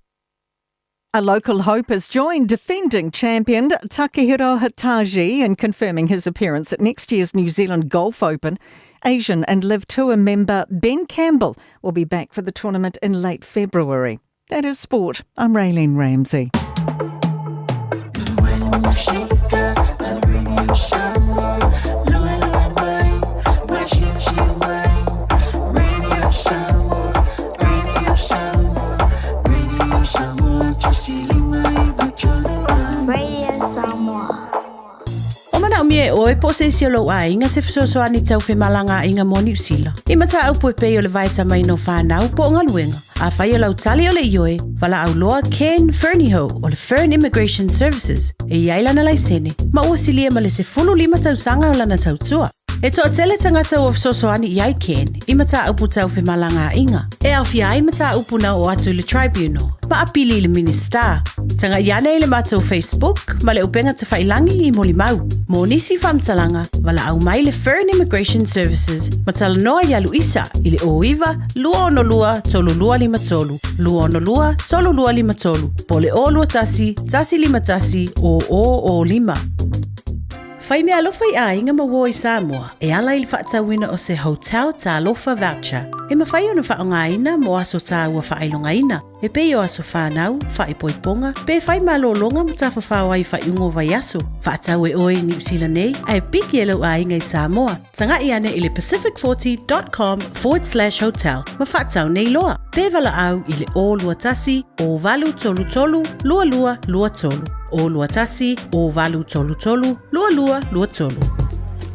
A local hope has joined defending champion Takehiro Hitaji in confirming his appearance at next year's New Zealand Golf Open. Asian and LIV Tour member Ben Campbell will be back for the tournament in late February. That is sport. I'm Raylene Ramsey. Radio Samoa. O manaomia e ʻoe po o se isi o lou aiga se fesoasoani tau femalagaaiga mo Niu Sila. I mataupu e pei o le vaetamaina o fanau po o galuega. Afai o lau tali o le ioe, valaau loa Ken Fernihough o le Fern Immigration Services e i ai lana laisene ma ua silia ma le 15 tausaga o lana tautua. E toatele tagata ua fesoasoani i ai Ken i mataupu tau femalagaaiga e aofia ai mataupu na oo atu i le Tribunal ma apili i le Minisita. Tagai ane i le matou Facebook ma le upega tafailangi i molimau. Mo nisi faamatalaga, valaau mai le Fern Immigration Services ma talanoa iā Luisa i le 09 262 3253, 262 3253, po o le 021 151 0005. Fai meaalofa i aiga ma uo i Samoa e ala i le faatauina o se Hotel Talofa Voucher e mafai ona faaaogaina mo aso taua faailogaina e pei o aso fanau, faaipoipoga, pe fai malologa ma tafafao ai i faaiuga o vaiaso. Faatau e oe i Niu Sila nei ae piki e lou aiga i Samoa. Taga'i ane i le pacific40.com/hotel ma faatau nei loa. Pe valaau i le 021 0833 2223. 021 0833 2223.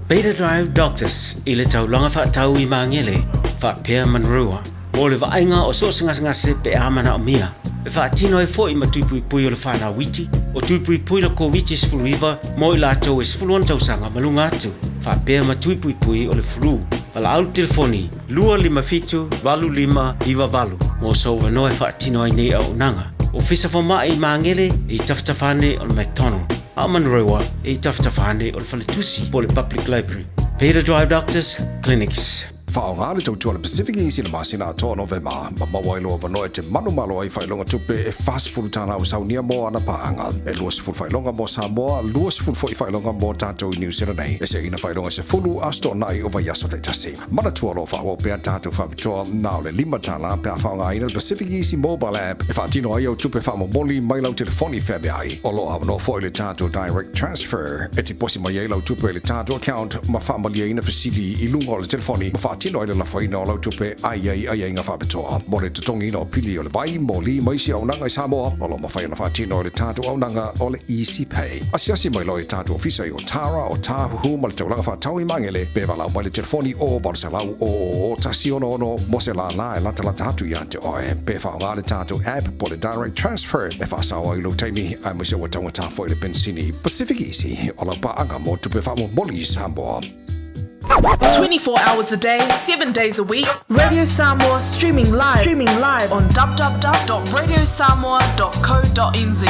Beta Drive Doctors i le taulaga faatau i Magele, faapea Manurewa, mo le vaaiga o so o se gasegase pe a manaomia. E faatino ai foi ma tui puipui o le fanau iti, o tui puipui le Koviti-19 mo i latou e 16 tausaga ma luga atu, faapea ma tui puipui o le flu. Valaau le telefoni 257 8598 mo sou avanoa e faatino ai nei auaunaga. Ofisa Fomai i Magele e i tafatafa ane o le McDonald, a o Manurewa e i tafatafa ane o le Faletusi po o le Public Library. Beta Drive Doctors Clinics. Faaaoga le tautua a le Pacific Easy i le masina atoa o Novema, ma maua ai lou avanoa e te manumalo ai faailoga tupe e $40 ua saunia mo ana paaga, e 20 faailoga mo Samoa, 20 foi faailoga mo tatou i Niu Sila nei, e seina faailoga e 10 aso toonai o vaiaso taitasi. Manatua o lo o faaauau pea tatou faapitoa na o le $5 pe a faaaogaina le Pacific Easy Mobile App e faatino ai au tupe faamomoli mai lau telefoni feaveai. O lo o avanoa foi le tatou Direct Transfer e tiposi mai ai lau tupe i le tatou account ma faamalieina fesili i luga o le telefoni ma faatino ai le lafoina o lau tupe a i ai aiaiga faapitoa mo le totogiina o pili o le vai, moli ma isi auaunaga i Samoa. O lo o mafai ona faatino i le tatou auaunaga o le Easy Pay. Asiasi mai loa i tatou ofisa i Otara, Otāhuhu ma le taulaga faatau i Magele pe valaau mai le telefoni o 800 000 166 mo se lālā e latalata atu ia te oe. Pe faaaoga le tatou app po o le Direct Transfer e faasao ai lou taimi aemaise ua taugata foi le penisini. Pacific Easy, o lau paaga mo tupe faamomoli i Samoa. 24 hours a day, 7 days a week, Radio Samoa streaming live, streaming live on www.radiosamoa.co.nz.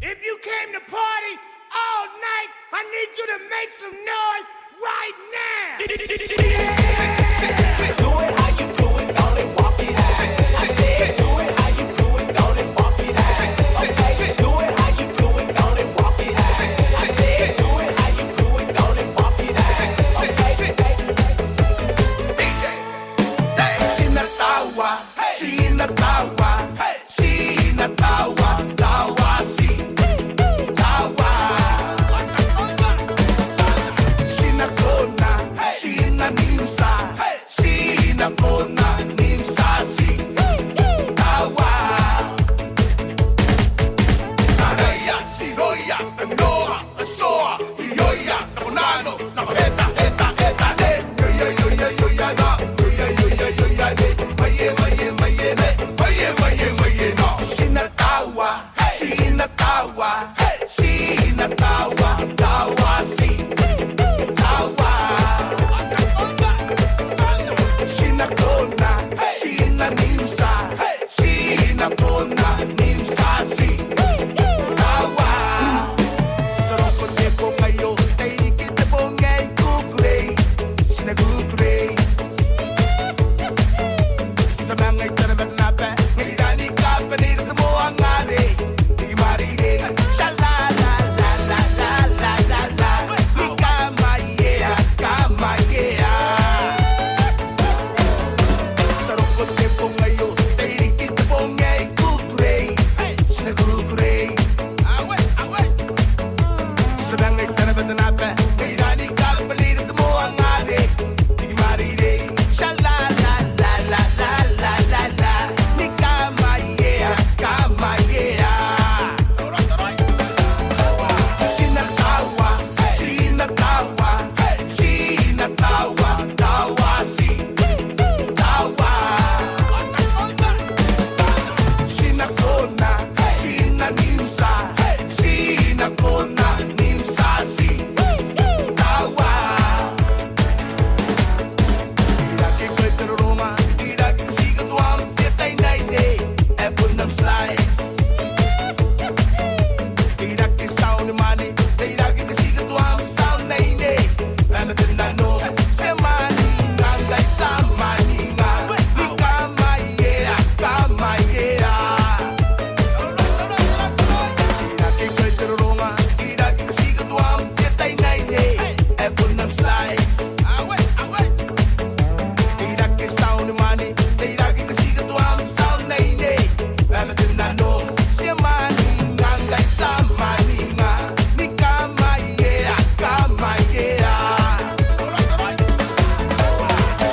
If you came to party all night, I need you to make some noise right now. Do it how you do it, don't it walk it out. Do it how you do it, don't it walk it out. Okay, do it how you do it, don't it walk it out. Do it how you do it, don't it walk it out. Okay, Sinatawa, sinatawa, sinatawa, tawa si tawa. Sinakona, sinanimsa, sinakona, nimsa si tawa. Araya, siroya, noa, asoa, ioya, nakonano, nakoheta, heta, heta, he. Yoya, yoya, yoya, na, yoya, yoya, yoya, ne. Maye, maye, maye, ne. Maye, maye, maye, na. Sinatawa, sinatawa, sinatawa, tawa si tawa. Sinakona,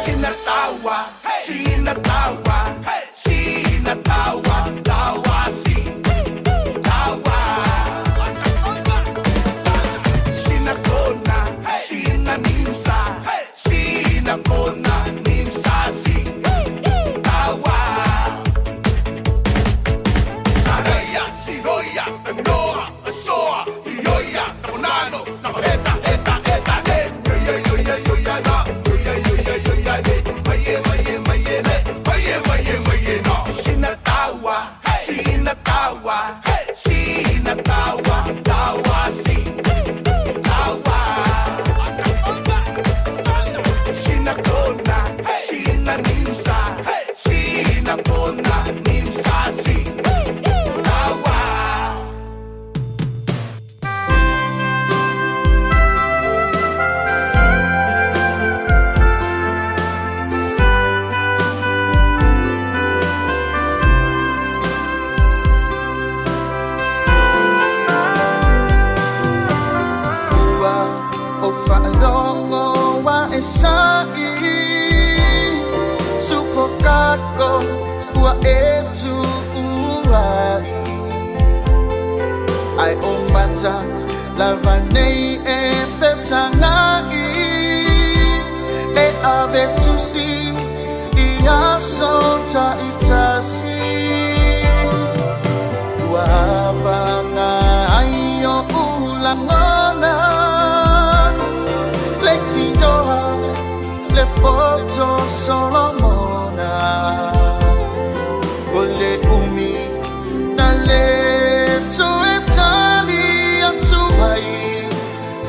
Sina taua, sina taua, sina taua, taua si, taua. Sina kona, sina nimsa, sina kona, nimsa si, taua. Areia, siroia, noa, soa, ioia, nakonano, nakoheta, heta, heta, he. Yoia, yoia, yoia, na, yoia, yoia, yoia, ne. Maie, maie, maie, ne. Maie, maie, maie, na. Sina taua, sina taua, sina taua, taua si, taua. Sina kona, sina nimsa, sina kona, nimsa si, taua. Ua o faalogo wa e sa'i Supokako ua e tu'uai Ai o mata lava nei e fesaga'i E ave tusi i aso ta'itasi Ua apaga ai o'u lagona Leitioa le poto Solomona O le umi na le toe tali atu ai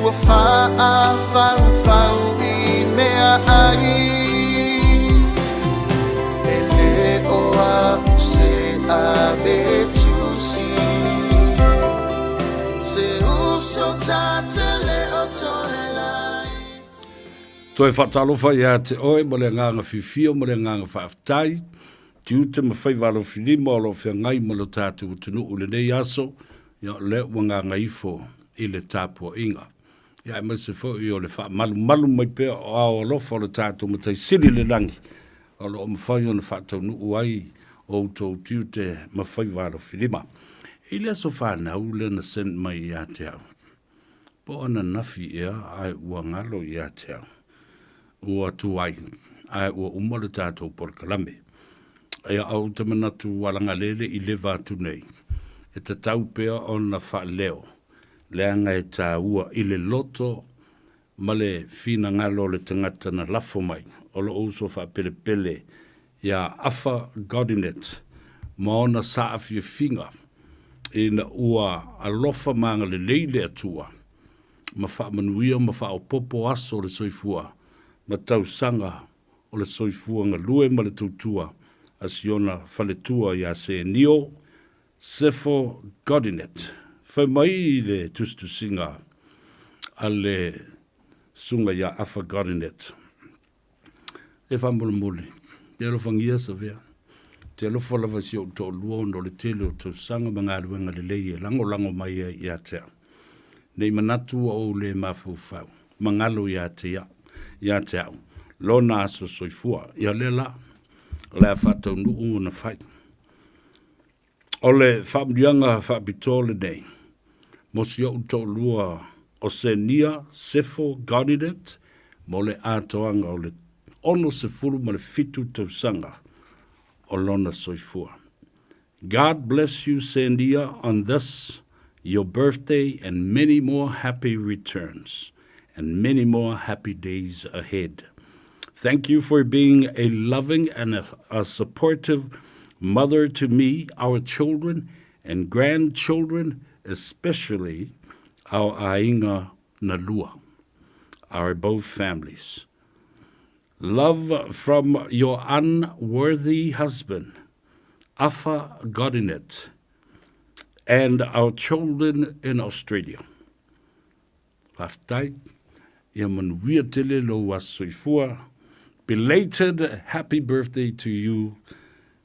Ua fa'afaufau i mea ai E le o a'u se ave tusi Se uso ta te le o toe lai Toe faatalofa ia te oe ma le agaga fiafia ma le agaga faafetai, tiute ma faiva alofilima o lo o feagai ma lo tatou atunuu i lenei aso, ia o lea ua gagaifo i le tapuaiga. Ia aemaise foi o le faamalumalu mai pea o ao alofa o le tatou Matai Sili i le lagi, o lo o mafai ona faataunuu ai outou tiute ma faiva alofilima. I le aso fanau lea na send mai ia te au, po o ananafi ea ae ua galo ia te au. Ua tuai, ae ua uma le tatou polokalame. Ia, ou te manatu ua lagalele i leva atu nei, e tatau pea ona faaleo, leaga e taua i le loto ma le finagalo o le tagata na lafo mai, o lou uso faapelepele iā Afa Godinet ma ona saafiafiga ina ua alofa ma agalelei le Atua ma faamanuia ma faaopoopo aso o le soifua ma tausaga o le soifua galue ma le tautua a si ona faletua iā Senio Sefo Godinet. Fai mai le tusitusiga a le susuga iā Afa Godinet. E faamolemole, te alofagia Savea. Te alofa lava i si ou toalua ona o le tele o tausaga ma galuega lelei e lagolago mai ai ia te au. Nei manatu ua ou le mafaufau, magalo ia te au, ia te au, lona aso soifua. Ia lea la, o le a faataunuu ona fai. O le faamanuiaga faapitoa lenei mo si ou toalua o Senia Sefo Godinet mo le atoaga o le 67 tausaga o lona soifua. God bless you Senia on this your birthday and many more happy returns and many more happy days ahead. Thank you for being a loving and a, a supportive mother to me, our children, and grandchildren, especially our Ainga Nalua, our both families. Love from your unworthy husband, Afa Godinet, and our children in Australia. Faafetai, ia manuia tele lou aso soifua. Belated happy birthday to you,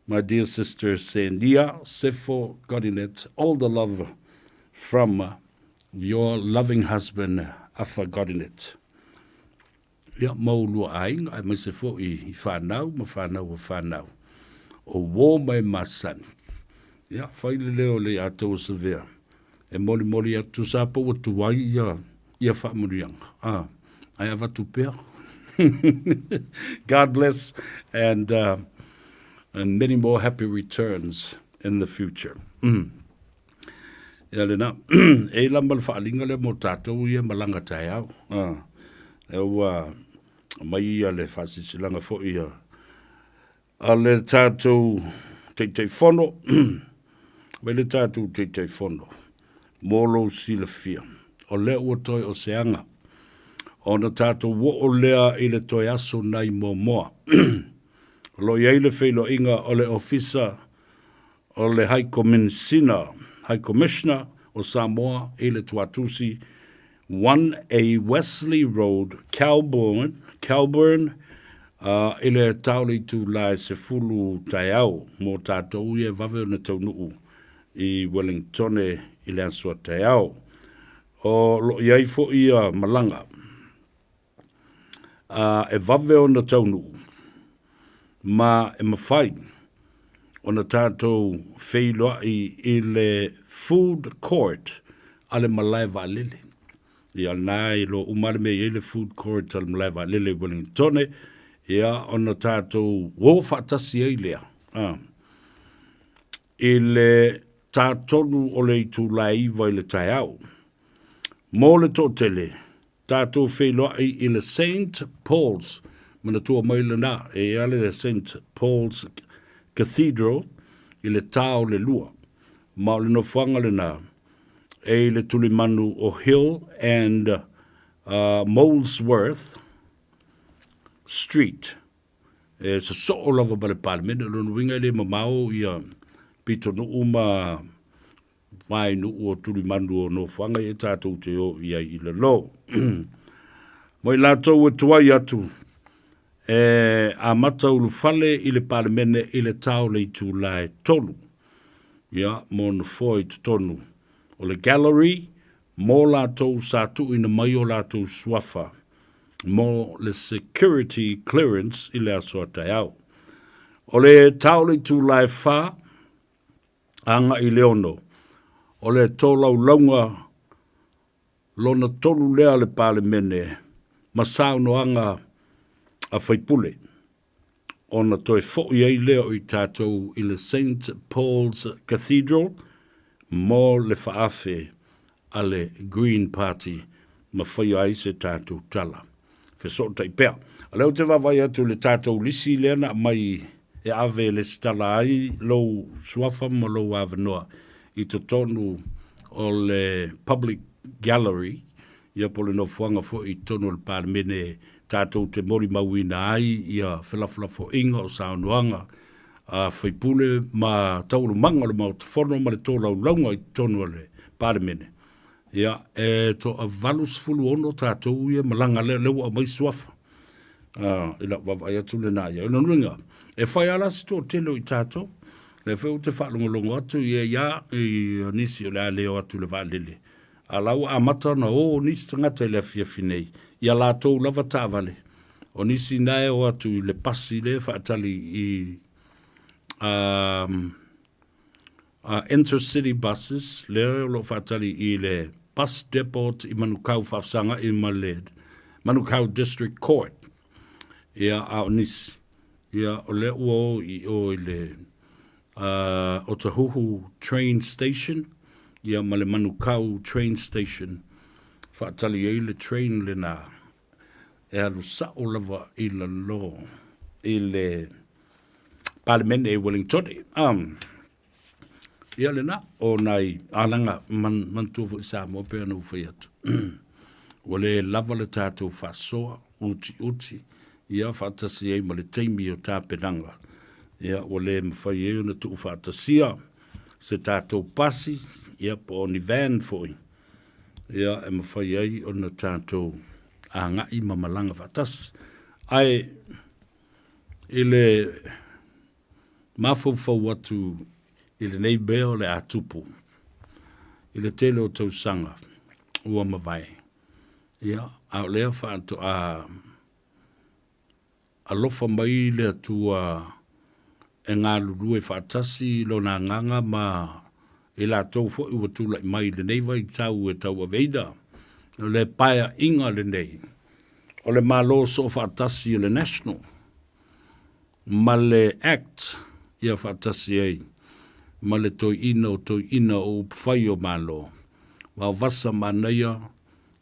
my dear sister Sandia Sefo Godinet. All the love from your loving husband, Afa Godinet. Ia, ma oulua aiga, aemaise foi i fanau ma fanau a fanau, o uō ma e masani. Ia, fai le leo o le Aiataua Savea e molimoli atu, tusa lava pe ua tuai ia, ia faamanuiaga, a, ae avatu pea. God bless and, uh, and many more happy returns in the future. Mm. Ia lena, e i la ma le faaaliga lea mo tatou ia malaga taeao. Ah, e ua mai ia le faasilasilaga foi ia a le tatou Taitaifono, mai le tatou Taitaifono mo lou silafia, o lea ua toe o se aga ona tatou oo lea i le toe aso nai Moamoa. O lo o i ai le feiloaiga o le Ofisa o le High Commissioner, High Commissioner o Samoa i le Tuatusi 1A Wesley Road, Kelburn, Kelburn, uh, i le tao le itulā e 10 taeao mo tatou ia e vave ona taunuu i Wellingtone i le aso a taeao. O lo o i ai foi ia malaga uh, e vave ona taunuu ma e mafai ona tatou feiloai i le food court a le malae vaalele. Ia lena e iloa uma lava le mea e i ai le food court a le malae vaalele i Wellingtone, ia ona tatou o faatasi ai lea a, i le ta tolu o le itula e 9 i le taeao. Mo le toatele, tatou feiloai i le Saint Paul's, manatua mai lena, e i ai le Saint Paul's Cathedral i le ta o le 2, ma o le nofoaga lena e i le tulimanu o Hill and uh, Molesworth Street. E sosoo lava ma le Palemene, o lona uiga e le mamao ia pitonuu ma vaenuu o tulimanu o nofoaga ia tatou te o i ai i lalo. Mo i latou e tuai atu, e amata ulufale i le Palemene i le ta o le itula e 3. Ia, mo nofoa i totonu o le gallery mo latou sa tuuina mai o latou suafa mo le security clearance i le aso a taeao. O le ta o le itula e 4, agai i le 6, o le tolaulauga lona tolu lea a le Palemene ma saunoaga a faipule, ona toe foi ai lea o i tatou i le Saint Paul's Cathedral mo le faaafe a le Green Party ma faia ai se tatou tala. Fesootai pea. O lea ou te vaavaai atu i le tatou lisi lea na aumai e ave e lesitala ai lou suafa ma lou avanoa i totonu o le public gallery, ia po o le nofoaga foi i totonu o le Palemene tatou te molimauina ai ia felafolafoaiga o saunoaga a sui usufono ma taualumaga o le Maota Fono ma le tolaulauga i totonu o le Palemene. Ia, e toa 86 tatou ia malaga lea, lea ua aumai suafa. Uh, i lau vaavaai atu lena ia. O lona uiga, e fai lava la se toatele o i tatou. Lea foi ou te faalogologo atu ia ia i nisi o le a le o atu i le vaalele. A la ua amata ona o nisi tagata i le afiafi nei, ia latou lava taavale. O nisi na e o atu i le pasi lea e faatali i um, uh, intercity buses lea o lo o faatali i le bus depot i Manukau faafesaga'i ma le Manukau District Court. Ia, a o nisi, ia, o lea ua o i o i le uh, Otahuhu Train Station, ia, ma le Manukau Train Station, faatali ai le train lena e alu sa'o lava i lalo i le Palemene i Wellingtone. Um, ia lena, o nai alaga man, manatua foi Samoa pe ona ua fai atu. Ua le lava le tatou faasoa, utiuti, ia faatasi ai ma le taimi o tapenaga. Ia, ua le mafai ai ona tuufaatasia se tatou pasi, ia po o ni van foi, ia e mafai ai ona tatou agai ma malaga faatasi. Ae i le mafaufau atu i lenei mea o le a tupu i le tele o tausaga ua mavae, ia, a o lea faatoa. Alofa mai le Atua e galulue faatasi i Lona Agaga ma i latou foi ua tulai mai i lenei vaitau e tauaveina le paeaiga lenei o le Malo Soofaatasi o le National ma le Act ia faatasi ai ma le toeaina o toeaina o upufai o Malo, Vaovasa Manaia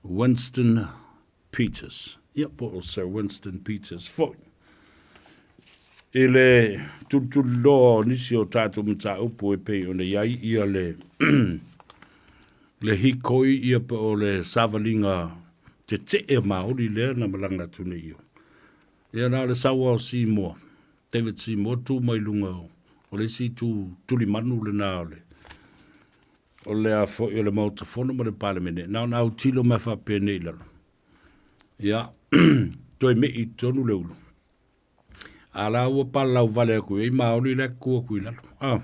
Winston Peters, ia po o Sir Winston Peters foi. I le tulituliloa o nisi o tatou mataupu e pei ona i ai ia le le hikoi ia po o le savaliga tetee maoli lea na malaga atu nei ia. Ia na o le saua o Simoa, David Simoa tu mai luga o le isi tu tulimanu lena o le o le a foi o le Maota Fono ma le Palemene, na ona autilo mai faapenei i lalo. Ia, toe mei i totonu le ulu. A la ua palalau vale aku i ai maoli le aku aku i lalo. Ah.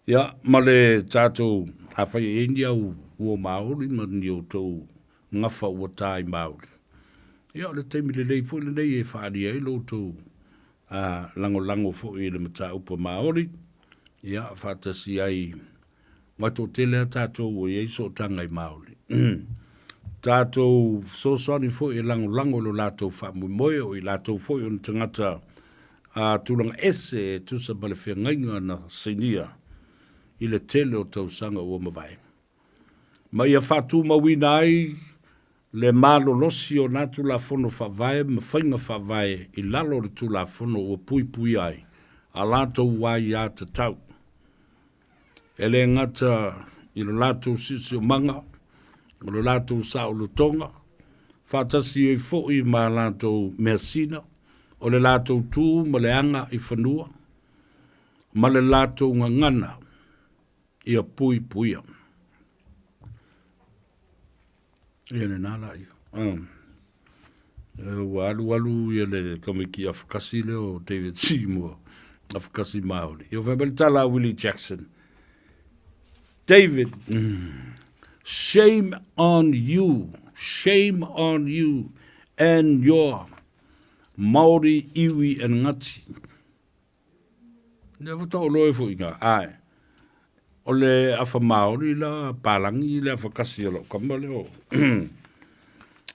Ia, ma le tatou, afai e i ai ni au uo maoli ma ni outou gafa ua ta i maoli, ia o le taimi lelei foi lenei e faaalia ai lo outou a lagolago foi i le mataupu a Maori, ia, faatasi ai ua toatele a tatou ua i ai sootaga i Maori. Tatou fesoasoani foi e lagolago i lo latou faamoemoe, o i latou foi o ni tagata a tulaga ese e tusa ma le feagaiga na sainia i le tele o tausaga ua mavae. Ma ia faatumauina ai le malolosi o nā Tulafono Faavae ma faiga faavae i lalo o le Tulafono ua puipuia ai a latou aiatatau. E le gata i lo latou siosiomaga, o lo latou saolotoga, faatasi ai foi ma a latou measina, o le latou tu ma le aga i fanua, ma le latou gagana ia puipuia. Ia lena la ia. Ua alu alu ia le tamaiti afakasi lea o David Seymour, afakasi Māori. Ia fai mai le tala a Willie Jackson, David, shame on you, shame on you and your Māori iwi and Ngati. Lea faatoa ou iloa foi ina, ae, o le afa Māori la palagi le afa kasi o lau kama lea o,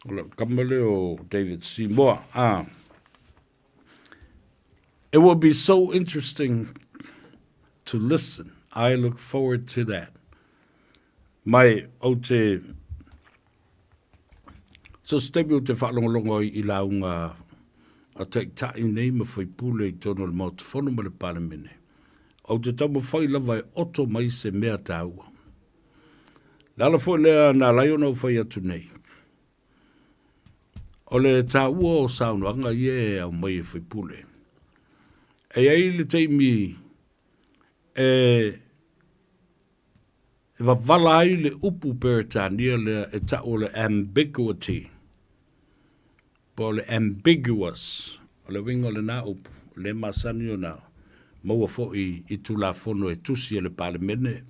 o lau kama lea o David Seymour. Ah. It will be so interesting to listen. I look forward to that. Mai, ou te, So se taimi ou te faalogologo ai i lauga a Taitai nei ma Faipule i totonu o le Maota Fono ma le Palemene, ou te taumafai lava e oto mai se mea taua. Le ala foi lea na ala ai ona ou fai atu nei, o le taua o saunoaga ia e aumai e faipule. E i ai le taimi e E wavala ai le upu Peretania lea e ta'u o le ambiguity, po o le ambiguous, o le uiga o lena upu, lea e masani ona maua foi i Tulafono e tusi e le Palemene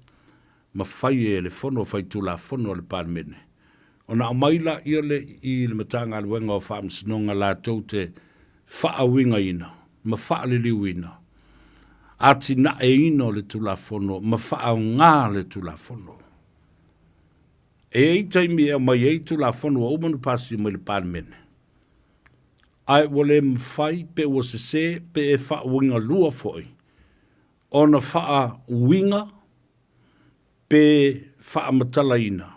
ma fai e le Fono Faitulafono a le Palemene. Ona aumai laia lea i le Matagaluega o Faamasinoga latou te faauigaina ma faaliliuina, atinaeina o le Tulafono ma faaaoga le Tulafono. E i ai taimi e aumai ai Tulafono ua uma ona pasia mai le Palemene, ae ua le mafai pe ua sese pe e faauigalua foi ona faauiga pe faamatalaina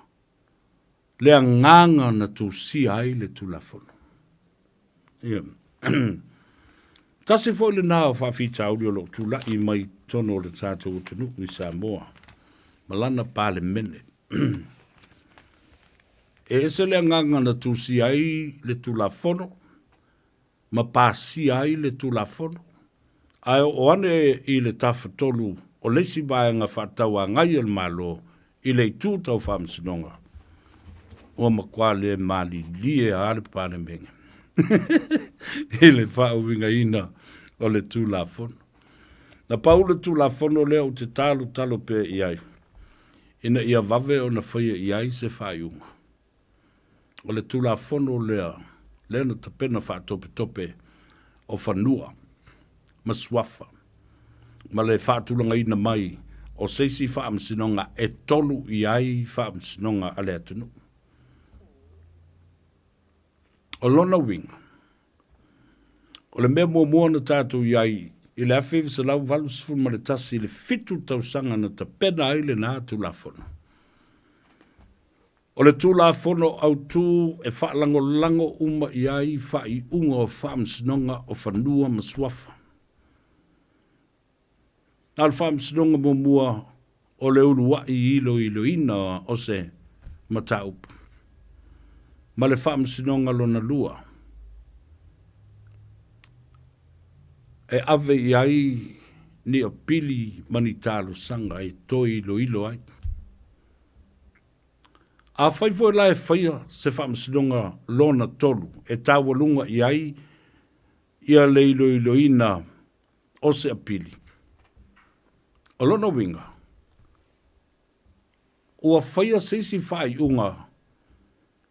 le agaga na tusia ai le Tulafono. Ia. Tasi foi lena o faafitauli o lo o tulai mai totonu o le tatou atunuu i Samoa ma lana Palemene. E ese le agaga na tusia ai le Tulafono ma pasia ai le Tulafono, ae oo ane i le Tafatolu o le isi vaega faatauagai a le Malo i le itu tau faamasinoga, ua matua le malilie lava le Palemene i le faauigaina o le Tulafono. Na pau le Tulafono lea ou te talotalo pea i ai, ina ia vave ona faia i ai se faaiuga. O le Tulafono lea, lea na tapena faatopetope o fanua ma suafa, ma le faatulagaina mai o se isi faamasinoga e tolu i ai faamasinoga a le atunuu. O lona uiga, o le mea muamua na tatou i ai i le 1981 i le fitu tausaga na tapena ai lena Tulafono, O le Tulafono Autu e faalagolago uma i ai faaiuga o Faamasinoga o Fanua ma Suafa. Na o le Faamasinoga muamua o le uluai iloiloina o se mataupu, ma le Faamasinoga lona lua e ave i ai ni apili ma ni talosaga e toe iloilo ai. Afai foi la e faia se faamasinoga lona tolu e taualuga i ai ia le iloiloina o se apili, o lona uiga, ua faia se isi faaiuga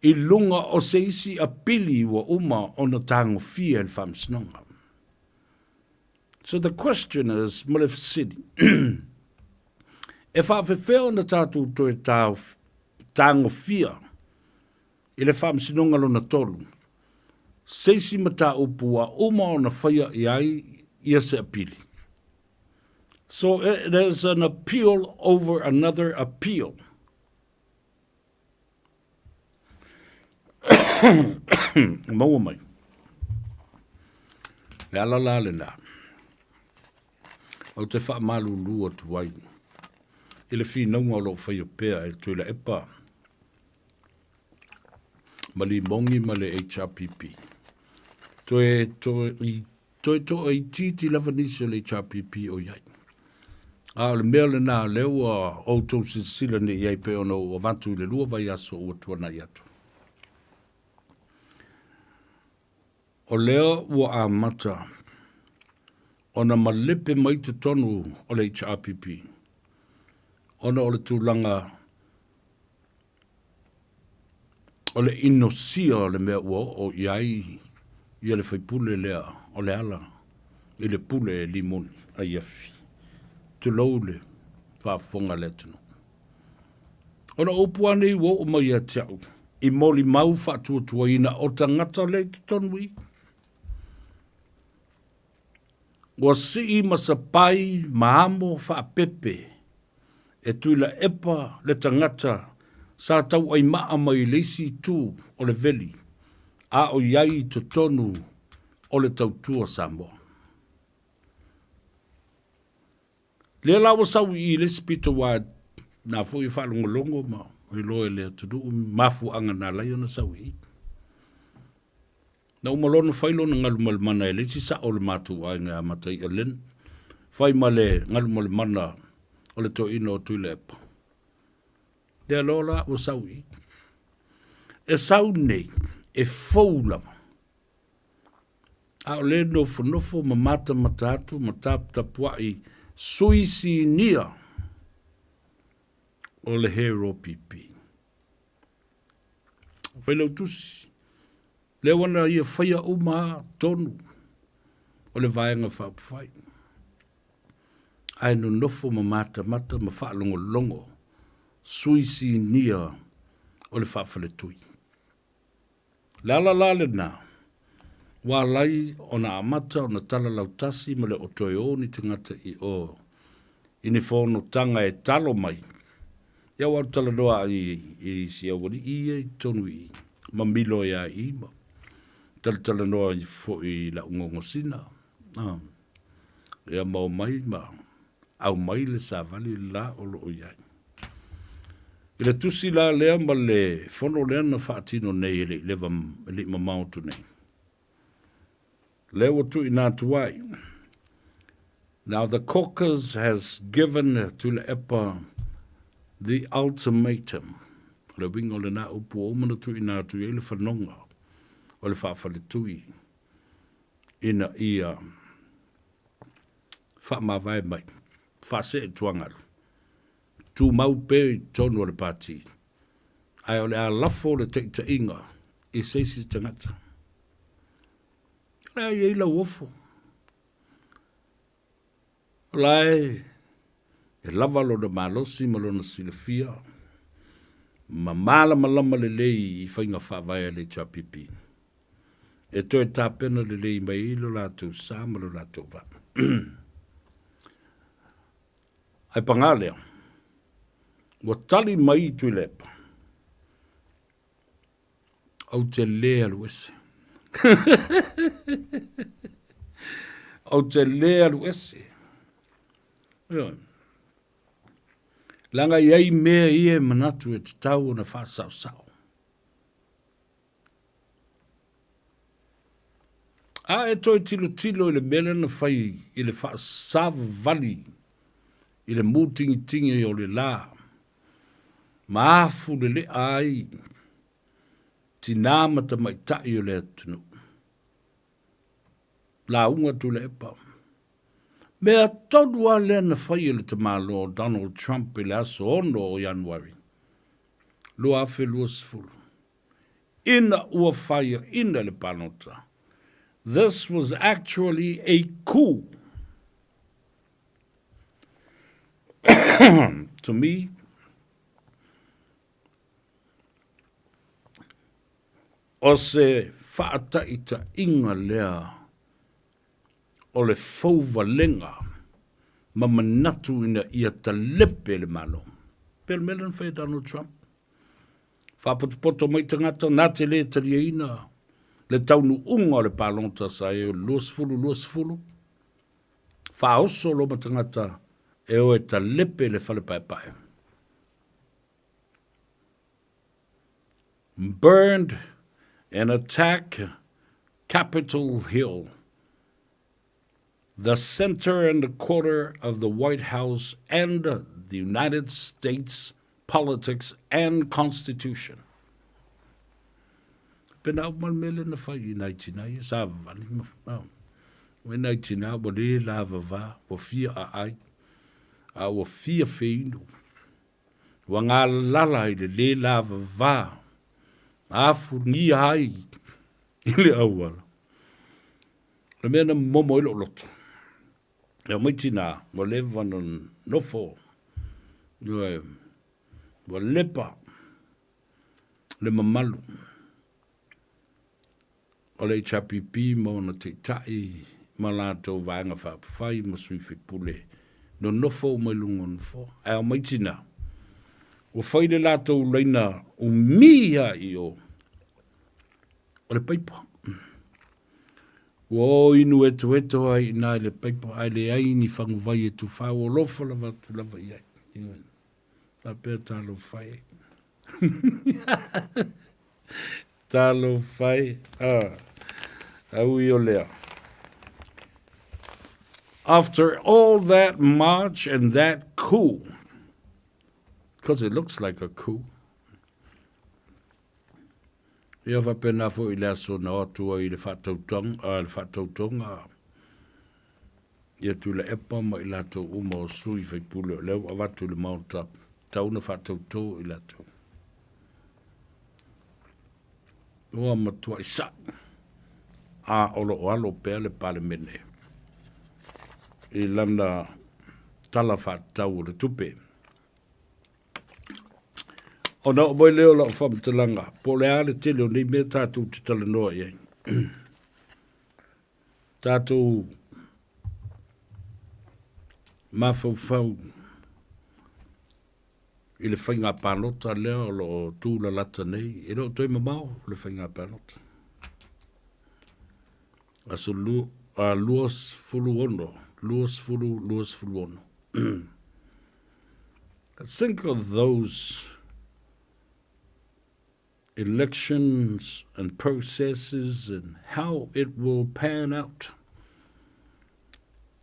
i luga o se isi apili ua uma ona tagofia e le faamasinoga. So the question is, ma le fesili, e faafefea ona tatou toe tagofia i le faamasinoga lona tolu se isi mataupu ua uma ona faia i ai ia se apili? So it is an appeal over another appeal. Maua mai. Le ala la lena. Ou te faamalulu atu ai i le finauga o lo o faia pea e Tuilaepa ma Limogi ma le HRPP. Toe, toe, Toe toaitiiti lava nisi o le HRPP o i ai. A o le mea lena lea ua outou silasila nei i ai pei ona ou avatu i le lua vaiaso ua tuanai atu. O lea ua amata ona malepe mai totonu o le HRPP ona o le tulaga O le inosia o le mea ua oo i ai ia le faipule lea o Leala i le pule e Limoni Aiafi, tulou le faafofoga a le atunuu. Ona o upu lava nei ua oo mai ia te au i molimau faatuatuaina o tagata lea i totonu i i. Ua sii ma sapai ma amo faapepe e Tuilaepa le tagata sa tauaimaa mai le isi itu o le veli a o i ai i totonu o le tautua Samoa. Lea la ua sau i i le isi pito aua na foi e faalogologo ma iloa e le atunuu mafuaaga na ala ai ona sau i i. Na uma loa ona fai lona galumalemana e le isi sao o le matou aiga ia Mataia Lynn, fai ma le galumalemana o le toeaina o Tuilaepa. Lea loa la ua sau i i. E sau nei, e fou lava. A o lea e nofonofo ma matamata atu ma taputapuai sui sinia o le Hero PP. Failautusi, lea ua na ia faia uma lava tonu o le Vaega Faaupufai, ae nonofo ma matamata ma faalogologo sui sinia o le faafaletui. O le ala la lena ua ala ai ona amata ona tala lautasi ma le o toe o ni tagata i o i ni fonotaga e talo mai. Ia ua talanoa i, i si aualii ia i totonu i mamilo ia i ma talatalanoa foi i lau gogosina. Ah. Ia ma omai ma aumai le savali la o lo o i ai. I le tusi la lea ma le fono lea na faatino nei e le i leva, e le i mamao atu nei. Lea ua tuuina atu ai. Now the caucus has given Tuilaepa the ultimatum. O le uiga o lena upu ua uma ona tuuina atu i ai le fanoga o le faafaletui ina ia faamavae mai, faasee tuagalu, tumau pea i totonu o le pati, ae o le a lafo le taitaiga i se isi tagata. O le a i ai lau ofo. O la e e lava lona malosi ma lona silafia ma malamalama lelei i faiga faavae a le HRPP e toe tapena lelei mai ai lo latou sa ma lo latou vaa. Ae pagā lea, ua tali mai Tuilaepa, Ou te lē alu ese. Ou te lē alu ese. Ioe. Leaga e i ai mea ia e manatu e tatau ona faasaosao. A e toe tilotilo i le mea lea na fai i le faasavavali i le mutigitigi o le la ma afu lelea ai tinā ma tamaitai o le atunuu. Lauga Tuilaepa. Mea tonu lava lea na fai e le tamaloa o Donald Trump i le aso 6 o Ianuari 2020 ina ua faiaina le palota. This was actually a coup. To me, o se faataitaiga lea o le fouvalega ma manatu ina ia talepe le Malo. Pei o le mea lea na fai e Donald Trump. Faapotopoto mai tagata na te le taliaina le taunuuga o le palota sa i ai o le 2020, faaoso loa ma tagata e o e talepe le fale paepae. Burned and attack Capitol Hill, the center and the quarter of the White House and the United States politics and Constitution. Pena au ma le mea lea na fai i nai tina ia, sa vavali ma, oh. Ua nai tina ua le la vava, ua fia aai, a ua fia feinu. Ua galala i le le lavava, afugia ai i le auala. O le mea na momo ai lou loto, e omai tinā, ua leva ona nofo, ioe, ua lepa le mamalu o le HRPP ma ona taitai ma latou Vaega Faaupufai ma sui faipule nonofo uma i luga o nofoa. Ae omai tinā, ua fai le latou laina umi lava i o, o le paipa. Ua o inu etoeto ai i ina i le paipa ae leai ni faguvai e tufa, ua alofa lava atu lava i ai. Faapea talofa e. Talofa e. Ah. Aui o lea. After all that march and that coup, because it looks like a coup, Ia faapena foi i le aso na o atu ai i le faatautoga, le faatautoga ia Tuilaepa ma i latou uma o sui faipule o lea ua avatu i le Maota, tatau ona faatauto i latou. Ua matuai sa'i a o lo o alo pea le Palemene i lana Tala Faatatau o le Tupe. Ona oo mai lea o lau faamatalaga, po o le a le tele o nei mea tatou te talanoa i ai. Tatou mafaufau i le faiga palota lea o lo o tulalata nei, e le o toe mamao le faiga palota. Aso 26, 20, 26. Think of those elections and processes and how it will pan out.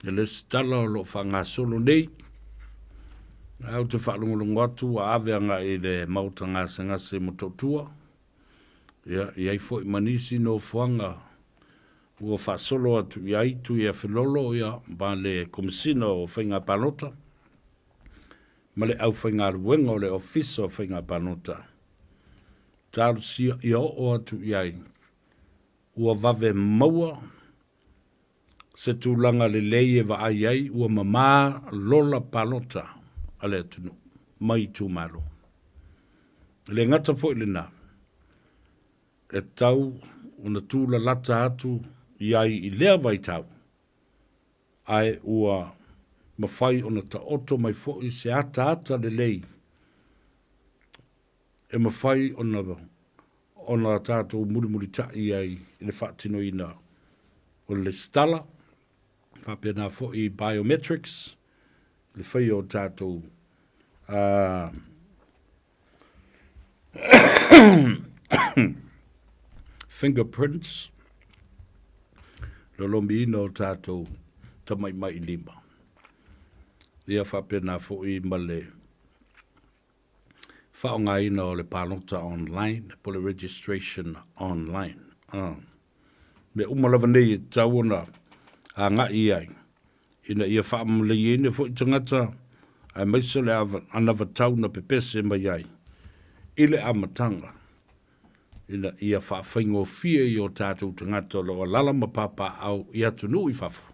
E lesitala o lo o faagasolo nei, ae ou te faalogologo atu ua ave agai i le Maota Gasegase i Motootua, ia, i ai foi ma nisi nofoaga ua faasolo atu i ai Tuiafilolo ia, ma le Komesina o Faiga Palota ma le aufaigaluega o le Ofisa o Faiga Palota. Talosia ia oo atu i ai ua vave maua se tulaga lelei e vaai ai ua mamā lola palota a le atunuu mai itumalo. E le gata foi i lena, e tatau ona tulalata atu i ai i lea vaitau, ae ua mafai ona taoto mai foi se ataata lelei e mafai ona ona tatou mulimulitai ai i le faatinoina o le lesitala, faapena foi i biometrics, le faia o tatou fingerprints, lolomiina o tatou tamatamailima. Ia faapena foi ma le faaaogaina o le palota online po o le registration online. Mea uma lava nei e tatau ona agai i ai ina ia faamamalieina foi tagata aemaise o le anavatau na pepese mai ai i le amataga ina ia faafaigofie i o tatou tagata o lo o alaala ma papaaao i atunuu i fafo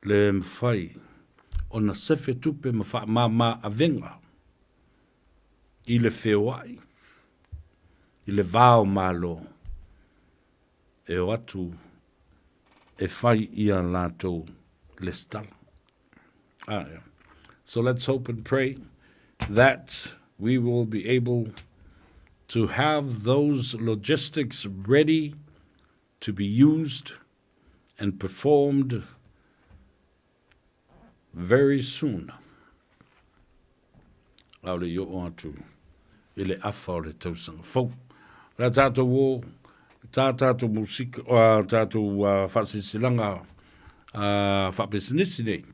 le mafai ona sefe tupe ma faamama avega i le feoai i le va o Malo e o atu e fai ia latou lesitala. Ah, yeah. So let's hope and pray that we will be able to have those logistics ready to be used and performed very soon. Aole i oo atu i le afa o le tausaga fou. O le a tatou o, tā tatou musika, tatou faasilasilaga faapisinisi nei.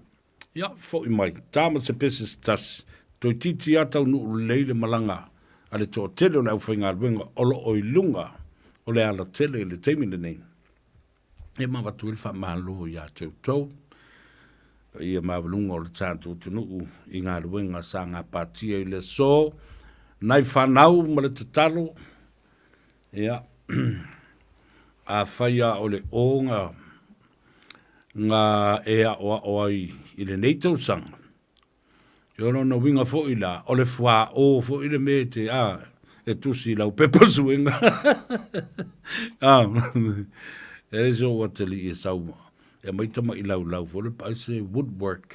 Ia, foi mai, tā ma se pese se tasi, toeitiiti lava taunuu lelei le malaga a le toatele o le aufaigaluega o lo o i luga o le alatele i le taimi lenei. E ma avatu ai le faamalo ia te outou, paia maualuga o le tatou atunuu i galuega sa gapatia i le aso, nai fanau ma le tatalo, ia, afai lava o le o ga, ga e aoao ai i lenei tausaga, E o lona uiga foi la, o le fuaʻō foi le mea e te, a, e tusi i lau pepa suega. A, e le se ou atalii e sau, e aumai tamaʻi laulau foi le paʻai se woodwork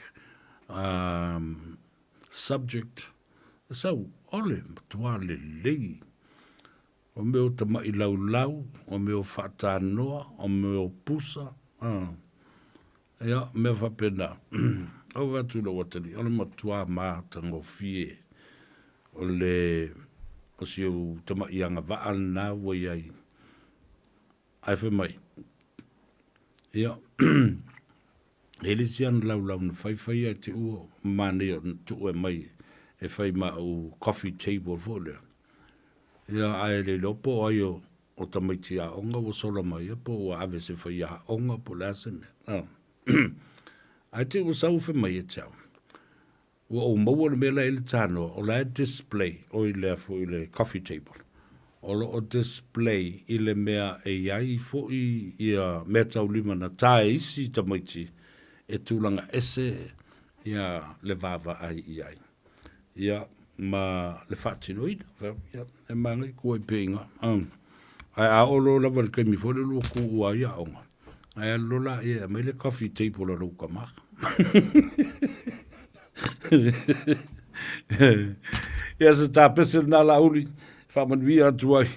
um, subject. E sau, o le matua lelei. O mea o tamaʻi laulau, o mea o faatanoa, o mea o pusa, a, ia, mea faapena. Ou vaai atu i lou atalii, o le matua matagofie o le, o si ou tamaʻi agavaa lena ua i ai. Ae fai mai, ia, e le isi ana laulau na faifai ae te ua manaia ona tuu e mai e fai ma au coffee table foi lea. Ia, ae le iloa po o ai o, o tamaiti aoga ua sola mai ia, po ua ave e se faiaoga po o le a se mea. Ah. Ae te i ua sau fai mai ia te au, ua ou maua le mea la e i le tanoa, o la e display, oi lea foi le coffee table, o lo o display i le mea e i ai foi ia meataulima na ta e isi tamaiti e tulaga ese ia le vaavaai i ai. Ia, ma le faatinoina. Ia, e manaia kua i peinga. Ae a oo loa lava i le taimi foi lele ua tuua ai aoga, ae alu loa laia e aumai le coffee table a lou tama. Ia se tapese lena Laauli, faamanuia atu ai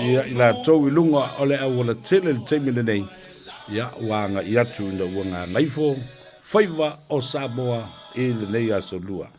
ia i latou i luga o le auala tele i le taimi lenei, ia ua agai atu ina ua gagaifo faiva o Samoa i lenei aso lua.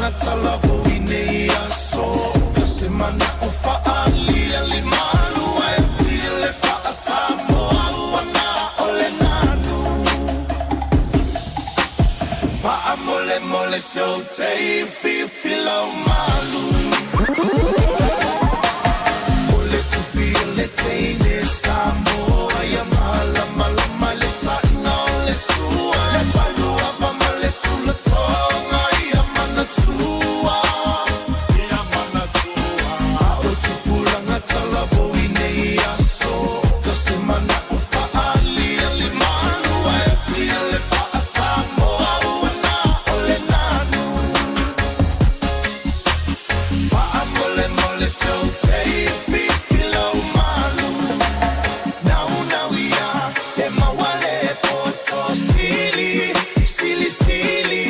tupulaga talavou i nei aso Ka se mana'o fa'aaliali malu ae tile fa'asamoa ua na o le nanu Fa'amolemole se ou te fifi lau malu O le tufi o le teine Samoa ia malamalama le ta'iga o le sua Le paluava ma le sulatoga ia manatua Ia manatua A o tupulaga talavou i nei aso Ka se mana'o fa'aaliali malu ae tia le fa'asamoa ua na o le nanu Fa'amolemole se ou te fifi lau malu Naunau ia e maua le poto sili Sili sili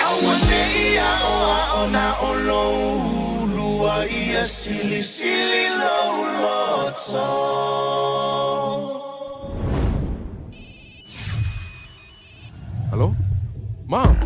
Auane'i aoao na o lou ulua ia silisili lou loto. Hello? Mom?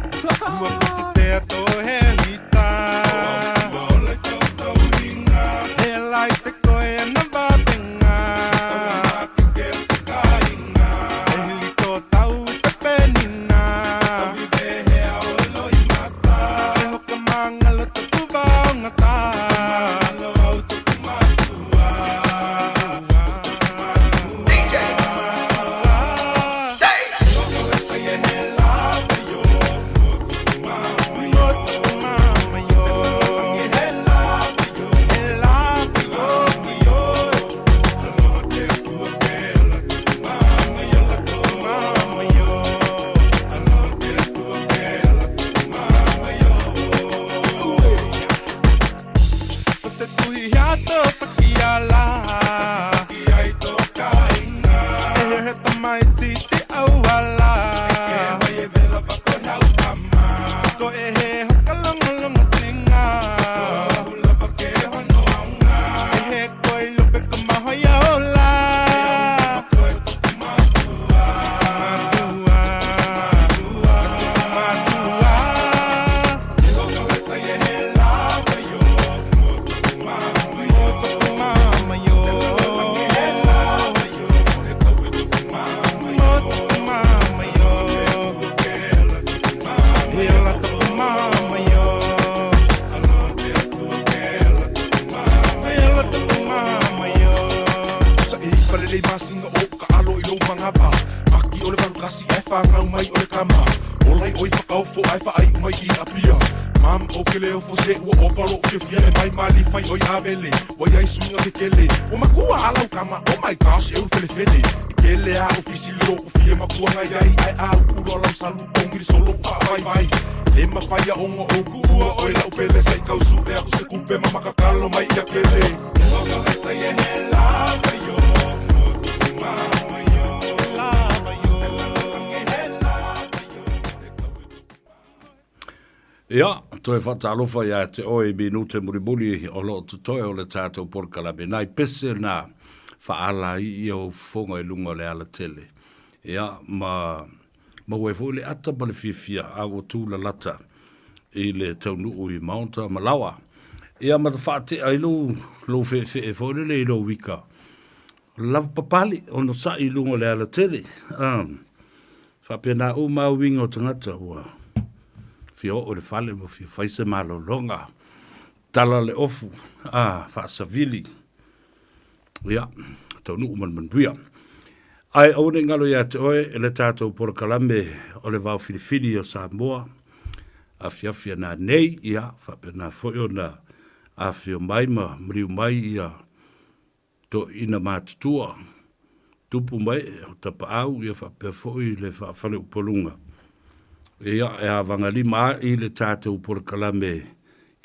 Ia, toe faatalofa ia te oe i minute mulimuli o loo totoe o le tatou polokalame. Nai pese na faaala ai ia ou fofoga i luga o le alatele. Ia, ma maua ai foi le ata ma le fiafia a ua tulalata i le taunuu i Maota ma Laoa. Ia, ma faatea ai lou, lou feefee foi lele i lou ika. O le lavapapale, onosai i luga o le alatele. Um, Faapena uma a uiga o tagata ua fia oo i le fale ma fia fai se malologa. Tala le ofu, a, faasavili, ia, taunuu ma le manuia. Ae aua ne i galo ia te oe le tatou polokalame o le Vao Filifili o Samoa, afiafi ana nei, ia, faapena foi ona afifio mai ma maliu mai ia toeaiina matutua, tupu ma ee o tapaau ia faapea foi le faafaleupaluga. Ia, e avagalima ai le tatou polokalame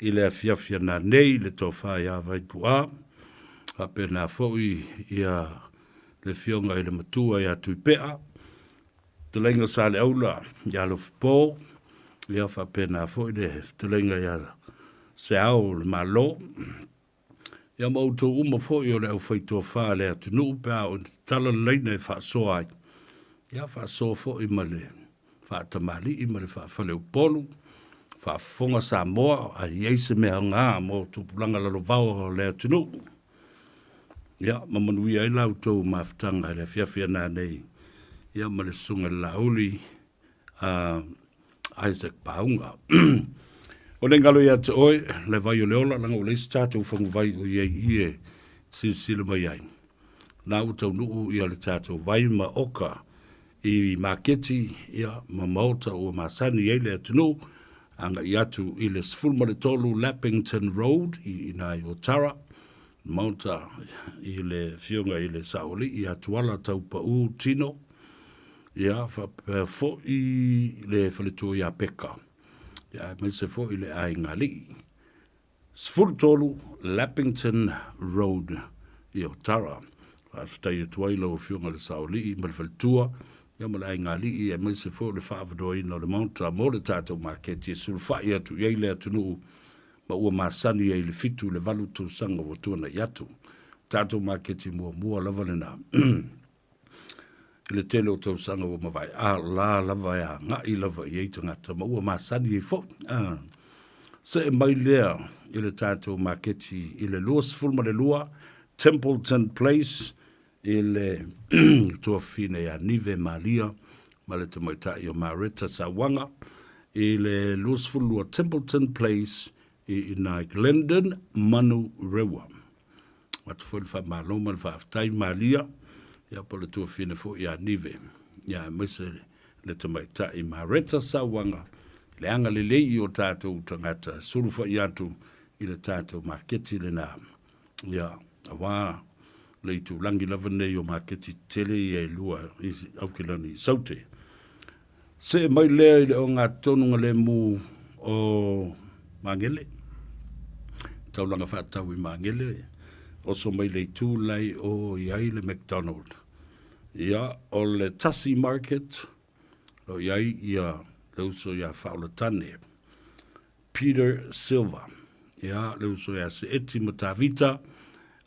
i le afiafi ana nei le tofa ia Vaipu'a, faapena foi ia le afioga i le matua ia Tuipea, fetalaiga Saleaula ia Alofipo, ia faapena foi le fetalaiga ia Seao o le Malo. Ia ma outou uma foi o le aufaitofa a le atunuu pe a oo ina tatala le laina e faasoa ai, ia faasoa foi ma le faatamalii ma le faafaleupolu, Faafofoga Samoa, a i ai se mea aoga mo tupulaga lalovao o le atunuu. Ia, ma manuia ai la outou mafutaga i le afiafi a nanei, ia ma le Susuga i le Laauli a Isaac Pauga. O le galo ia te oe, le vai o le ola, laga ua leai se tatou faguvai o i ai i e silasila mai ai. Na ua taunuu ia le tatou vai ma oka i maketi ia, ma maota ua masani ai le atunuu, agai atu i le 13 Lappington Road i ina i Otara, maota i le afioga i le Saoalii ia Tuala Taupau Tino, ia faapea foi le faletua ia Peka, ia aemaise foi le aiga alii. 13 Lappington Road i Otara. Faafetai atu ai lau Afioga i le Saoalii ma le faletua, ia ma le aiga alii aemaise foi o le faaavanoaina o le Maota mo le tatou maketi e sulufai atu i ai le atunuu ma ua masani ai i le 7 i le 8 tausaga ua tuanai atu. Tatou maketi muamua lava lena. I le tele o tausaga ua mavae, a la lava e agai lava i ai tagata ma ua masani ai foi. A. Se'e mai lea i le tatou maketi i le 22 Templeton Place i le tuafafine ia Nive Malia ma le tamaitai o Mareta Sauaga i le 22 Templeton Place i ina i Glendon, Manurewa. Avatu foi le faamalo ma le faafetai Malia, ia po o le tuafafine foi ia Nive, ia aemaise le tamaitai Mareta Sauaga, le agalelei i o tatou tagata, sulufai atu i le tatou maketi lena. Ia, aua le itulagi lava nei o maketi tetele ia e lua i Aukilani i Saute. See mai lea i le ogatotonu lemu o Magele, taulaga faatau i Magele, oso mai le itu lai o i ai le McDonald. Ia, o le Tasi Market, o i ai ia le uso ia Faaolatane, Peter Silva, ia le uso ia Seeti ma Tavita,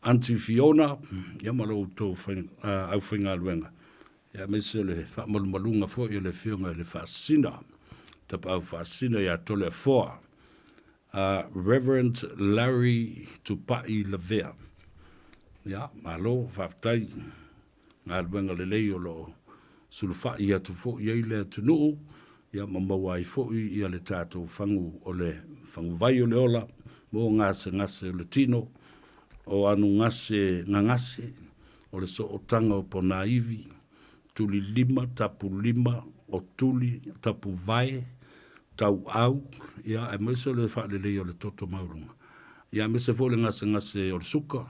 Aunty Fiona, ia ma lo outou aufaigaluega. Ia aemaise o le faamalumaluga foi o le Afioga i le Faasisina, Tapaau Faasisina ia Toleafoa, Reverend Larry Tupai Lavea. Ia, malo, faafetai, galuega lelei o lo o sulufai atu foi i ai le atunuu, ia ma maua ai foi ia le tatou fagu o le faguvai o le ola mo gasegase o le tino, o anugase gagase, o le sootaga o ponaivi, tuli lima, tapu lima, o tuli, tapu vae, tauau, ia, aemaise o le faaleleia o le toto maualuga, ia, aemaise foi o le gasegase o le suka,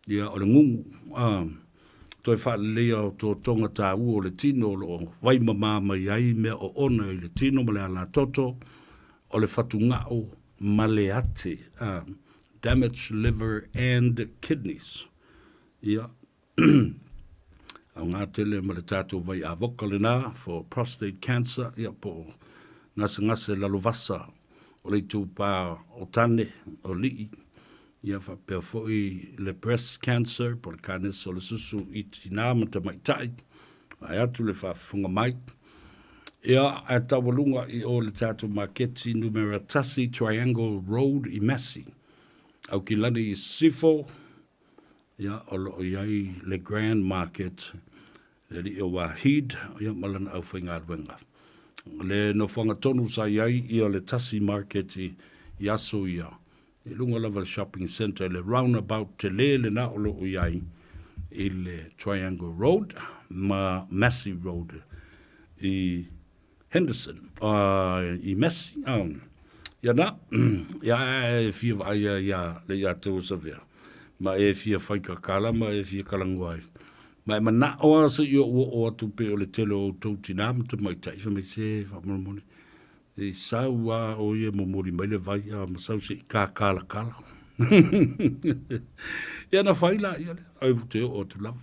ia, o le gugu, a, toe faaleleia o totoga taua o le tino o lo o vaimama mai ai mea oona i le tino ma le alatoto, o le fatugao ma le ate, a, damaged liver and kidneys. Ia, aoga tele ma le tatou vai avoka lena for prostate cancer, ia po o gasegase lalovasa o le itupa o tane, o lii, ia faapea foi le breast cancer po o le kanesa o le susu i tinā ma tamaitai, vae atu le faafofoga mai. Ia, ae taualuga i o le tatou maketi numera 1 Triangle Road i Massey. Aukilani i Sisifo, ia, o lo o i ai le Grand Market, le alii o Wahid, ia, ma lana aufaigaluega. Le nofoaga tonu sa i ai ia le tasi market i, i aso ia, i luga lava le shopping centre, le roundabout tele lena o lo o i ai i le Triangle Road ma Massey Road i Henderson, i Massey, ia na, ia e fia vaai ia ia le ia te o Savea, ma e fia whai kakala, ma e fia kalangua ai. Ma e manao a se i o o atu pe o le tele o outou tinā ma tamaitai, wha mai se whamolemole. E sau a o ia momoli mai le vai a ma sau se i kākalakala. Ia na whai la ia le, ai te o atu lava.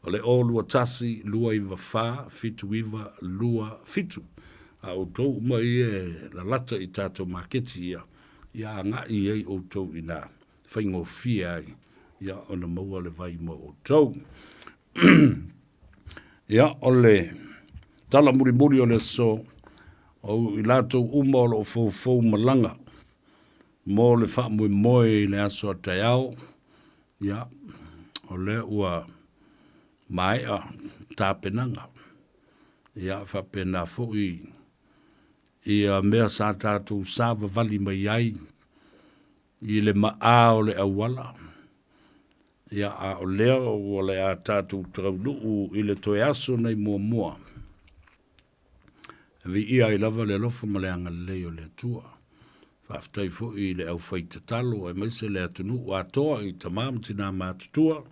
O le 0 2 1 2 9 4 7 9 2 7. A outou uma ia e lalata i tatou maketi ia, ia agai ai outou inā, faigofie ai ia ona maua le vai mo outou. Ia, o le tala mulimuli o le aso, O i latou uma o lo o foufou malaga mo le faamoemoe i le aso a taeao, ia, o lea ua maea tapenaga. Ia, faapena foi ia mea sa tatou savavali mai ai i le maa o le auala, ia, a o lea ua le a tatou taunuu i le toe aso nei muamua, e viia ai lava le alofa ma le agalelei o le Atua. Faafetai foi i le aufai tatalo aemaise le atunuu atoa i tama ma tina matutua,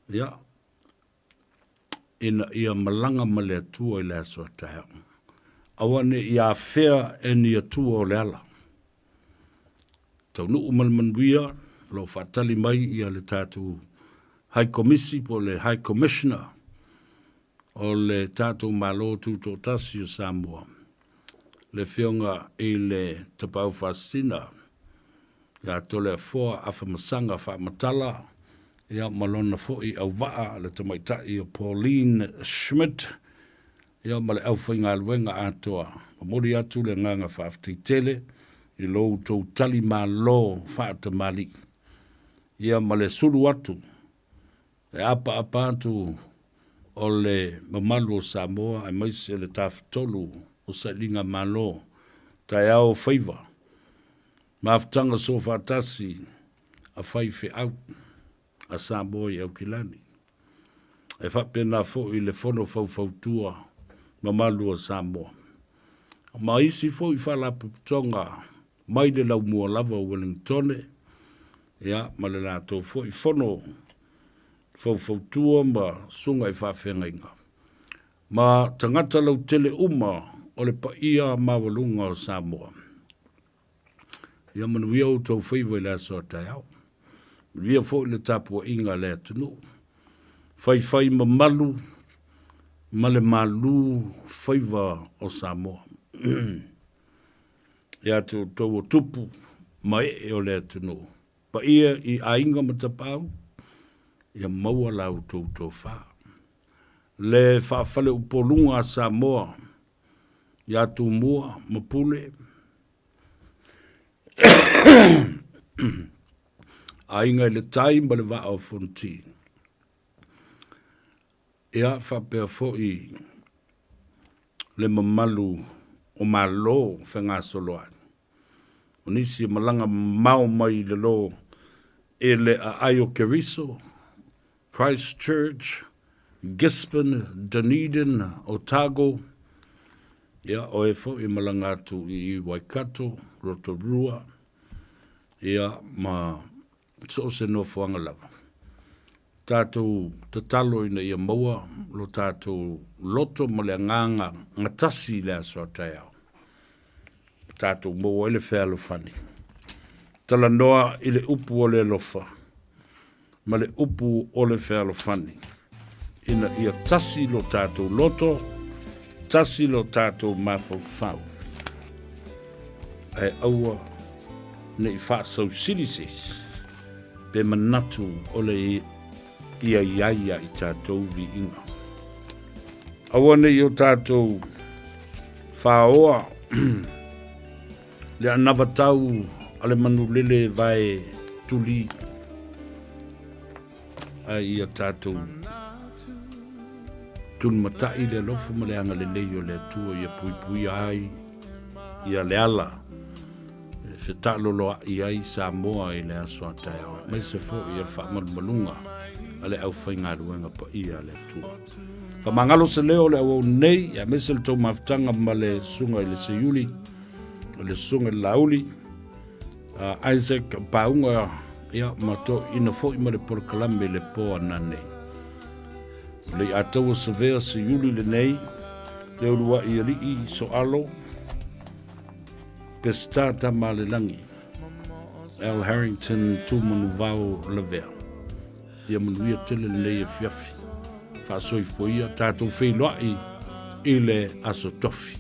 ia, ina ia malaga ma le Atua i le aso a taeao. Aua ne i afea e ni Atua o le ala. Taunuu ma le manuia, o lo o faatali mai ia le tatou High Komisi po o le High Commissioner o le tatou Malo Tutoatasi o Samoa, le Afioga i le Tapaau Faasisina ia Toleafoa Afamasaga Faamatala, ia ma lona foi auvaa le tamaitai o Pauline Schmidt, ia ma le aufaigaluega atoa. Momoli atu le agaga faafetai tele i lo outou tali malo faatamalii, ia ma le sulu atu e apaapa atu o le mamalu o Samoa aemaise le Tafatolu o Sailiga Malo, taeao o faiva, mafutaga soofaatasi a faifeau a Samoa i Aukilani. E faapena foi le Fono Faufautua mamalu o Samoa. Ma isi foi faalapotopotoga mai le laumua lava o Ueligitone, ia, ma le latou foi fono faufautua ma susuga i faafeagaiga, ma tagata lautele uma o le paia maualuga o Samoa. Ia manuia outou faiva i le aso a taeao. Manuia foi le tapuaiga a le atunuu. Faifai mamalu ma le malu faiva o Samoa. Ia te outou o tupu ma ee o le atunuu, paia i aiga ma tapaau, ia maua la outou tofa. Le faafaleupoluga a Samoa ia Tumua ma Pule, Aiga i le Tai ma le Vaa o Fonoti. Ia faapea foi le mamalu o Malo fegasoloai. O nisi e malaga mamao mai i lalo e le aai o Keriso, Christchurch, Gisborne, Dunedin, Otago, ia o e foi e malaga atu i Waikato, Rotorua, ia ma so o se nofoaga lava. Tatou tatalo ina ia maua lo tatou loto ma le agaga gatasi i le aso a taeao. Tatou maua ai le fealofani. Talanoa i le upu o le alofa ma le upu o le fealofani ina ia tasi lo tatou loto, tasi lo tatou mafaufau. Ae aua ne i faasausili se isi pe manatu o le ia i ai ia i tatou viiga. Aua ne i o tatou faoa le anavatau a le manulele vae tuli a ia tatou tulimatai le alofa ma le agalelei o le Atua ia puipuia ai ia le ala e fetaaloloai ai Samoa i le aso a taeao, aemaise foi o le faamalumaluga a le aufaigaluega paia a le Atua. Faamagalo se leo o le auauna nei, aemaise le tou mafutaga ma le susuga i le Seiuli, le susuga i le Laauli, Isaac Pauga, ia, ma toeaiina foi ma le polokalame i le po ananei. O Leiataua Savea Seiuli lenei, le uluai alii Soalo, Peseta Tamalelagi, Al Harrington Tumanuvao Lavea. Ia manuia tele lenei afiafi. Faasoifua ia tatou feiloai i le Aso Tofi.